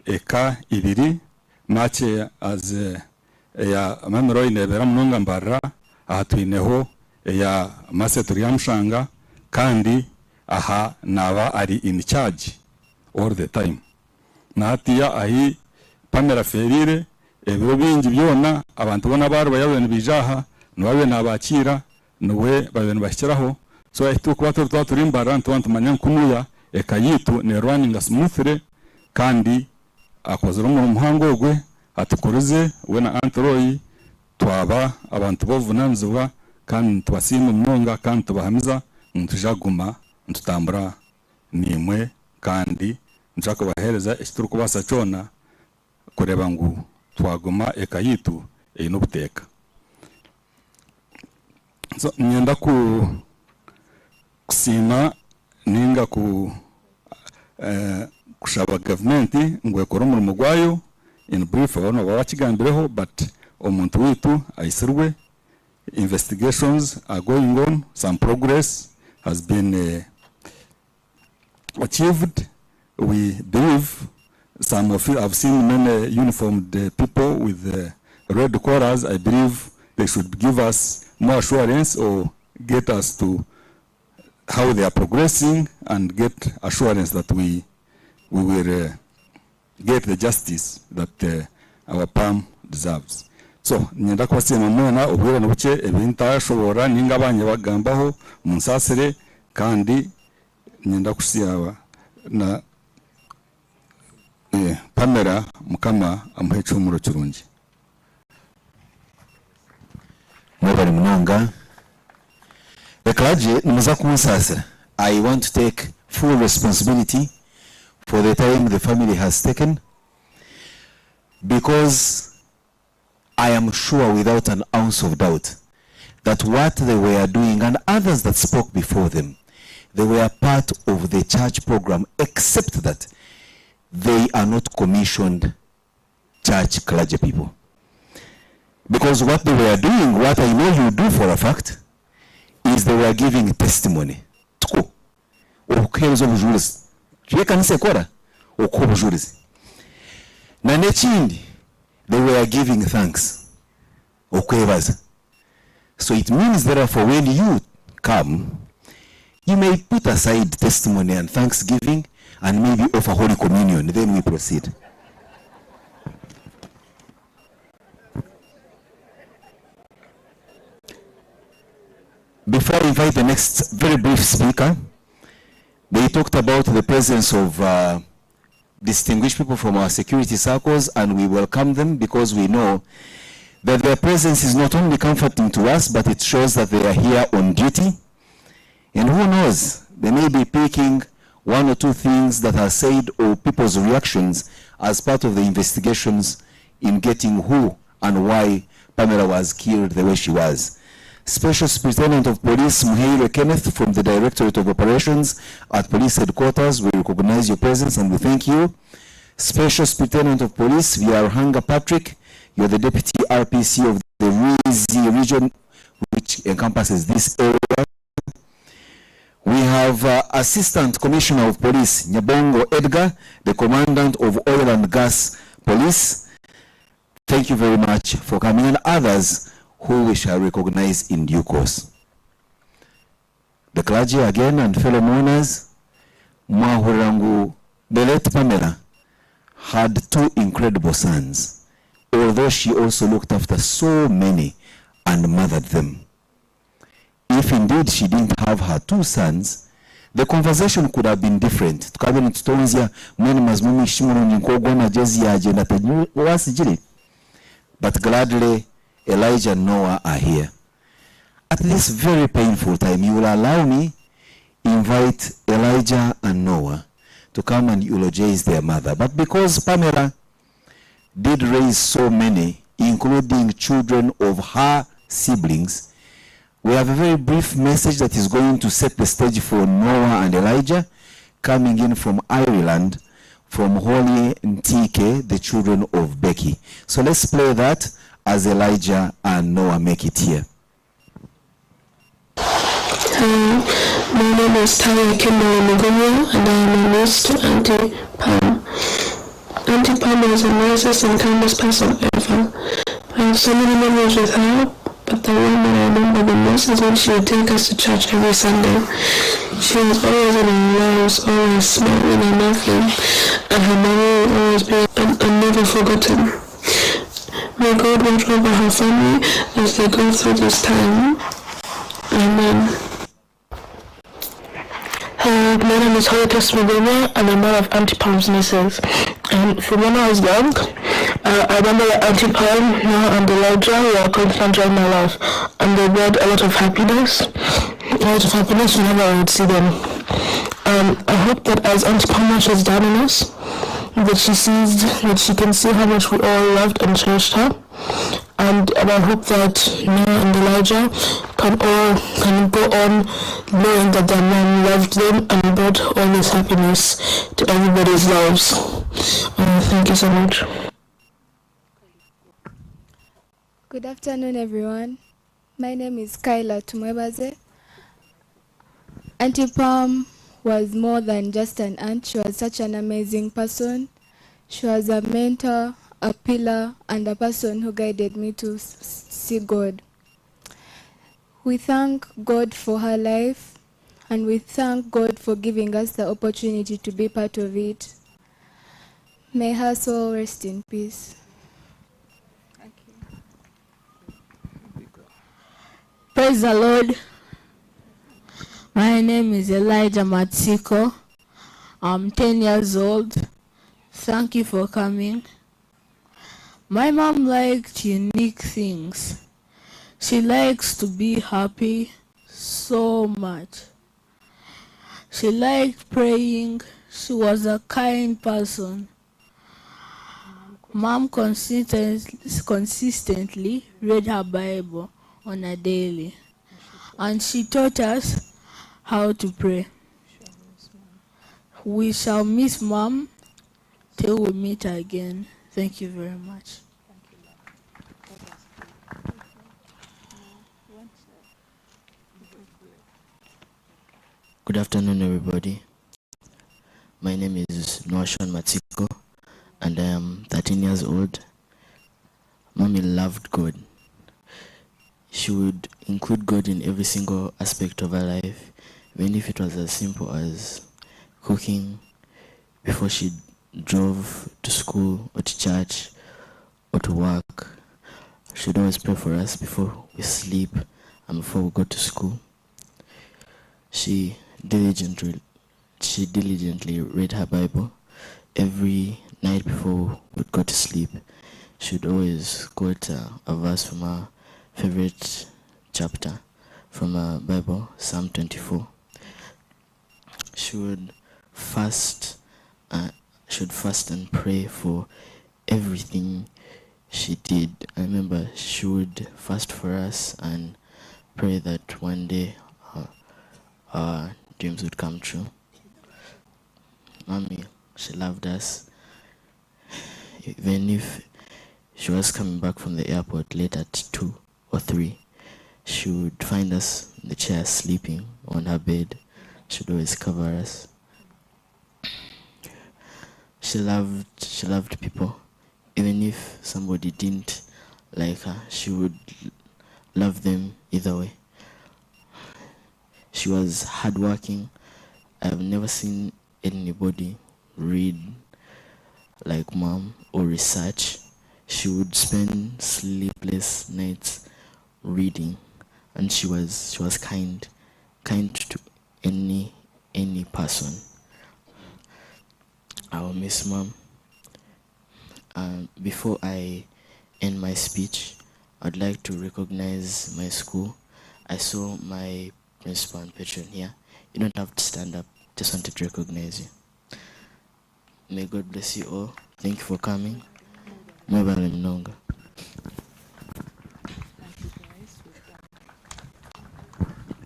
eka ibiri make as eya Mami Roy nebeera munonga Mbarara, aha twineho eya Mase Turyamushanga, kandi aha naba ari in charge all the time. Nahatiya ahi Pamela ferire ebiro bingi byona abantu bona baruba yabe nibaija aha nibabe nabakiira niwe babe nibahikiraho. So ahi turikuba turi tuba turi Mbarara nituba nitumanya nkunuya. Eka yaitu nerunninga smoothly kandi akozire omurimo muhango ogwe atukurize we na Aunt Roy twaba abantu b'obuvunanizibwa kandi nitubasiima munonga kandi nitubahamiza ngu nitwija kuguma nitutambura naimwe kandi nitwija kubaheereza eki turikubaasa kyona kureeba ngu twaguma eka yaitu eine obuteeka. So niinyenda ku kusiima ninga ku kushaba gavumenti ngu ekore omurimo gwayo. In brief, abamwe baba bakigambireho, but omuntu waitu aitsirwe, investigations are going on, some progress has been achieved. We believe some of you have seen many uniformed people with red collars. I believe they should give us more assurance or get us to how they are progressing and get assurance that we will get the justice that our Pam deserves. So nyenda kubasiima mwena. Obwire nibukye, ebintashobora ninga abanye bagambaho munsasire, kandi nyenda kusiaba na Pamela, Mukama amuhe ekihumuro kirungi. Mwebale munonga. The clergy, nimuza kunsasira. I want to take full responsibility for the time the family has taken, because I am sure without an ounce of doubt that what they were doing and others that spoke before them, they were part of the church program, except that they are not commissioned church clergy people. Because what they were doing, what I know you do for a fact, is they were giving testimony. Tuko. Okuheereza obujulizi. Ekanisa ekora okuha obujulizi. Na n'ekindi, they were giving thanks. Okwebaza. So it means therefore when you come, you may put aside testimony and thanksgiving and maybe offer Holy Communion, then we proceed. Before I invite the next very brief speaker, they talked about the presence of distinguished people from our security circles, and we welcome them because we know that their presence is not only comforting to us, but it shows that they are here on duty. And who knows, they may be picking one or two things that are said or people's reactions as part of the investigations in getting who and why Pamela was killed the way she was. Special Superintendent of Police Muheire Kenneth from the Directorate of Operations at Police Headquarters, we recognize your presence and we thank you. Special Superintendent of Police Hanga Patrick, you're the Deputy RPC of the Rwizi region, which encompasses this area. We have Assistant Commissioner of Police Nyabongo Edgar, the Commandant of Oil and Gas Police. Thank you very much for coming, and others who we shall recognize in due course. The clergy again and fellow mourners, mwahurira ngu, the late Pamela had two incredible sons, although she also looked after so many and mothered them. If indeed she didn't have her two sons, the conversation could have been different. Tukabe nitutonzya mwene mazimumi shimurungi nkogwa amagezi yagenda wasigire. But gladly, Elijah and Noah are here. At this very painful time, you will allow me invite Elijah and Noah to come and eulogize their mother. But because Pamela did raise so many, including children of her siblings, we have a very brief message that is going to set the stage for Noah and Elijah coming in from Ireland, from Holly and TK, the children of Becky. So let's play that as Elijah and Noah make it here. Hello, my name is Talia Kimberly Mugunya, and I am a niece to Auntie Pam. Auntie Pam was the nicest and kindest person ever. I have so many memories with her, but the one that I remember the most is when she would take us to church every Sunday. She was always in our lives, always smiling and laughing, and her memory will always be and never forgotten. May God watch over her family as they go through this time. Amen. Hello. My name is Holotus Mugoma, and I'm one of Auntie Pam's nieces. From when I was young, I remember that Auntie Pam, Noah, and Elijah were a constant joy in my life, and they brought a lot of happiness, a lot of happiness whenever I would see them. I hope that as Auntie Pam watches down on us, that she sees, that she can see how much we all loved and cherished her. And I hope that Noah and Elijah can all can go on knowing that their mom loved them and brought all this happiness to everybody's lives. Thank you so much. Good afternoon, everyone. My name is Kyla Tumwebaze. Auntie Pam was more than just an aunt. She was such an amazing person. She was a mentor, a pillar, and a person who guided me to see God. We thank God for her life, and we thank God for giving us the opportunity to be part of it. May her soul rest in peace. Praise the Lord. My name is Elijah Matsiko. I'm 10 years old. Thank you for coming. My mom liked unique things. She likes to be happy so much. She liked praying. She was a kind person. Mom consistently read her Bible on a daily, and she taught us how to pray. We shall miss Mom till we meet again. Thank you very much. Good afternoon, everybody. My name is Noah Sean Matsiko, and I am 13 years old. Mommy loved God. She would include God in every single aspect of her life, even if it was as simple as cooking before she drove to school or to church or to work. She would always pray for us before we sleep and before we go to school. She diligently read her Bible every night before we'd go to sleep. She would always quote a verse from her favorite chapter from her Bible, Psalm 24. She would fast, fast and pray for everything she did. I remember she would fast for us and pray that one day our dreams would come true. Mommy, she loved us. Even if she was coming back from the airport late at 2 or 3, she would find us in the chair sleeping on her bed. She would always cover us. She loved people. Even if somebody didn't like her, she would love them either way. She was hardworking. I've never seen anybody read like Mom or research. She would spend sleepless nights reading, and she was kind to any person. I will miss Mom. Before I end my speech, I'd like to recognize my school. I saw my principal and patron here. You don't have to stand up, just wanted to recognize you. May God bless you all. Thank you for coming. Mwebale Mnonga.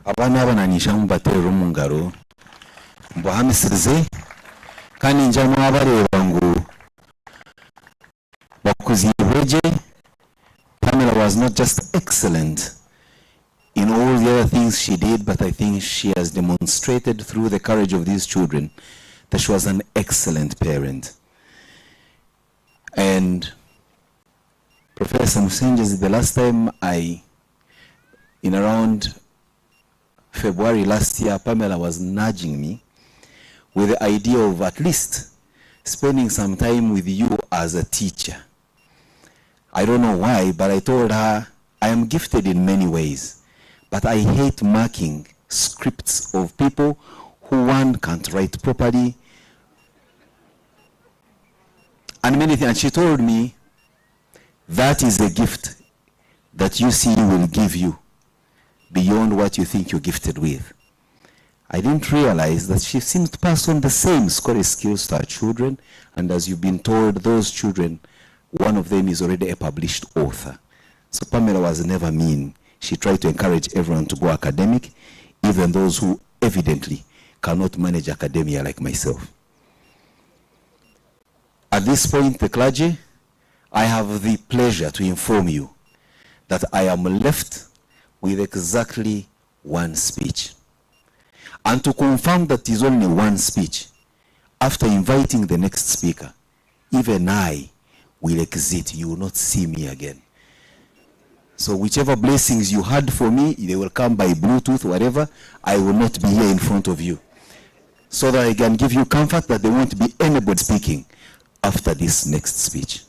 Abaana abananisha mubaterera omu ngaro mbahamisirize kandi nja mwabareeba ngu bakuziibwe gye. Pamela was not just excellent in all the other things she did, but I think she has demonstrated through the courage of these children that she was an excellent parent. And Professor Musengezi, the last time in around February last year, Pamela was nudging me with the idea of at least spending some time with you as a teacher. I don't know why, but I told her I am gifted in many ways, but I hate marking scripts of people who one can't write properly, and many things. And she told me that is a gift that UCU will give you beyond what you think you're gifted with. I didn't realize that she seems to pass on the same scholarly skills to her children, and as you've been told, those children, one of them is already a published author. So Pamela was never mean. She tried to encourage everyone to go academic, even those who evidently cannot manage academia like myself. At this point, the clergy, I have the pleasure to inform you that I am left with exactly one speech. And to confirm that is only one speech, after inviting the next speaker, even I will exit. You will not see me again. So whichever blessings you had for me, they will come by Bluetooth, whatever. I will not be here in front of you. So that I can give you comfort that there won't be anybody speaking after this next speech.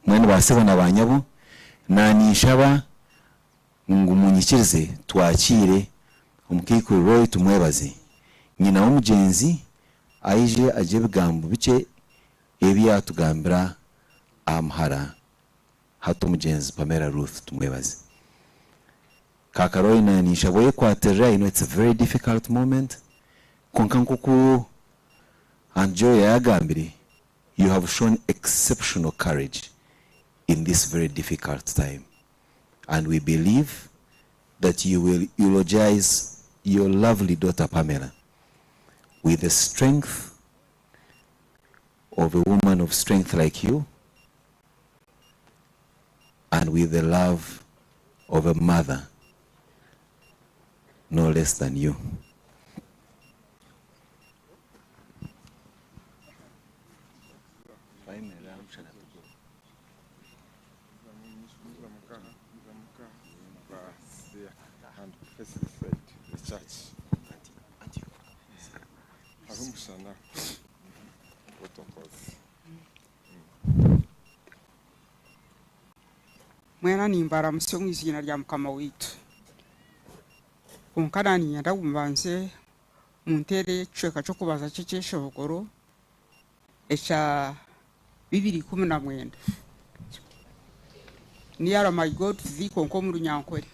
Mwene basebo na banyabo, naninshaba ngu munyikirize twakire omukaikuru Roy tumwebaze. Nyina w'omugyenzi aije agye ebigambo bikye ebi yatugambira aha muhara hati omugyenzi Pamela Ruth tumwebaze. Kaka Roy naninshaba oyekwatirira, you know it's a very difficult moment. Konka nkoku Aunt Joy yayagambire, you have shown exceptional courage in this very difficult time. And we believe that you will eulogize your lovely daughter Pamela with the strength of a woman of strength like you, and with the love of a mother no less than you. And facilitate the church. Harumushana protocols. Mwena nimbaramutsya omu izina rya Mukama waitu. Konka naninyenda ngu mbanze munteere ekicweka ky'okubanza ky'ekyeshongoro ekya 2019. Nearer my God to thee konka omu Runyankore.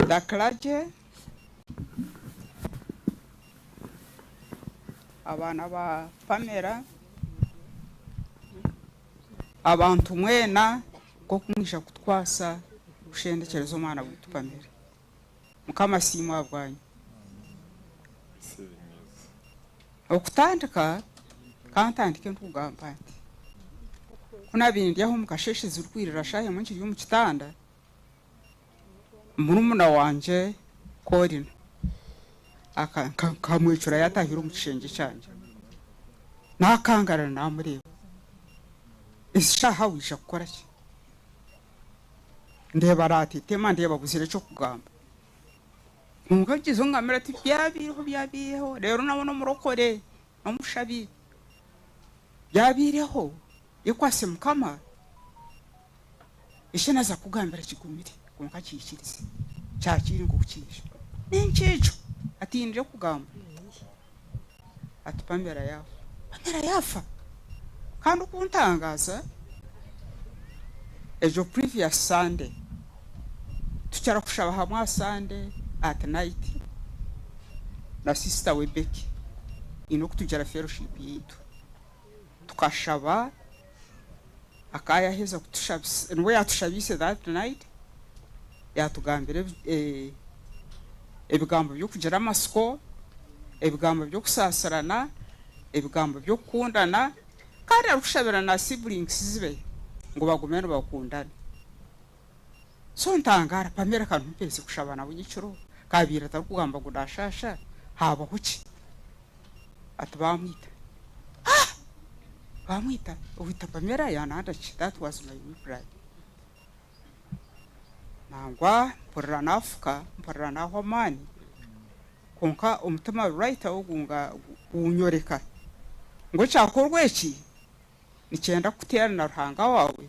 The clergy, abaana ba Pamela, abantu mwena nk'okumwisha kutwasa kushendekyereza omwana witu Pamela. Mukama asiimwe ahabwanyu. Okutandika kantandike nkugamba nti kunabiire ndi aho omu kasheshe zirikwirira shaaha emwe nkiri omu kitanda, murumuna wanje Colin akamwecura yatahira omu kishengye kyangye, nakangarana namureeba, ezi shaaha wija kukora ki? Ndeeba aratetema, ndeeba abuzire eky'okugamba. Kwonka ngizeho ngamira ati byabiireho byabiireho, reero nawe n'omurokore n'omushabi byabiireho, yekwase Mukama, eki naza kugambira kigumire konka kiikirize, kyakiri nk'okukiija. N'enki ekyo atindire kugamba ati Pamela yaafa. Pamela yaafa. Kandi okuntangaza, ejo previous Sunday tukyara kushaba hamwe Sunday at night na sister we Becky ino kutugira fellowship yitu, tukashaba Akaba yaaheza kutushabisa, niwe yaatushabiise that night, yaatugambira ebigambo by'okugira amatsiko, ebigambo by'okusaasirana, ebigambo by'okukundana, kandi arikushabira na siblings be ngu bagume nibakundana. So ntangaara, Pamela ka ntumpeereze kushaba nawe nyekiro, kaabaire atarikugamba ngu naashaasha, haabaho ki? Ati baamwita. Ah! Baamwita? Owita Pamela yaananda ki? That was my reply. Nangwa mpurira naafuka, mpurira naahwa amaani, kwonka omutima right aho gunyoreka ngu ekyakorwa eki nikyenda kukuteerana na Ruhanga waawe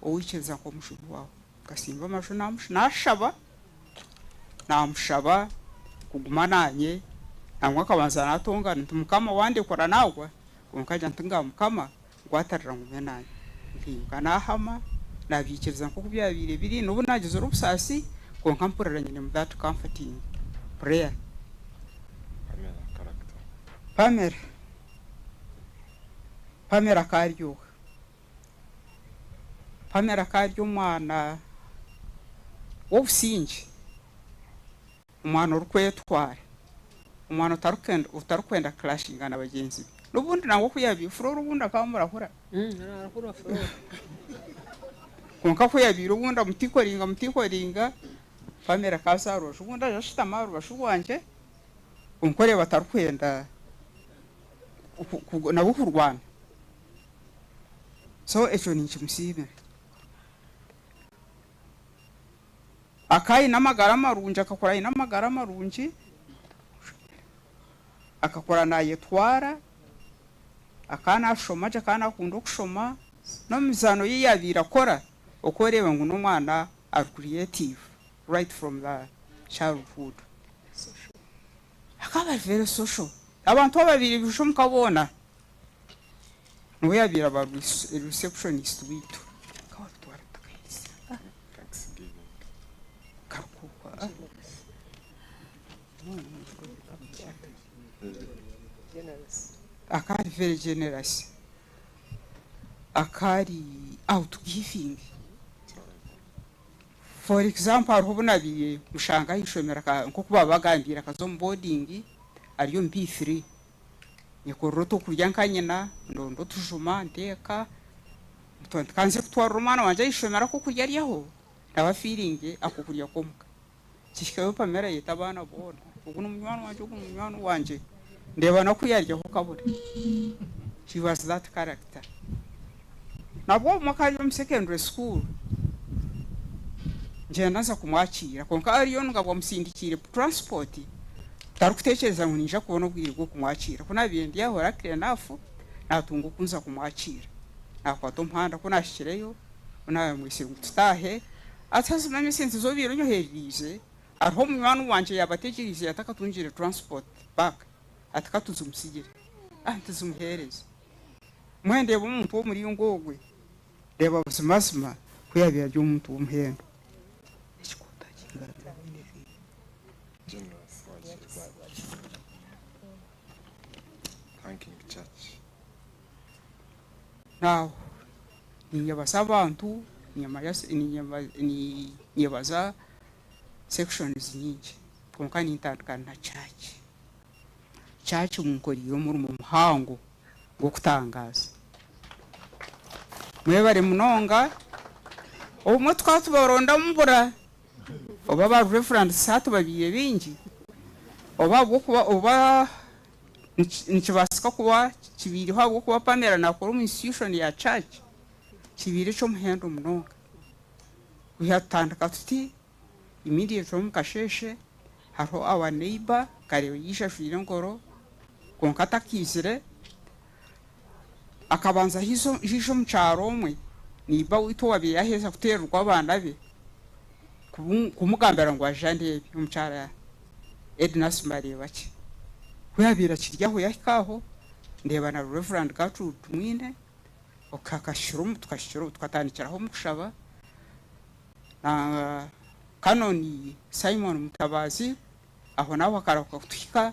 ou oikiriza nk'Omujuni waawe. Nkasimba amaju naashaba, naamushaba kuguma naanye, nangwa nkabanza naatongana nti Mukama wandekura naagwa, kwonka ngira nti ngaaha Mukama nkwatirira ngume naanye. Nkainka naahama, naabiikiriza nk'oku byabaire biri, n'obu naagizire obusaasi, kwonka mpurira nyinemu that comforting prayer. Pamela. Pamela akaryoha. Pamela akaba ari omwana w'obusingye, omwana orikwetwara, omwana otarikwenda kuclashinga na bagyenzi be. N'obundi nangwa ku yaabaire Flora obundi akaba amurahura. Kwonka ku yaabaire obundi amutikoringa amutikoringa, Pamela akaba aza aha rubaju obundi aija ashutama aha rubaju rwangye, kwonka oreeba atarikwenda nabo kurwana. So ekyo ninkimusiimira. Akaba aine amagara marungi, akakura aine amagara marungi, akakura naayetwara, akaba naashoma gye, akaba naakunda okushoma, n'omu mizaano ei yaabaire akora, okooreeba ngu n'omwana ari creative right from the childhood. Akaba ari very social. Abantu ababaire baija omuka boona, niwe yaabaire aba receptionist waitu. Akaba ari very generous. Akaba ari outgiving. For example hariho obu nabaire mushanga aha ishomero nk'oku baabagambiire akaza omu boarding ari omu P3. Nyekorera otwokurya nka nyina, ndonda otujuma nteeka, ka nze kutwarira omwana wangye aha ishomero akokurya aryeho, nawe afiiringe akokurya k'omuka. Kihikayo Pamela ayeta abaana boona, ogu n'omunywani wangye, ogu n'omunywani wangye, ndeeba n'oku yaryaho kabure. She was that character. Nabwo obumwe akaba ari omu secondary school, ngyenda nza kumwakiira kwonka ariyo nga bamusindikiire transport, tarikutekyereza ngu niinyija kubona obwire bw'okumwakiira. Ku naabaire ndi aho luckily enough, naatunga oku nza kumwakiira. Naakwata omuhanda ku naahikireyo, ku naamwetsire ngu tutaahe, ati haza omanye esente ezi obaire onyohereriize, hariho munywani wangye yaaba ategyereize atakatungire transport back, ati ka tuzimusigire. Ah ntizimuheereze. Mbwenu ndeeba omuntu w'omuringo ogwe, ndeeba buzimazima ku yaabaire ari omuntu w'omuhendo. Now ninyebaza abantu, ninyebaza sections nyingi kwonka nintandika na church. Church munkoreire omurimo muhango gw'okutangaaza. Mwebare munonga, obumwe tukaba tubaronda mubura, oba ba reverends hati babaire baingi, oba ahabw'okuba oba nikibaasika kuba kibaireho ahabw'okuba Pamela naakora omu institution ya church, kibaire eky'omuhendo munonga. Kwiha tutandika tuti, immediately omu kasheeshe hariho our neighbour nkareeba yaija ajwaire engoro kwonka atakaizire, akabanza yaija omu kyaro omwe, neighbour waitu owaabaire yaaheza kuteererwa abaana be, kumugambira ngu aije andeebe omu kyaro Edna Simarebakye. Ku yaabaire akiri aho yaahika aho, ndeeba na Rev. Gertrude Tumwine, tukatandikiraho omu kushaba, na Canon Simon Mutabazi, ahonaaho akarahuka kutuhika,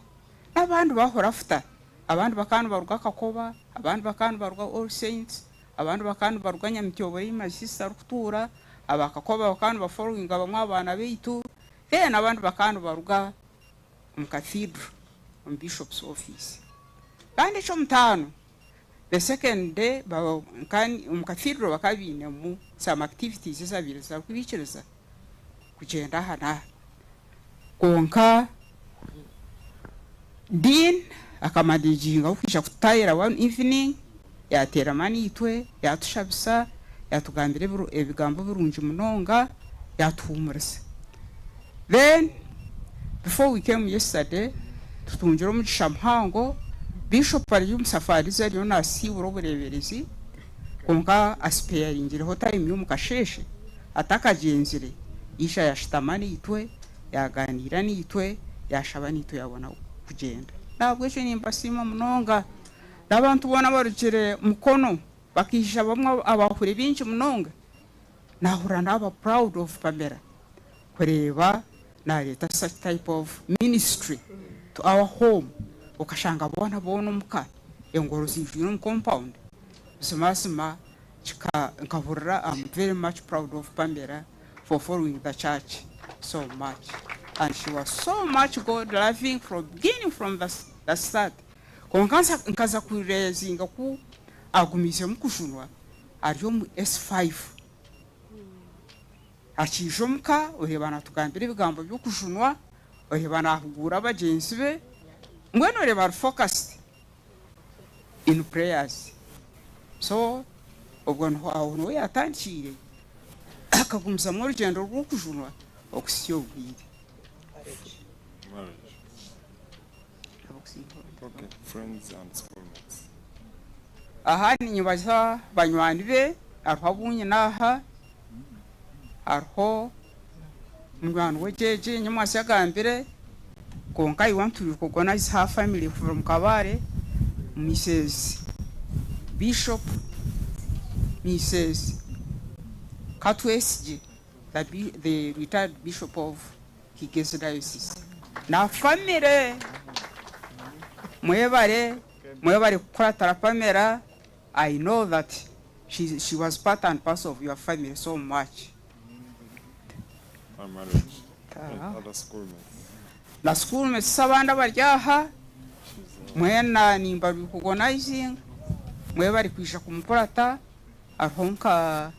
n'abandi baahora afuta, abandi bakaba nibaruga Kakoba, abandi bakaba nibaruga All Saints, Abandi bakaba nibaruga Nyamityobora ei my sister arikutuura, aba Kakoba bakaba nibafollowinga bamwe aha baana baitu, then abandi bakaba nibaruga omu Cathedral omu Bishop's office. Kandi eky'omutaano, the second day omu Cathedral bakaba bainemu some activities ezabaire zitarikubaikiriza kugyenda aha n'aha. Kwonka Dean akamanagingaho kwija kututaahira one evening, yaateerama naitwe, yaatushabisa, yaatugambira ebigambo birungi munonga, yaatuhuumuriza. Then before we came yesterday, tutungire omugisha muhango, Bishop ari omu safaari ze ariyo naasiibura obureeberezi, kwonka asipeyaringireho time y'omu kasheeshe atakagyenzire, yaija yaashutama naitwe, yaagaaniira naitwe, yaashaba naitwe yaabona kugyenda. N'ahabw'ekyo nimbasiima munonga. N'abantu boona abarugire Mukono bakaija bamwe abaahuriire bingi munonga, naahurira naaba proud of Pamela kureeba naareeta such type of ministry to our home, okashanga boona boona omuka engoro ziijwire omu compound. Buzimazima kika nkahurira am very much proud of Pamela for following the church so much and she was so much God loving from beginning from the, the start. Kwonka nkaza kurezinga ku agumiizemu kujunwa ari omu S5 akiija omuka oreeba natugambira ebigambo by'okujunwa oreeba nahuguura abagyenzi be mbwenu oreeba ari focused in prayers so obwo niho aho niho yatandikiire akagumizamu orugyendo rw'okujunwa okuhitsya obwire. Marriage. Okay, friends and schoolmates. Aha ninyebaza banywani be hariho abu nyine aha hariho munywani we Gyegye Nyamwasa agambire kwonka I want to recognize her family from Kabale Mrs Bishop Mrs Katwesigye the, the retired bishop of Kigezi Diocese na family mwebare mwebare kukuratira Pamela I know that she, she was part and parcel of your family so much. My marriage. And other schoolmates. Na schoolmates abandi abari aha mwena nimba recognizinga mwebare kwija kumukurata hariho nka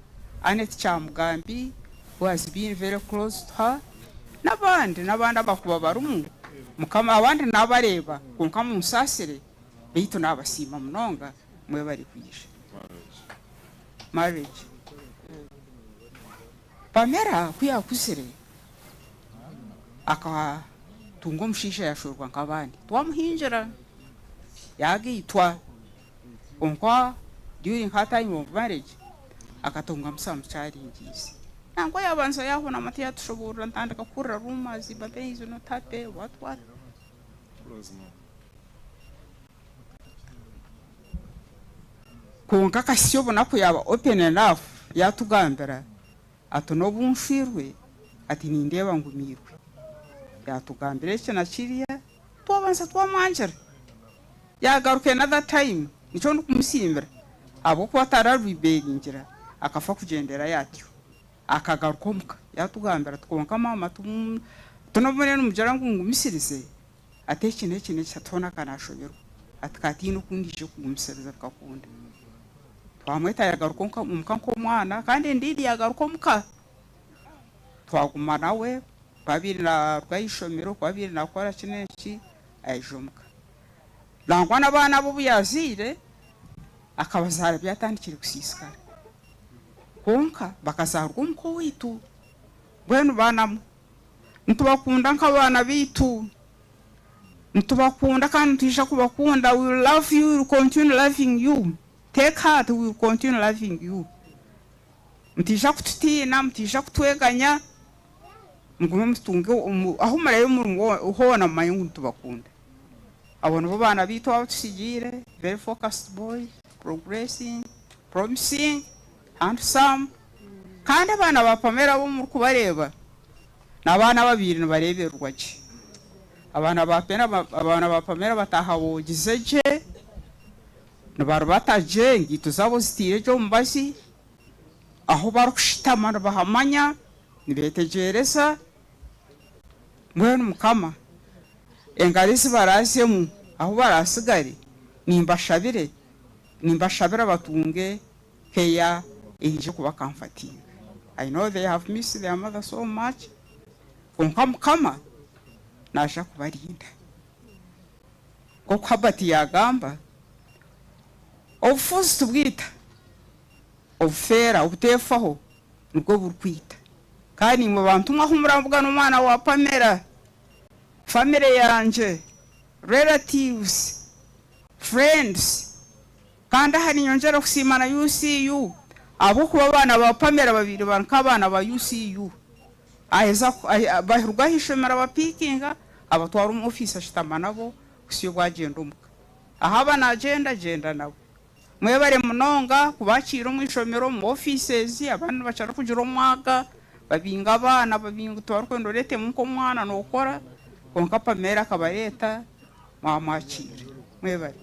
Annette Kyamugambi who has been very close to her n'abandi n'abandi abakuba barimu mukama abandi nabareeba kwonka munsaasire beitu nabasiima munonga mwebare kwija. Marriage. Pamela ku yakuzire akatunga omushaija yashwerwa nk'abandi twamuhingira yagaitwa kwonka during her time of marriage akatungamu some challenges nangwa yabanza yahunama tiyatushoboorora ntandika kuhurira rumours babe is not happy what what. Close mom. Kwonka akahitsya obunaku yaaba open enough yaatugambira ati n'obu nfiirwe ati nindeeba ngumiirwe. Yaatugambira eki na kiriya twabanza twamwangira. Yaagaruka another time nikyo ndikumusiimira ahabw'okuba tararwibeeringira akafa kugyenderayo atyo. Akagaruka omuka yaatugambira ati kwonka maama tinobumwe nimugira ngu ngumisirize ati eki n'eki n'eki ati hoona ka naashoberwa ati ka tihaine oku ndiija kugumisiriza bikakunda. Twamweta yaagaruka omuka nk'omwana kandi indeed yaagaruka omuka. Twaguma nawe ku abaire naaruga aha ishomero, ku abaire naakora ki n'eki aija omuka. Nangwa n'abaana be obu yaazaire akabazaara byatandikire kusiisikara. Kwonka bakazaarwa omuka owaitu. Mbwenu baana mwe, nitubakunda nk'abaana baitu. Nitubakunda kandi nitwija kubakunda. We will love you, we will continue loving you. Take heart, we will continue loving you. Mutaija kututiina, mutaija kutweganya, mugume mutunge ahu muraabe muri hoona mumanye ngu nitubakunda. Abo nibo baana baitu abu tutsigiire, very focused boys, progressing, promising, handsome. Kandi abaana ba Pamela abu murikubareeba, n'abaana ababaire nibareebererwa gye. Abaana ba Pamela bataaha boogize gye. Nibarubata gye, engaito zaabo zitaire gye omubazi, ahu barikushutama nibahamanya, nibeetegyereza. Mbwenu Mukama, engaro ezi baraazemu, ahu baraatsigare, nimbashabire, nimbashabira batunge care eije kubakamfatinga. I know they have missed their mother so much, kwonka Mukama naija kubarinda. Nk'oku Herbert yaagamba, obufuuzi tibwita, obufeera, obuteefaho nibwo burikwita. Kandi naimwe bantu mwe ahu murabugana omwana wa Pamela, famire yangye, relatives, friends, Kandi aha ninyongyera kusiima na UCU ahabw'okuba abaana ba Pamela babaire bari nk'abaana ba UCU. Aheza baruga aha ishomero abapiikinga abatwara omu ofiisi ashutama nabo kuhitsya obu agyenda omuka. Ahaaba naagyenda agyenda nabo. Mwebare munonga kubakiira omu ishomero, omu ofiises, abandi nibakira kugira omwaga babinga abaana babinga tibarikwenda oreetemu nk'omwana nookora kwonka Pamela akabareeta mwamwakiira. Mwebare.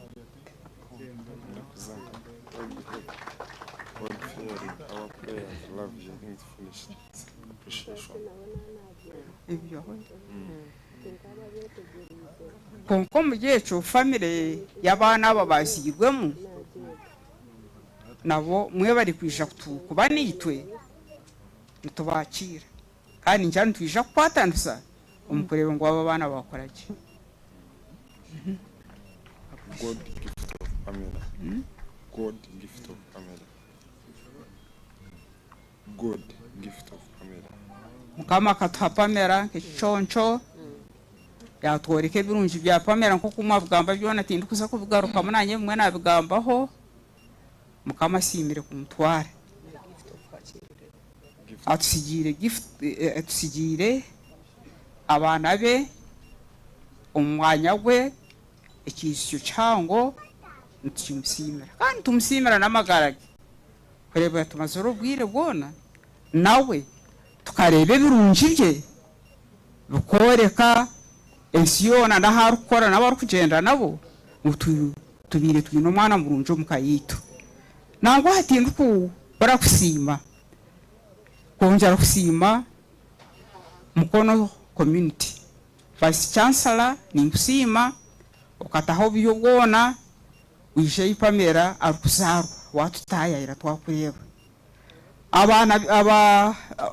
Kwonka omuri ekyo famire y'abaana aba abazairwemu nabo mwebare kwija kuba naitwe nitubakiira kandi ningira nitwija kukwatanisa omu kureeba ngu abo abaana baakora gye. God gift of Pamela. God gift of Pamela. God gift of Pamela. Mukama akatuha Pamela nk'ekiconco, yaatworeka ebirungi bya Pamela nk'oku mwabigamba byona tindikuza kubigarukamu naanye ebimwe naabigambaho. Mukama asiimire kumutwara. Atutsigiire gift, atutsigiire abaana be omu mwanya gwe, ekiijutsyo kihango nitukimusiimira. Kandi nitumusiimira n'amagara ge kureeba tumazire obwire bwona nawe tukareeba ebirungi bye bikworeka ensi yoona n'ahu arikukora n'abu arikugyenda nabo ngu tubaire twine omwana murungi omu ka yaitu. Nangwa hati ndikubura kusiima, kwongyera kusiima Mukono Community. Vice Chancellor ninkusiima okataho oburyo bwona waija ei Pamela arikuzaarwa watutaayayira twakureeba. Abaana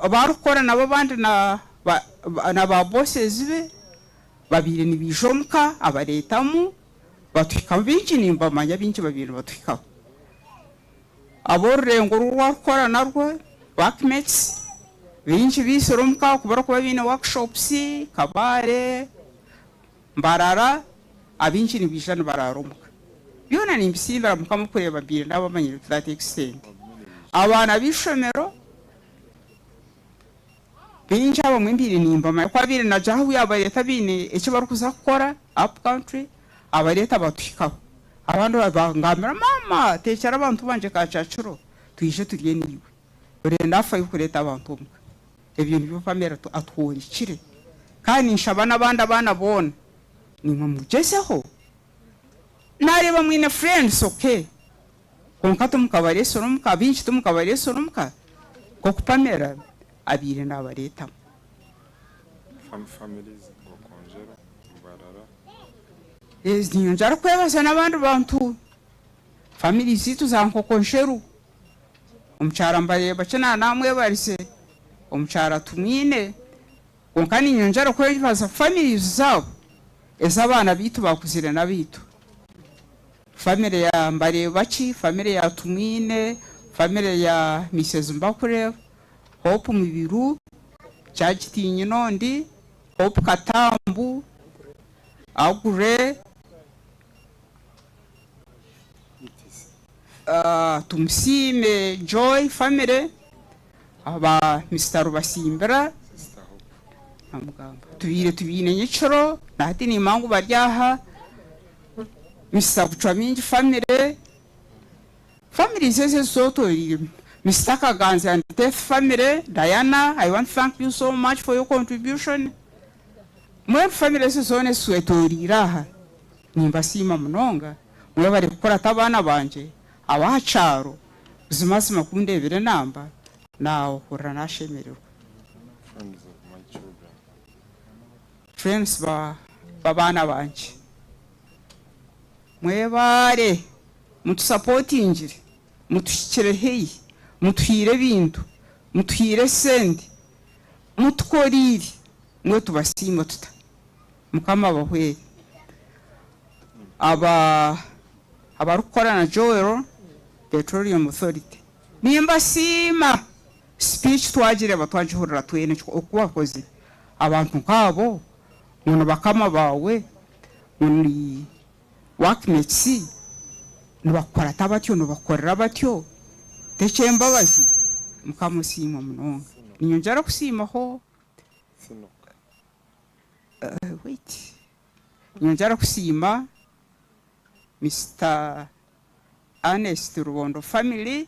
abu arikukora nabo abandi na ba bosses be babaire nibaija omuka abareetamu batuhikaho baingi nimbamanya baingi babaire nibatuhikaho. Ab'orurengo oru arikukora narwo, workmates, baingi baizire omuka ku barikuba baine workshops, Kabale, Mbarara, abaingi nibaija nibaraara omuka. Byona nimbisiimira Mukama okureeba mbaire naabamanyire to that extent. Abaana b'eishomero baingi abamwe mbaire nimbamanya ku abaire naagira ahu yaabareeta baine eki barikuza kukora up country, abareeta batuhikaho. Abandi bangambira, Maama, teekyera abantu bangye ka kyakiro, twije turye naiwe. Orenda afayo kureeta abantu omuka. Ebyo nibyo Pamela atworekire. Kandi ninshaba n'abandi abaana boona, naimwe mugyezeho. Naareeba mwine friends okay, kwonka timukabareetsire omuka, baingi timukabareetsire omuka nk'oku Pamela abaire naabareetamu. Families, Nkokonjero, Mbarara. Niinyongyera kwebaza n'abandi bantu, family zaitu za Nkokonjeru, omukyara Mbareebakye naaba naamwebarize, omukyara Tumwine, kwonka niinyongyera kwebaza families zaabo ez'abaana baitu baakuzire n'abaitu. Family ya Mbareebaki, family ya Tumwine, family ya Mises Mbakureeba, Hope Mubiru, Kyagitinyina ondi, Hope Katambu, Agure, Tumusiime Joy family, aba Mister Rubasimbira, tubaire tubaine nyekiro nahati nimanya ngu bari aha, Mister Bucwamingi family, families ezo ezitwetoreire, Mister Kaganzi and Teth family, Diana I want to thank you so much for your contribution. Mbwenu famire ezi zoona ezitwetoreire aha nimbasiima munonga. Mwebare kukurata abaana bangye ab'aha kyaro, buzimazima ku ndeebire enamba, naahurira naashemererwa. Friends b'abaana bangye, mwebaare mutusapotingire, mutuhikire haihi, mutuhaire ebintu, mutuhaire esente, mutukoreire, mbwenu tubasiime tuta? Mukama abahwere. Aba abarikukora na Joel Petroleum Authority nimbasiima. Speech twagireeba twagihurira twena oku bakozire. Abantu nkaabo ngu ni bakama baawe ngu ni workmates nibakukurata batyo nibakukorera batyo tekyembabazi? Mukama osiimwe munonga. Niinyongyera kusiimaho Wait. Niinyongyera kusiima Mister Ernest Rubondo family,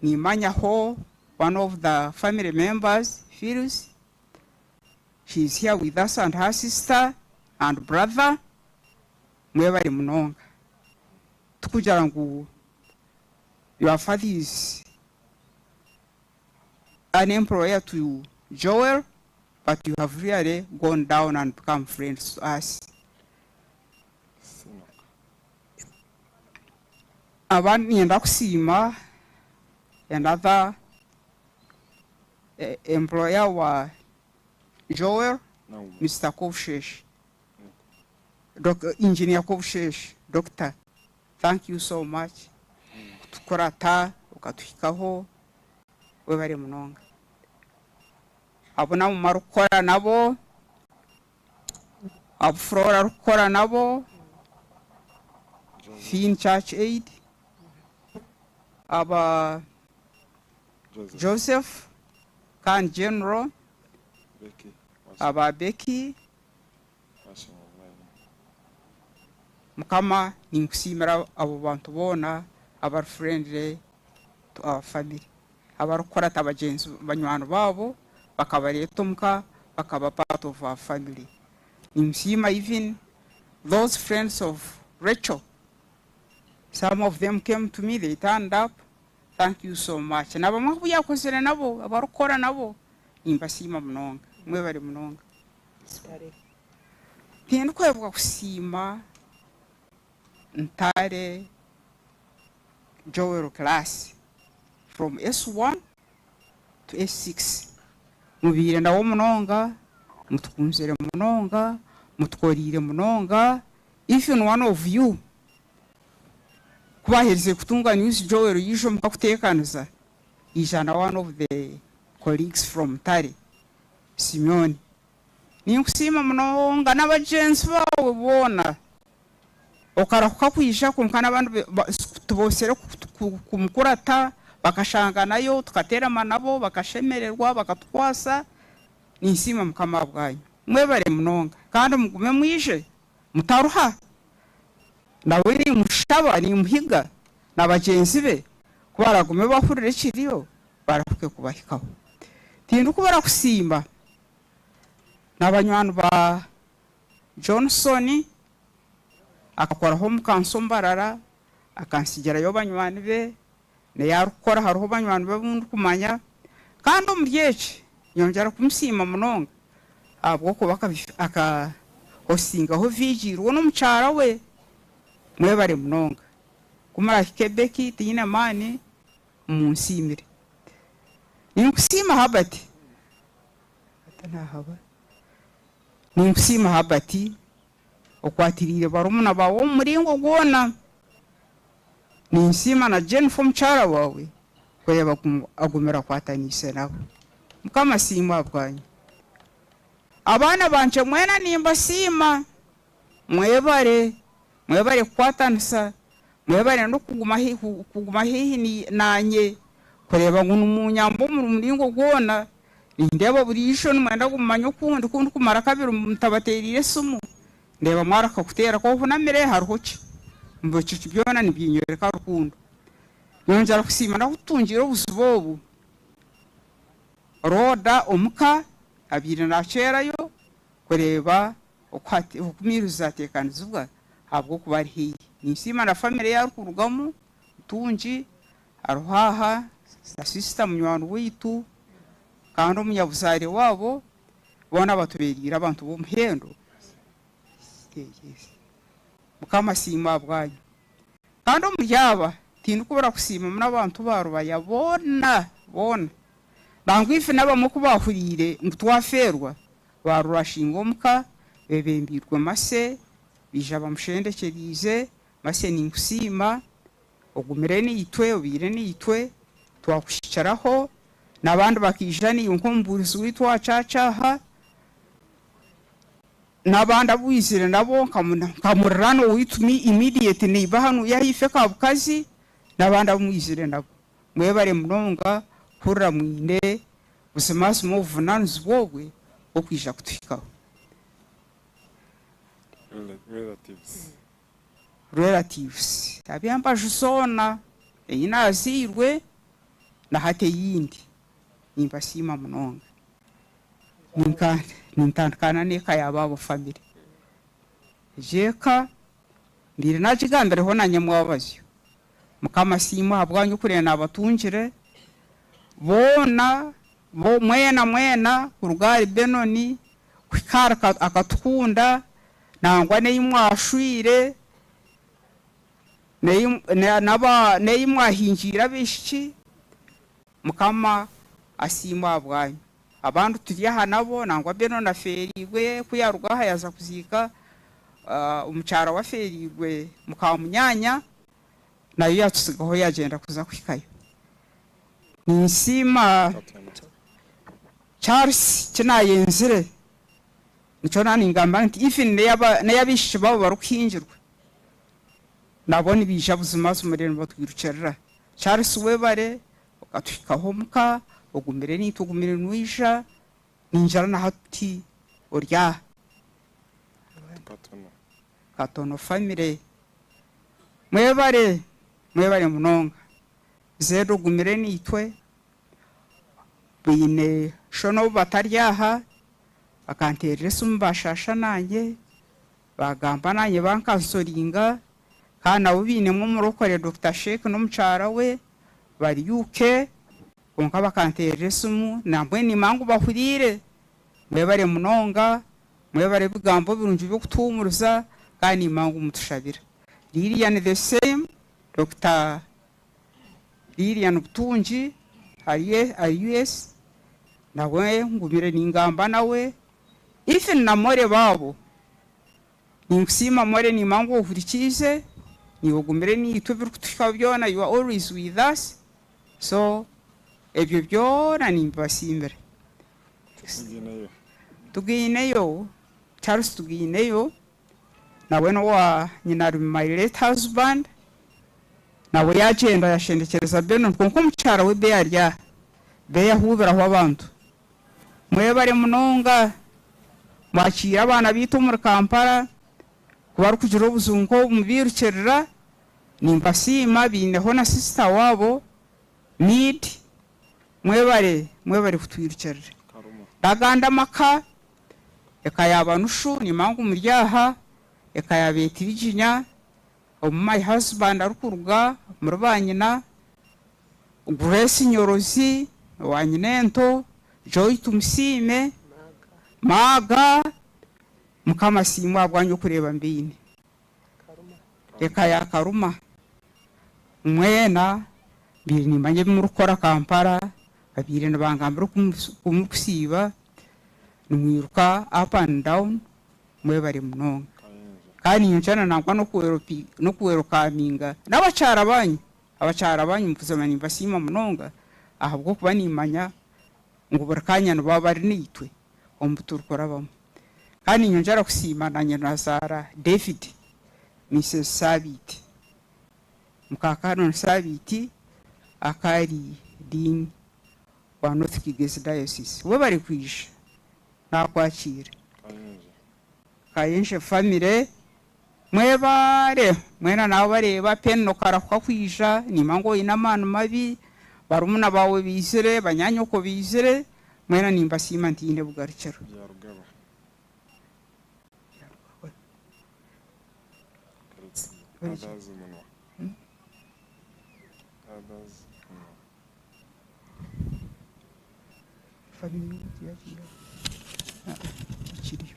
niimanyaho one of the family members, Phyllis, she is here with us and her sister and brother, mwebare munonga. Tikugira ngu your father is an employer to Joel, but you have really gone down and become friends to us. Abandi niinyenda kusiima another employer wa Joel, Mister Kovshesh, Doc, Engineer Kovshesh, Doctor, thank you so much kutukurata okatuhikaho webare munonga. Abo nabo mumara kukora nabo, abu Flora arikukora nabo, Finn Church Aid, aba Joseph kandi General, aba Becky, Mukama ninkusiimira abo bantu boona abari friendly to our family, abarikukurata bagyenzi banywani baabo bakabareeta omuka bakaba part of our family. Ninsiima even those friends of Rachel. Some of them came to me, they turned up. Thank you so much. Na bamwe abu yakozire nabo, abarikukora nabo, nimbasiima munonga. Mwebare munonga. Tindikwebwa kusiima Ntare Joel class from S1 to S6. Mubiire nawe munonga, mutukunzire munonga, mutukoriire munonga. Even one of you ku baaherize kutunga news Joel yaija omuka kuteekaniza, yaija na one of the colleagues from Ntare, Simeon. Ninkusiima munonga n'abagyenzi baawe boona. Okarahuka kwija kwonka n'abandi tuboosire kumukurata bakashanganayo tukateerama nabo bakashemererwa bakatukwasa. Ninsiima Mukama ahabwanyu. Mwebare munonga kandi mugume mwije mutaruha. Nawe nimushaba nimuhiga na bagyenzi be ku baragume bahurire ekiriyo barahuke kubahikaho. Tindikubura kusiima na banywani ba Johnson, akakoraho omu kanso Mbarara, akansigirayo banywani be, n'ei arikukora hariho banywani be abu ndikumanya. Kandi omuri eki nyongyera kumusiima munonga ahabw'okuba akahosingaho vigil we n'omukyara we. Mwebare munonga. Ku murahike Becky tinyine maani, munsiimire. Ninkusiima Herbert. Ninkusiima Herbert okwatiriire barumuna baawe omu muringo gwona. Ninsiima na Jennifer omukyara waawe kureeba ngu agumire akwataniise nabo. Mukama asiimwe ahabwanyu. Abaana bangye mwena nimbasiima. Mwebare, mwebare kukwatanisa, mwebare n'okuguma kuguma haihi naanye kureeba ngu nimunyamba omu muringo gwona. Nindeeba buriijo nimwenda ngu mumanye oku ndi, ku ndikumara kabiri ntabateereire esimu, ndeeba mwareka kuteera ku ohunamire hariho ki? Ebyo byona nibinyoreka rukundo. Nyongyera kusiima n'ahu tutungiire obuzibu obu, Rhoda omuka abaire naakyerayo kureeba oku miiruzi zaateekanizibwa ahabw'okuba ari haihi. Ninsiima na famire ei arikurugamu, Mutungi ariho aha na siisita munywani waitu kandi omunyabuzaare waabo, boona batubeereire abantu b'omuhendo. Mukama asiimwe ahabwanyu. Kandi omuri aba tindikubura kusiimamu n'abantu ba Rubaya boona boona. Nangwa ife n'abamwe ku baahuriire ngu twafeerwa, baarurashinga omuka beebembeirwe Mase, baija bamushendekyereize, Mase ninkusiima, ogumire naitwe, obaire naitwe, twakuhikiraho, n'abandi bakaija naiwe nk'omubuurizi waitu owa church aha. N'abandi abu waizire nabo nka muriraanwa waitu immediate neighbour hanuya ahaifo Kabukazi n'abandi abu mwizire nabo. Mwebare munonga kuhurira mwine buzimazima obuvunanizibwa obwe bw'okwija kutuhikaho. Relatives ab'embaju zoona ei naazairwe na hati ei ndi nimbasiima munonga. Nintandikana n'eka ya baabo family. Egyo eka mbaire nagigambireho nanye mwabazyo. Mukama asiimwe ahabwanyu okureba nabatungire boona mwena mwena kuruga ahari Benoni kuhika ahari Akatukunda nangwa n'ei mwashwire n'ei mwahingiire abaishiki Mukama asiimwe ahabwanyu. Abandi turi aha nabo, nangwa Benon afeereirwe, ku yaaruga aha yaaza kuziika omukyara we afeereirwe muka munyaanya, nayo yaatutsigaho yaagyenda kuza kuhikayo. Ninsiima Charles eki naayenzire, nikyo naaningamba nti even n'ey'abaishiki baabo barikuhingirwa, nabo nibaija buzimazima reero nibatwirukirira. Charles webare okatuhikaho omuka ogumire naitwe ogumire noija ningira na hati ori aha. Katono family mwebare mwebare munonga Zed ogumire naitwe baine sho nobu batari aha bakanterera esimu bashasha nanye bagamba nanye bankansoringa Kandi nabo bainemu omurokore Dokita Sheik n'omukyara we bari UK kwonka bakanteerera esimu nambwenu nimanya ngu bahuriire. Mwebare munonga, mwebare ebigambo birungi by'okutuhuumuriza kandi nimanya ngu mutushabira. Lilian the same, Dokita Lilian Butungi ari US nawe ngumire ningamba nawe even na Molly baabo. Ninkusiima Molly nimanya ngu ohurikiize, niiwe ogumire naitwe ebirikutuhikaho byona you are always with us so ebyo byona nimbibasiimira. Tugaineyo, Charles Tugaineyo nawe n'owa nyinarumi my late husband nawe yagyenda yashendekyereza Benon kwonka omukyara we Bea ari aha, Bea ahuubiraho abantu. Mwebare munonga mwakiire abaana baitu omuri Kampala ku barikugira obuzibu nk'obu mubairukirira. Nimbasiima baineho na sisita waabo Mid. Mwebare mwebare kutwirukirira. N'agandi amaka eka ya Banushu nimanya ngu muri aha, eka ya Betiriginya omu my husband arikuruga omuri banyina. Grace Nyorozi owa Nyinento, Joy Tumusiime, Maaga, Mukama asiimwe ahabwanyu okureeba mbaine. Eka ya Karuma mwena mbaire nimanya ebi murikukora Kampala, babaire nibangambira oku murikusiiba nimwiruka up and down, mwebare munonga. Kandi nyonkya nangwa n'okuwerokaminga n'abakyara banyu. Abakyara banyu buzima nimbasiima munonga ahabw'okuba nimmanya ngu buri kaanya nibaba bari naitwe omu bi turikurabamu. Kandi niinyongyera kusiima na nyinazaara David, Mises Saabiiti, muka Canon Saabiiti aka ari Dean wa North Kigezi Diocese. Webare kwija, naakwakiira. Kayenje family. Mwebare mwena nabareeba Penno karahuka kwija nimanya ngu oyine amaani mabi, barumuna baawe baizire, banyanyoko baizire, mwena nimbasiima ntiine bugarukiro. Others Munwa. Others Munwa. Family yagiye ikiriyo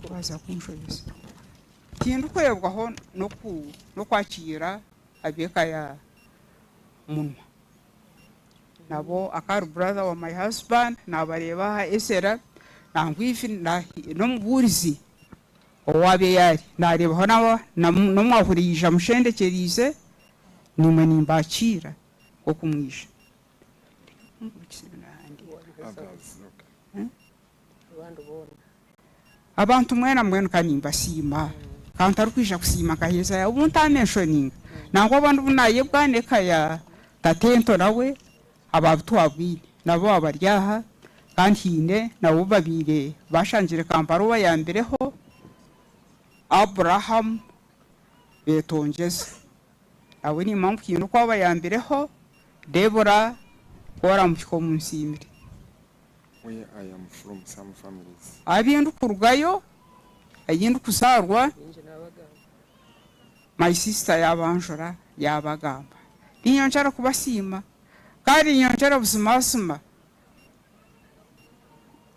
waza kunshobeza tindikurebwaho n'okwakiira ab'eka ya Munwa nabo akari brother wa my husband nabareeba aha esera nangwa even n'omubuurizi owaabe yaari nareebaho n'omwahuri yaija amushendekyeriize nimwe nimbakiira okumwija. Others, okay. Abantu mwena mwenu ka nimbasiima ka ntarikwija kusiima nkaheza obu ntamentioninga nangwa abandi obu nayebwa n'eka ya tatento nawe aba twabwine nabo baba bari aha kandi hiine nabo babiire bashangire Kampala obayambireho Abraham Betongyeze nawe nimba hiine oku abayambireho Debora oramuhika omunsiimire. Where I am from, some families. Ahi ndikurugayo ahi ndikuzaarwa my sister yabanjura yabagamba ninyongyera kubasiima kandi ninyongyera buzimazima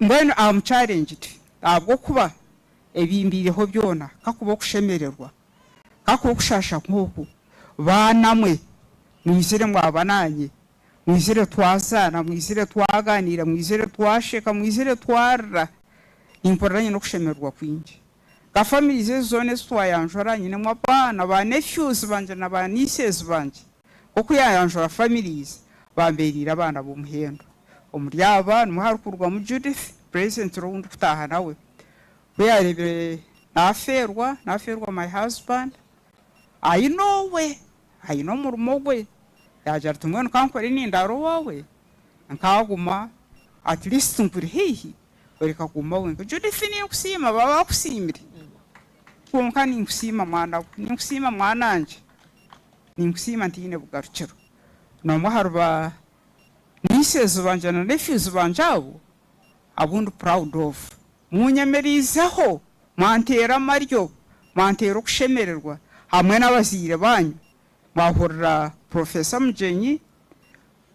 mbwenu am challenged ahabw'okuba ebimbiireho byona kakuba okushemererwa kakuba okushasha nk'oku baanamwe mwizire mwaba nanye mwizire twazaana mwizire twaganiira mwizire twasheka mwizire twarira nimpurira nyine okushemererwa kwingi nka families ezi zoona ezi twayanjura nyinemu abaana ba nephews bangye na ba nieces bangye nk'oku yayanjura families bambeeriire abaana b'omuhendo omuri aba nimwo harikurugamu Judith president ou ndikutaaha nawe ku yareebire nafeerwa nafeerwa my husband aine owe aine omurimo gwe yagira ati mbwenu kankore nindaara owaawe nkaguma at least nkuri haihi oreka kuguma wenka. Judith ninkusiima baba bakusiimire kwonka ninkusiima mwana we ninkusiima mwanangye ninkusiima ntiine bugarukiro n'omwe ahari ba nieces bangye na nephews bangye abo abu ndi proud of munyemeriizeho mwanteera amaryo mwanteera okushemererwa hamwe n'abazaire banyu mwahurira Professor Mugyenyi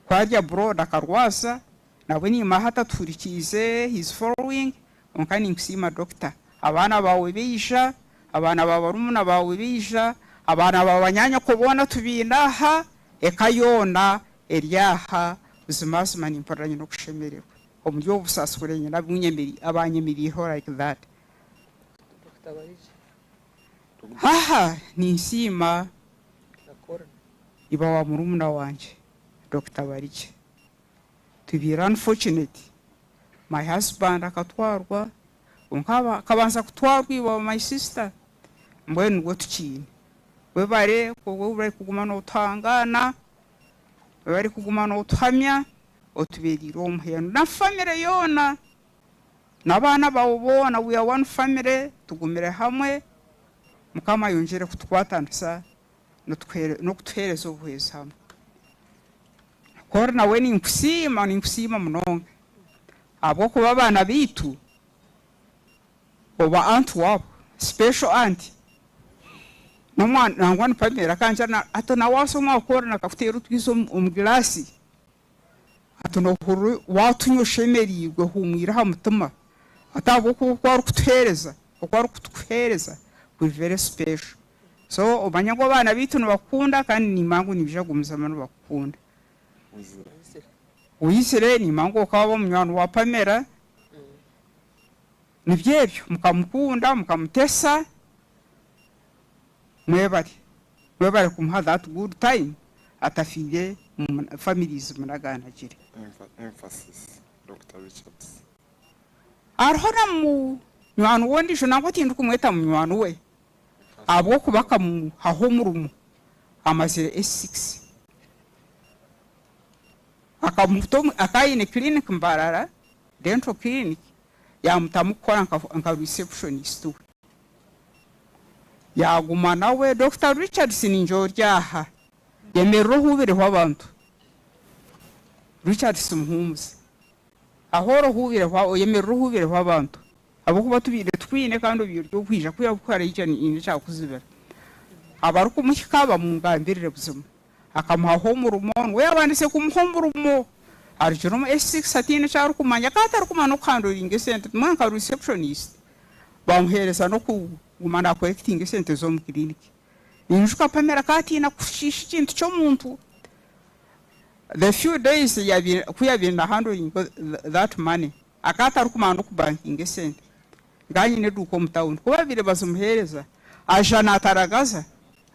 ku ari abroad akarwaza nabwe niimaha atatuhurikiize he is following kwonka ninkusiima doctor abaana baawe baija abaana ba barumuna baawe baija abaana ba banyaanyoko boona tubaine aha eka yoona eri aha buzimazima nimpurira nyine okushemererwa omuri obu busaasi kureba nyine abanyemeriireho like that. Haha ninsiima iba wa murumuna wangye Dokita Barigye. Tubiire unfortunate my husband akatwarwa kwonka akabanza kutwarwa iba wa my sister mbwenu nibwo tukiine. Webare webare kuguma notuhangaana, webare kuguma notuhamya otubeeriire omuhendo na family yoona n'abaana baawe boona we are one family tugumire hamwe Mukama ayongyere kutukwatanisa n'okutuheereza obuhwezi hamwe. Kori nawe ninkusiima ninkusiima munonga ahabw'okuba abaana baitu oba aunt waabo special aunt n'omwana nangwa ni Pamela akangira ati nawe waasa omwa Kori akakuteera otwizi omu gilaasi ati nohurira watunywa oshemeriirwe ohuumwire aha mutima ati ahabw'okuba oku arikutuheereza oku arikutukuheereza kuri very special so omanye ngu abaana baitu nibakukunda kandi nimanya ngu nibaija kugumizamu nibakukunda. Oizire nimanya ngu okaba munywani wa Pamela nibyo ebyo mukamukunda mukamutesa mwebare mwebare kumuha that good time atafiire mu families munaganagire. Emphasis, Dr. Richards. Hariho na munywani we ondiijo nangwa tindikumweta munywani we ahabw'okuba akamuhaho omurimo amazire S6 akamuta akaba aine clinic Mbarara dental clinic yamutamu kukora nka receptionist we yaguma nawe Dr. Richards ninje ori aha yemerera ohubireho abantu Richards Muhumuza aho ori ohubireho oyemerera ohubireho abantu ahabw'okuba tubiire Titukwiine kandi obaire ori ow'okwija kwihaho ku haraija haine ekyakuzibira. Abarikumuhika bamungambirire buzima. Akamuhaho omurimo, niwe yaabandize kumuha omurimo. Arugire omu S6 ataine eki arikumanya kandi atarikumanya n'okuhandoringa esente, mbwenu nka receptionist bamuheereza n'okuguma naakorekitinga esente z'omu kiriniki. Ninyijuka Pamela akaba atiina kushiisha ekintu ky'omuntu. The few days ku yaabaire naahandoringa that money, akaba atarikumanya n'okubankinga esente. Nkaba nyine eduuka omu tawuni, ku baabaire bazimuheereza, aija naataragaza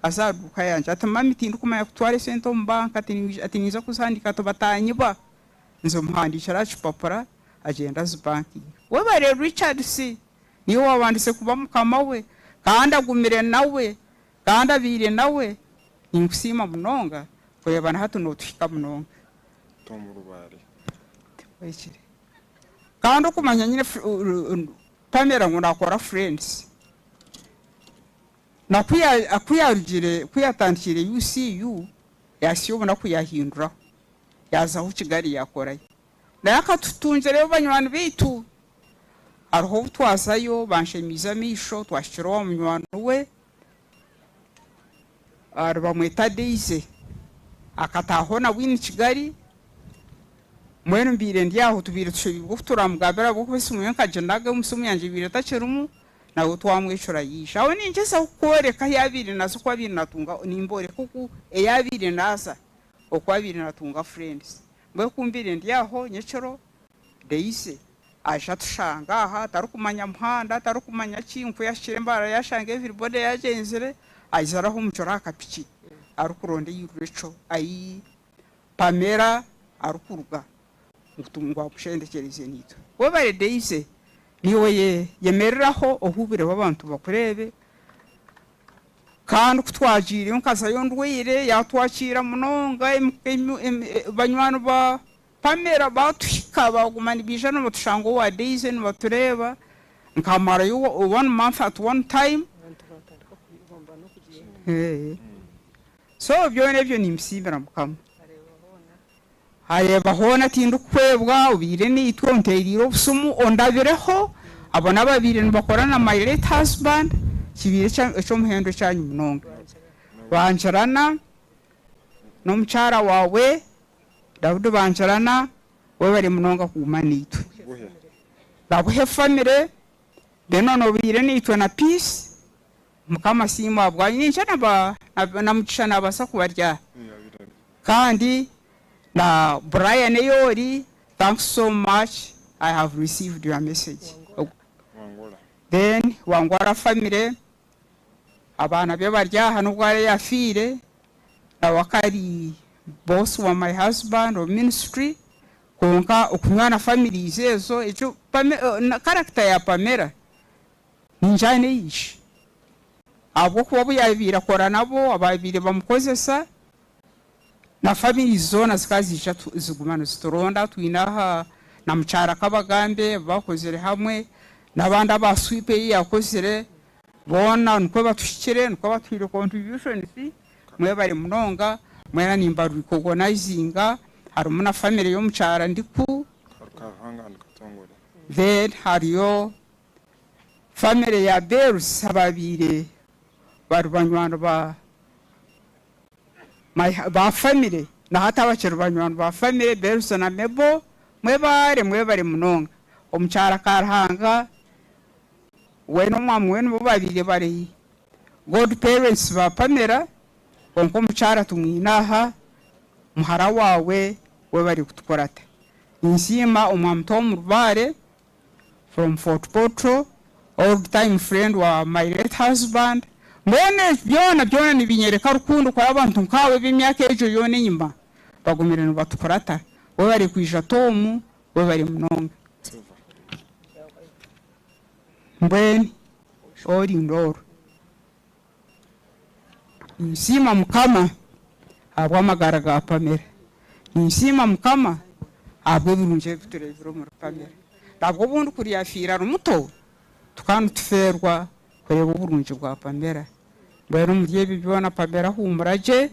aza aha duuka yangye ati, Mummy tindikumanya kutwara esente omu banka, ati ninza kuzihandiika ati bataanyiba. Nzimuhandiikira aha kipapura agyenda azibankinga. Webare Richards, niiwe waabandize kuba mukama we kandi agumire nawe kandi abaire nawe. Ninkusiima munonga kureeba na hati nootuhika munonga. Tom Rubare. Ohikire. Kandi okumanya nyine Pamela ngu nakora friends na kuyarugire kuyatandikire UCU yahitsya obunaku yahinduraho yazaho Kigali yakorayo naye akatutungireyo banywani beitu hariho obutwazayo banshemiize amaisho twahikire owa munywani we Nibamweta Daisy akataaha na Winnie Kigali mbwenu mbaire ndi aho tubaire tushobeirwe oku turamugambire ahabw'okuba esimu ye nkaginaga omu simu yangye ebaire etakirimu nawe twamwecura yaija. Aho ningyezaho kukworeka ahu yaabaire naaza oku abaire naatunga nimboreka oku ei abaire naaza oku abaire naatunga friends. Mbwenu ku mbaire ndi aho nyekiro Daisy aija atushanga aha tarikumanya muhanda tarikumanya ki nku yahikire Mbarara yashanga everybody yagyenzire aija araha omucura aha kapiki arikuronda ei Rachel ahi Pamela arikuruga ngu amushendekyereze naitwe. Webare Daisy niiwe yemereraho ohubireho abantu bakureebe Kandi ku twagiireyo nkazayo ndwaire, yaatwakiira munonga, banywani ba Pamela baatuhika baaguma nibaija nibatushanga owa Daisy nibatureeba, nkamarayo one month at one time. So byona ebyo nimbisiimira Mukama. Areeba hoona tindikukwebwa, obaire naitwe, onteereire obusimu, ondabireho, abo n'ababaire nibakora na my late husband, kibaire eky'omuhendo ekyanyu munonga. Bangirana n'omukyara waawe Daudi Bangirana, webare munonga kuguma naitwe. Babuhe family, then obaire naitwe na Peace, Mukama asiimwe ahabwanyu. Niinyija na Mugisha naabaasa kuba ari aha. Kandi na Brian ei ori, thanks so much, I have received your message. Then Wangwara family, abaana be bari aha n'obu araabe yaafiire, nawe akaba ari boss wa my husband omu ministry, kwonka okunywana families ezo, ekyo character ya Pamela Ninjana eishe, ahabw'okuba abu yaabaire akora nabo, abaabaire bamukozesa, na families zoona zikaba ziija ziguma nizituronda. Twine aha na mukyara Kabagambe abu baakozire hamwe, n'abandi aba sweep ei yaakozire, boona nikwo batuhikire, nikwo batuhaire contributions. Mwebare munonga, mwena nimba recognizinga, harimu na family y'omukyara Ndiku, then hariyo Famire ya Bells ababaire bari banywani ba my ba famire na hati abakiri banywani ba famire Bells na Mebo mwebare mwebare munonga. Omukyara Karuhanga we n'omwami we nibo babaire bari god parents ba Pamela kwonka omukyara tumwine aha muhara wawe webare kutukurata. Ninsiima omwami Tom Rubare from Fort Portal, old time friend wa my late husband, mbwenu ebi byona byona nibinyereka rukundo ku abantu nkaabo eb'emyaka egyo yoona enyima bagumire nibatukurata. Webare kwija Tom, webare munonga. Mbwenu orinda oru. Ninsiima Mukama ahabw'amagara ga Pamela. Ninsiima Mukama ahabw'ebirungi ebi tureebire omuri Pamela. Nabwo obundi kuri yaafiire ari muto, tukaba nitufeerwa kureeba oburungi bwa Pamela. Mbwenu omuri ebyo byona Pamela huumura gye,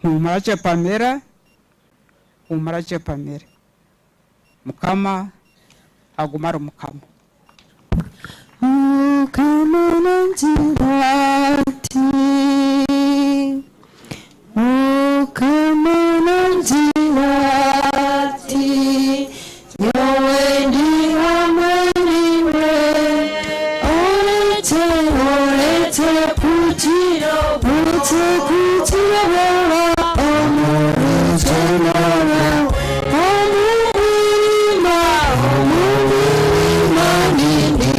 huumura gye Pamela, huumura gye Pamela. Mukama. Aguma ari Mukama. Mukama nangira ati, Mukama nangira ati, nyowe ndi hamwe niwe, orete, orete kugira, orete kugira, omujenora, omurima, omurima nini,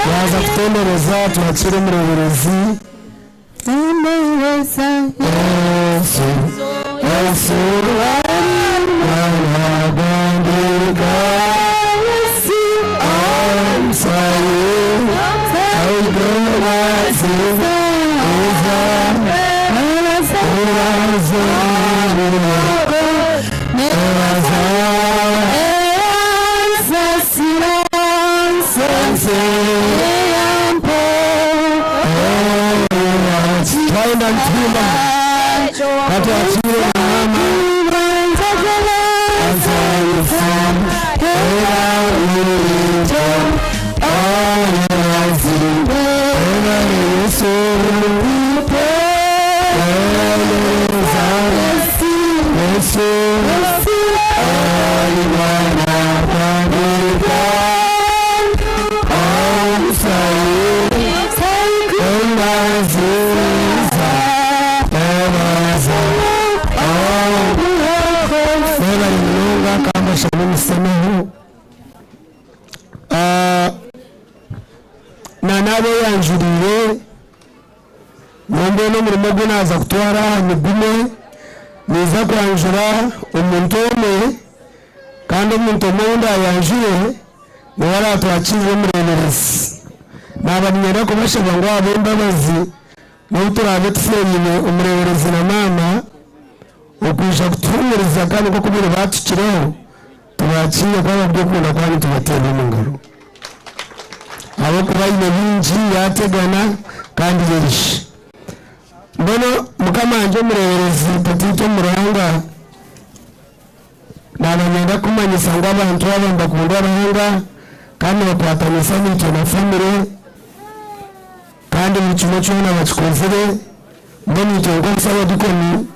Twaza kutendereza twakire omureberezi. Yesu, Yesu, mwana gw'endiga, omusayi, aigerazi, iza, iraza, Twaenda ntumba katwakire mama Mwebale munonga kandi ashame omusameho. Nanaaba oyanjuriire nyowe n'omurimo ogu naaza kutwara aha nigume niiza kwanjura omuntu omwe kandi omuntu omwe ou ndayanjure niwe araatwakirire omureeberezi. Naaba niinyenda kubashaba ngu ahabw'embabazi n'obu turaabe tufeereine omureeberezi na maama okwija kutuhuumuriza kandi nk'oku baire baatukireho tubakiire ku ahabw'okukunda kwanyu tubateerere omu ngaro. Ahabw'okuba aine bingi yaategana kandi yaija. Mbwenu mukama wangye omureeberezi tataitwe omu Ruhanga, naaba niinyenda kukumanyisa ngu abantu aba nibakunda Ruhanga kandi nibakwatanisa naitwe na famire kandi buri kimwe kyona bakikozire. Mbwenu itwe nk'omusabadikoni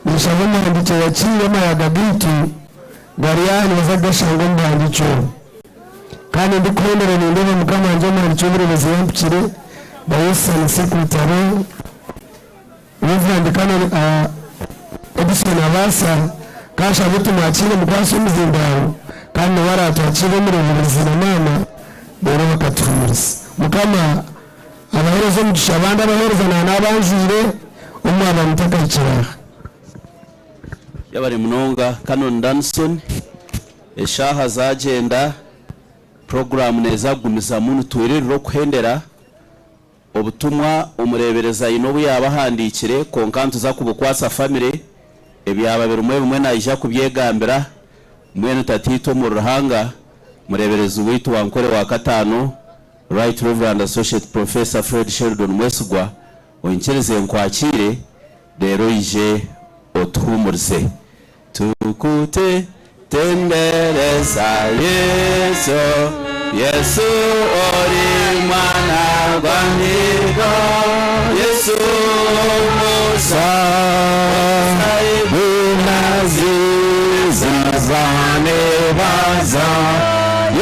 ninshaba omuhandiiki owakiire amayaga gaitu gari aha nibaza kugashanga omu buhandiiki obu. Kandi ndikuhendera nindeeba mukama wangye omuhandiiki w'obureebezi yampikire Diocesan Secretary Rev. Canon Edison Abaasa kashabe tumwakiire mukwase omuzindaaro kandi niwe aratwakiire omureeberezi na maama reero bakatuhumuriza. Mukama abaheereze omugisha abandi abaheereza na n'abanjwire omu mwaba mutakahikire aha. Yebare munonga Canon Danson. Eshaaha zagyenda, puroguraamu neeza kugumizamu nitwiririra okuhendera. Obutumwa omureeberezi aine obu yaaba ahandiikire kwonka nituza kubukwatsa famire. Ebyaba birimu ebimwe naija kubyegambira. Mbwenu Tataitwe omuri Ruhanga, Mureeberezi waitu wa Nkore wa kataano, Right Reverend Associate Professor Fred Sheldon Mwesigwa, oinyikirize nkwakiire reero oije otuhuumurize. Tukute tendereza Yesu, Yesu ori mwana gwa Ndiga, Yesu omusa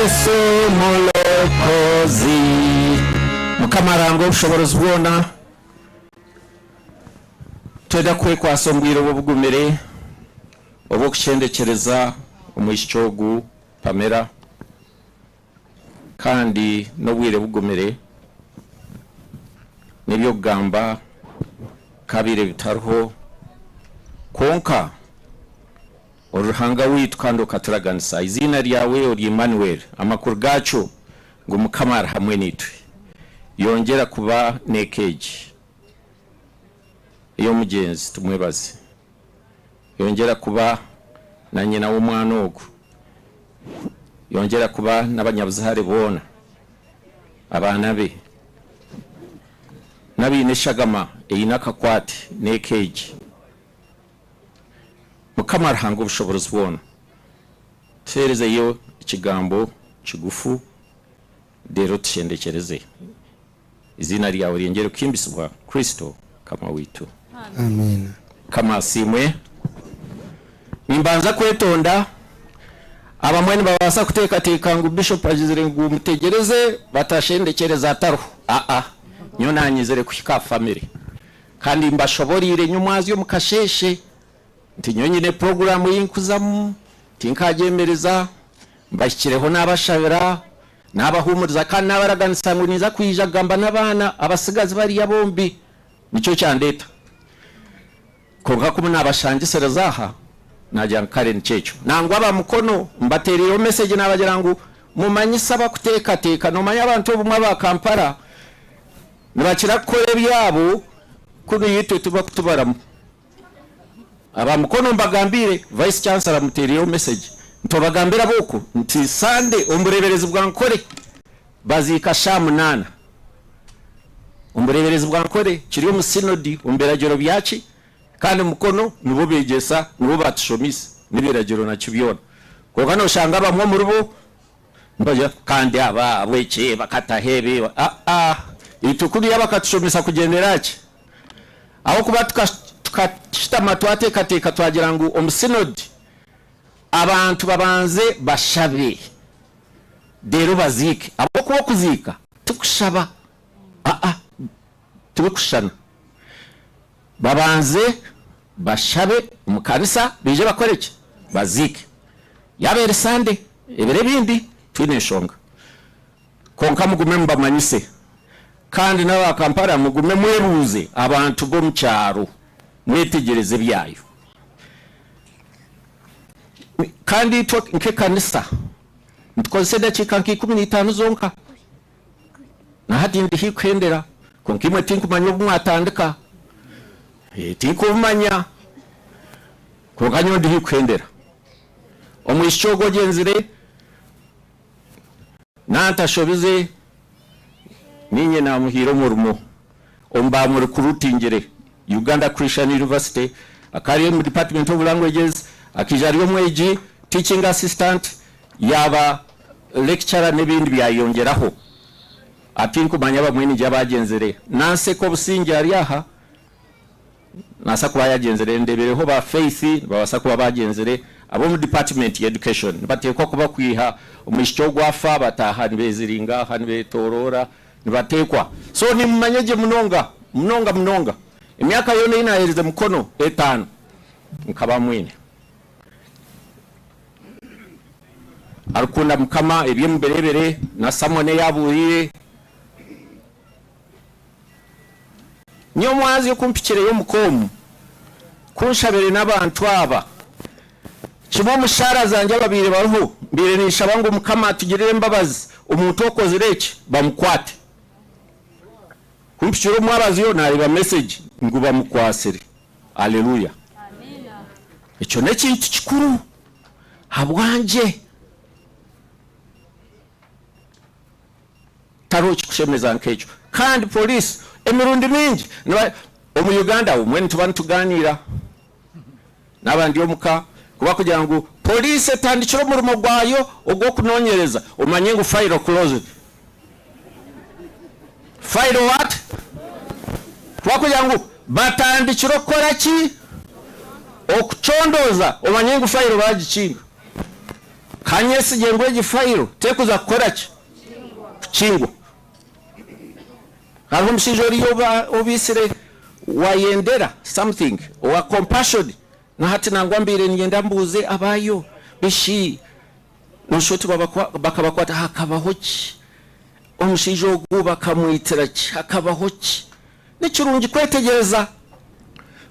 Yesu mulokozi. Mukama Ruhanga ow'obushoboorozi bwona, Twenda kukwekwatsa omu bwire obu obugumire obw'okukyendekyereza omwishiki ogu Pamela, kandi n'obwire bugumire n'eby'okugamba kabaire bitariho, Kwonka ori Ruhanga waitu kandi okaturaganisa. Eiziina ryawe ori Emmanuel, amakuru gaakyo ngu Mukama ari hamwe naitwe. Yongyera kuba n'eka egi ey'omugyenzi, tumwebaze. Yongyera kuba na nyina w'omwana ogu. Yongyera kuba n'abanyabuzaare boona, abaana be, n'abaine eshagama eine akakwate n'eka egi. Mukama Ruhanga Obushoboorozi bwona, tuheerezeyo ekigambo kigufu, reero tushendekyereze. Eiziina ryawe ryongyere kuhimbisibwa, Kristo Mukama waitu. Amiina. Mukama asiimwe. Nimbanza kwetonda. Abamwe nibabaasa kuteekateeka ngu Bishop agizire ngu mutegyereze batashendekyereza atariho. Aa, nyowe naanyizire kuhika aha famire. Kandi mbashoboreire nyomwazyo omu kasheeshe nti nyowe nyine puroguraamu ei nkuzamu, tinkagyemereza, mbahikireho naabashabira, naabahuumuriza kandi naabaraganisa ngu ninza kwija kugamba n'abaana abatsigazi bariya bombi. Nikyo kyandeeta. Kwonka ku naabashangisiriza aha, naagira ngu kare nikyo ekyo. Nangwa aba Mukono mbateereireho mesegi naabagira ngu mumanyise abakuteekateeka. Noomanya abantu obumwe aba Kampala nibakira kukora ebyabo kunu itwe tibakutubaramu. Aba Mukono mbagambiire, Vice Chancellor muteereireho mesegi nti obagambire ab'oku nti Sunday omu bureeberezi bwa Nkore baziika shaaha munaana. Omu bureeberezi bwa Nkore kiri omu synod omu biragiro byaki kandi Mukono nibo beegyesa nibo batushomeise n'ebiragiro naki byona. Kwonka noshanga abamwe omuribo nibagira kandi aba ahabw'eki bakataho ebi aa itwe kuriya bakatushomesa kugyendera aha ki? Ahabw'okuba tukashutama twateekateeka twagira ngu omu synod abantu babanze bashabe reero baziike ahabw'okuba okuziika tikushaba aa tibikushushana. Babanze bashabe omu kanisa baije bakore ki? Baziike. Yaaba eri Sande, ebiro ebindi twine enshonga. Kwonka mugume mubamanyise. Kandi n'aba Kampala mugume mwebuuze abantu b'omu kyaro mwetegyereze ebyayo. Kandi itwe nk'ekanisa nitukozesa edakiika nka 15 zonka. Na hati ndi haihi kuhendera, kwonka imwe tinkumanya obu mwatandika. Tinkubimanya, kwonka nyowe ndi haihi kuhendera. Omwishiki ogwo ogyenzire Nantashobize, niinye naamuhaire omurimo omu baamurikurutingire Uganda Christian University. Akaba ari omu Department of Languages, akaija ari omwegi, teaching assistant, yaaba lecturer n'ebindi byayeyongyeraho. Tinkumanya abamwe niinye abagyenzire. Nanseka obusingye ari aha. Nabaasa kuba yagyenzire ndeebireho ba Faith nibabaasa kuba bagyenzire ab'omu department ya education nibateekwa kuba kwiha omwishiki ogu afa bataaha nibeziringa aha nibetoroora nibateekwa so nimumanya gye munonga munonga munonga emyaka yoona ei naaherize Mukono etaano nkaba mwine arikukunda Mukama ebye mubireebere na sermon ei abuuriire. Nyomwazyo ku mpikireyo omuka omu, ku nshabire n'abantu aba, kimwe omu shaara zangye ababaire bariho, mbaire ninshaba ngu Mukama atugirire embabazi, omuntu okozire eki bamukwate. Ku mpikire omu mwabazyo naareeba mesegi ngu bamukwatsire. Aleluya! Ekyo n'ekintu kikuru ahabwangye. Tariho kikushemeza nk'ekyo. Kandi police emirundi mingi niba omu Uganda obumwe nituba nituganiira naaba ndi omuka kuba kugira ngu police etandikire omurimo gwayo ogw'okunonyereza omanye ngu file closed. File what? Kuba kugira ngu batandikire okukora ki? Okucondooza omanye ngu file bagikinga. Kanyesigye ngu egi file tekuza kukora ki? Kukingwa. Hariho omushaija oriya obaitsire Wayendera something owa Compassion nahati nangwa mbaire niinyenda mbuuze abaayo bishi noshusha oti bakabakwata hakabaho ki? Omushaija ogu bakamwitira ki? Hakabaho ki? Nikirungi kwetegyereza.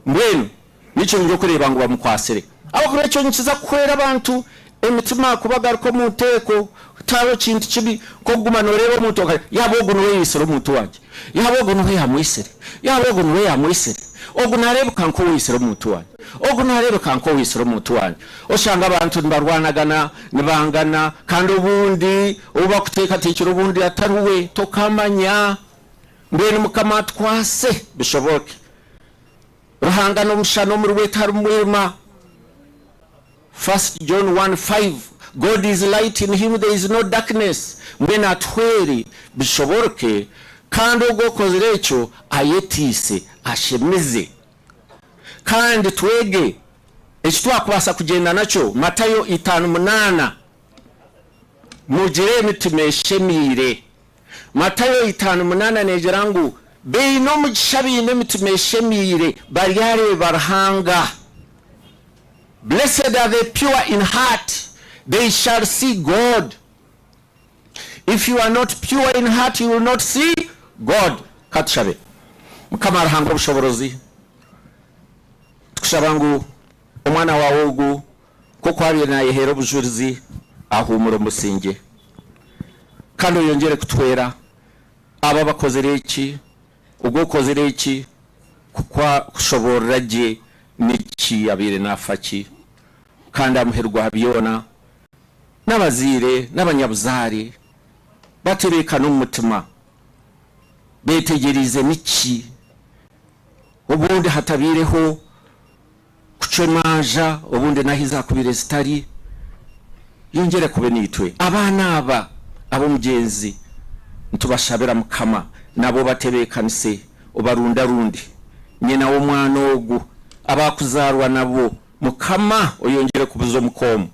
Mbwenu. Nikirungi okureeba ngu bamukwasire ahabw'okuba ekyo nikiza kuhwera abantu emitima kubagaruka omu nteeko. Tihariho kintu kibi nk'okuguma nooreeba omuntu okagira yaaba ogu niwe yaitsire omuntu wangye, yaaba ogu niwe yaamwitsire, yaaba ogu niwe yaamwitsire, ogu naareebeka nk'owaitsire omuntu wangye, ogu naareebeka nk'owaitsire omuntu wangye. Oshanga abantu nibarwanagana, nibangana kandi obundi ou bakuteekateekire obundi atari we, tokamanya. Mbwenu Mukama atukwase bishoboke. Ruhanga n'omushana omuri we tiharimu mwirima. First John 1:5 God is light in him there is no darkness mbwenu atuhwere bishoboroke kandi ogwo okozire ekyo ayetiise ashemize kandi twege eki twakubaasa kugyenda nakyo Matayo 5:8 Mugire emitima eshemiire Matayo 5:8 negira ngu baine omugisha abaine emitima eshemiire baryareeba Ruhanga. Blessed are the pure in heart, they shall see God. If you are not pure in heart, you will not see God. Katushabe. Mukama Ruhanga obushoborozi, tukushaba ngu omwana wawe ogu nk'oku abaire nayeheera obujurizi ahuumure omu busingye. Kandi oyongyere kutuhwera abo abakozire eki, Ogwo okozire eki kukwa kushoboorora gye n'eki abaire naafa ki, kandi aha muheru gwa byona, n'abazaire n'abanyabuzaare batebeekane omu mutima, beetegyereize niki obundi hatabaireho kucwa emanja obundi n'ahu zaakubaire zitari. Yongyera kube naitwe. Abaana aba ab'omugyenzi nitubashabira Mukama nabo obatebeekanise obarundarunde. Nyina w'omwana ogu abaakuzaarwa nabo Mukama oyongyere kubuza omuka omu.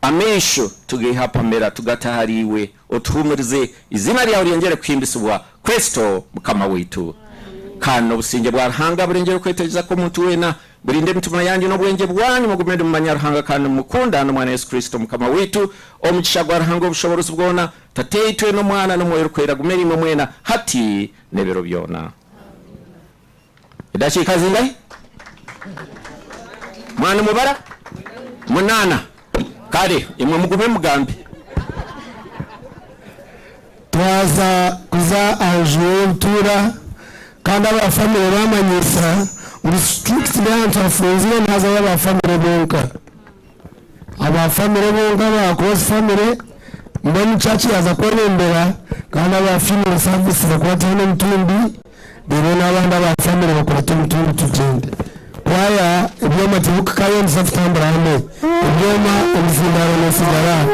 Amaisho tugaihe aha Pamela tugate ahari iwe otuhuumurize, eiziina ryawe ryongyere kuhimbisibwa, Kristo Mukama waitu. Kandi n'obusingye bwa Ruhanga burengyere okwetegyereza kw'omuntu weena, burinde emitima yanyu n'obwengye bwanyu, mugume nimumanya Ruhanga kandi nimumukunda, n'Omwana Yesu Kristo Mukama waitu. Omugisha gwa Ruhanga ow'obushoboorozi bwona, Tataitwe, n'Omwana, n'Omwoyo Orikwera gume naimwe mwena, hati n'ebiro byona. Edakiika zingahi? Mwana mubara? Munana. Kare imwe mugume mugambe. Twaza kuza aha nju y'obutuura kandi aba famire bamanyisa ngu strictly ahantu hafunzire nihazayo aba famire bonka. Aba famire bonka aba close famire mbwenu church yaaza kwebembera kandi aba funeral service bakwate hanu omutumbi reero n'abandi aba famire bakwate omutumbi tugyende. Kwaya ebyoma tibikukayo nituza kutambura hamwe ebyoma emizindaaro nesigara aha.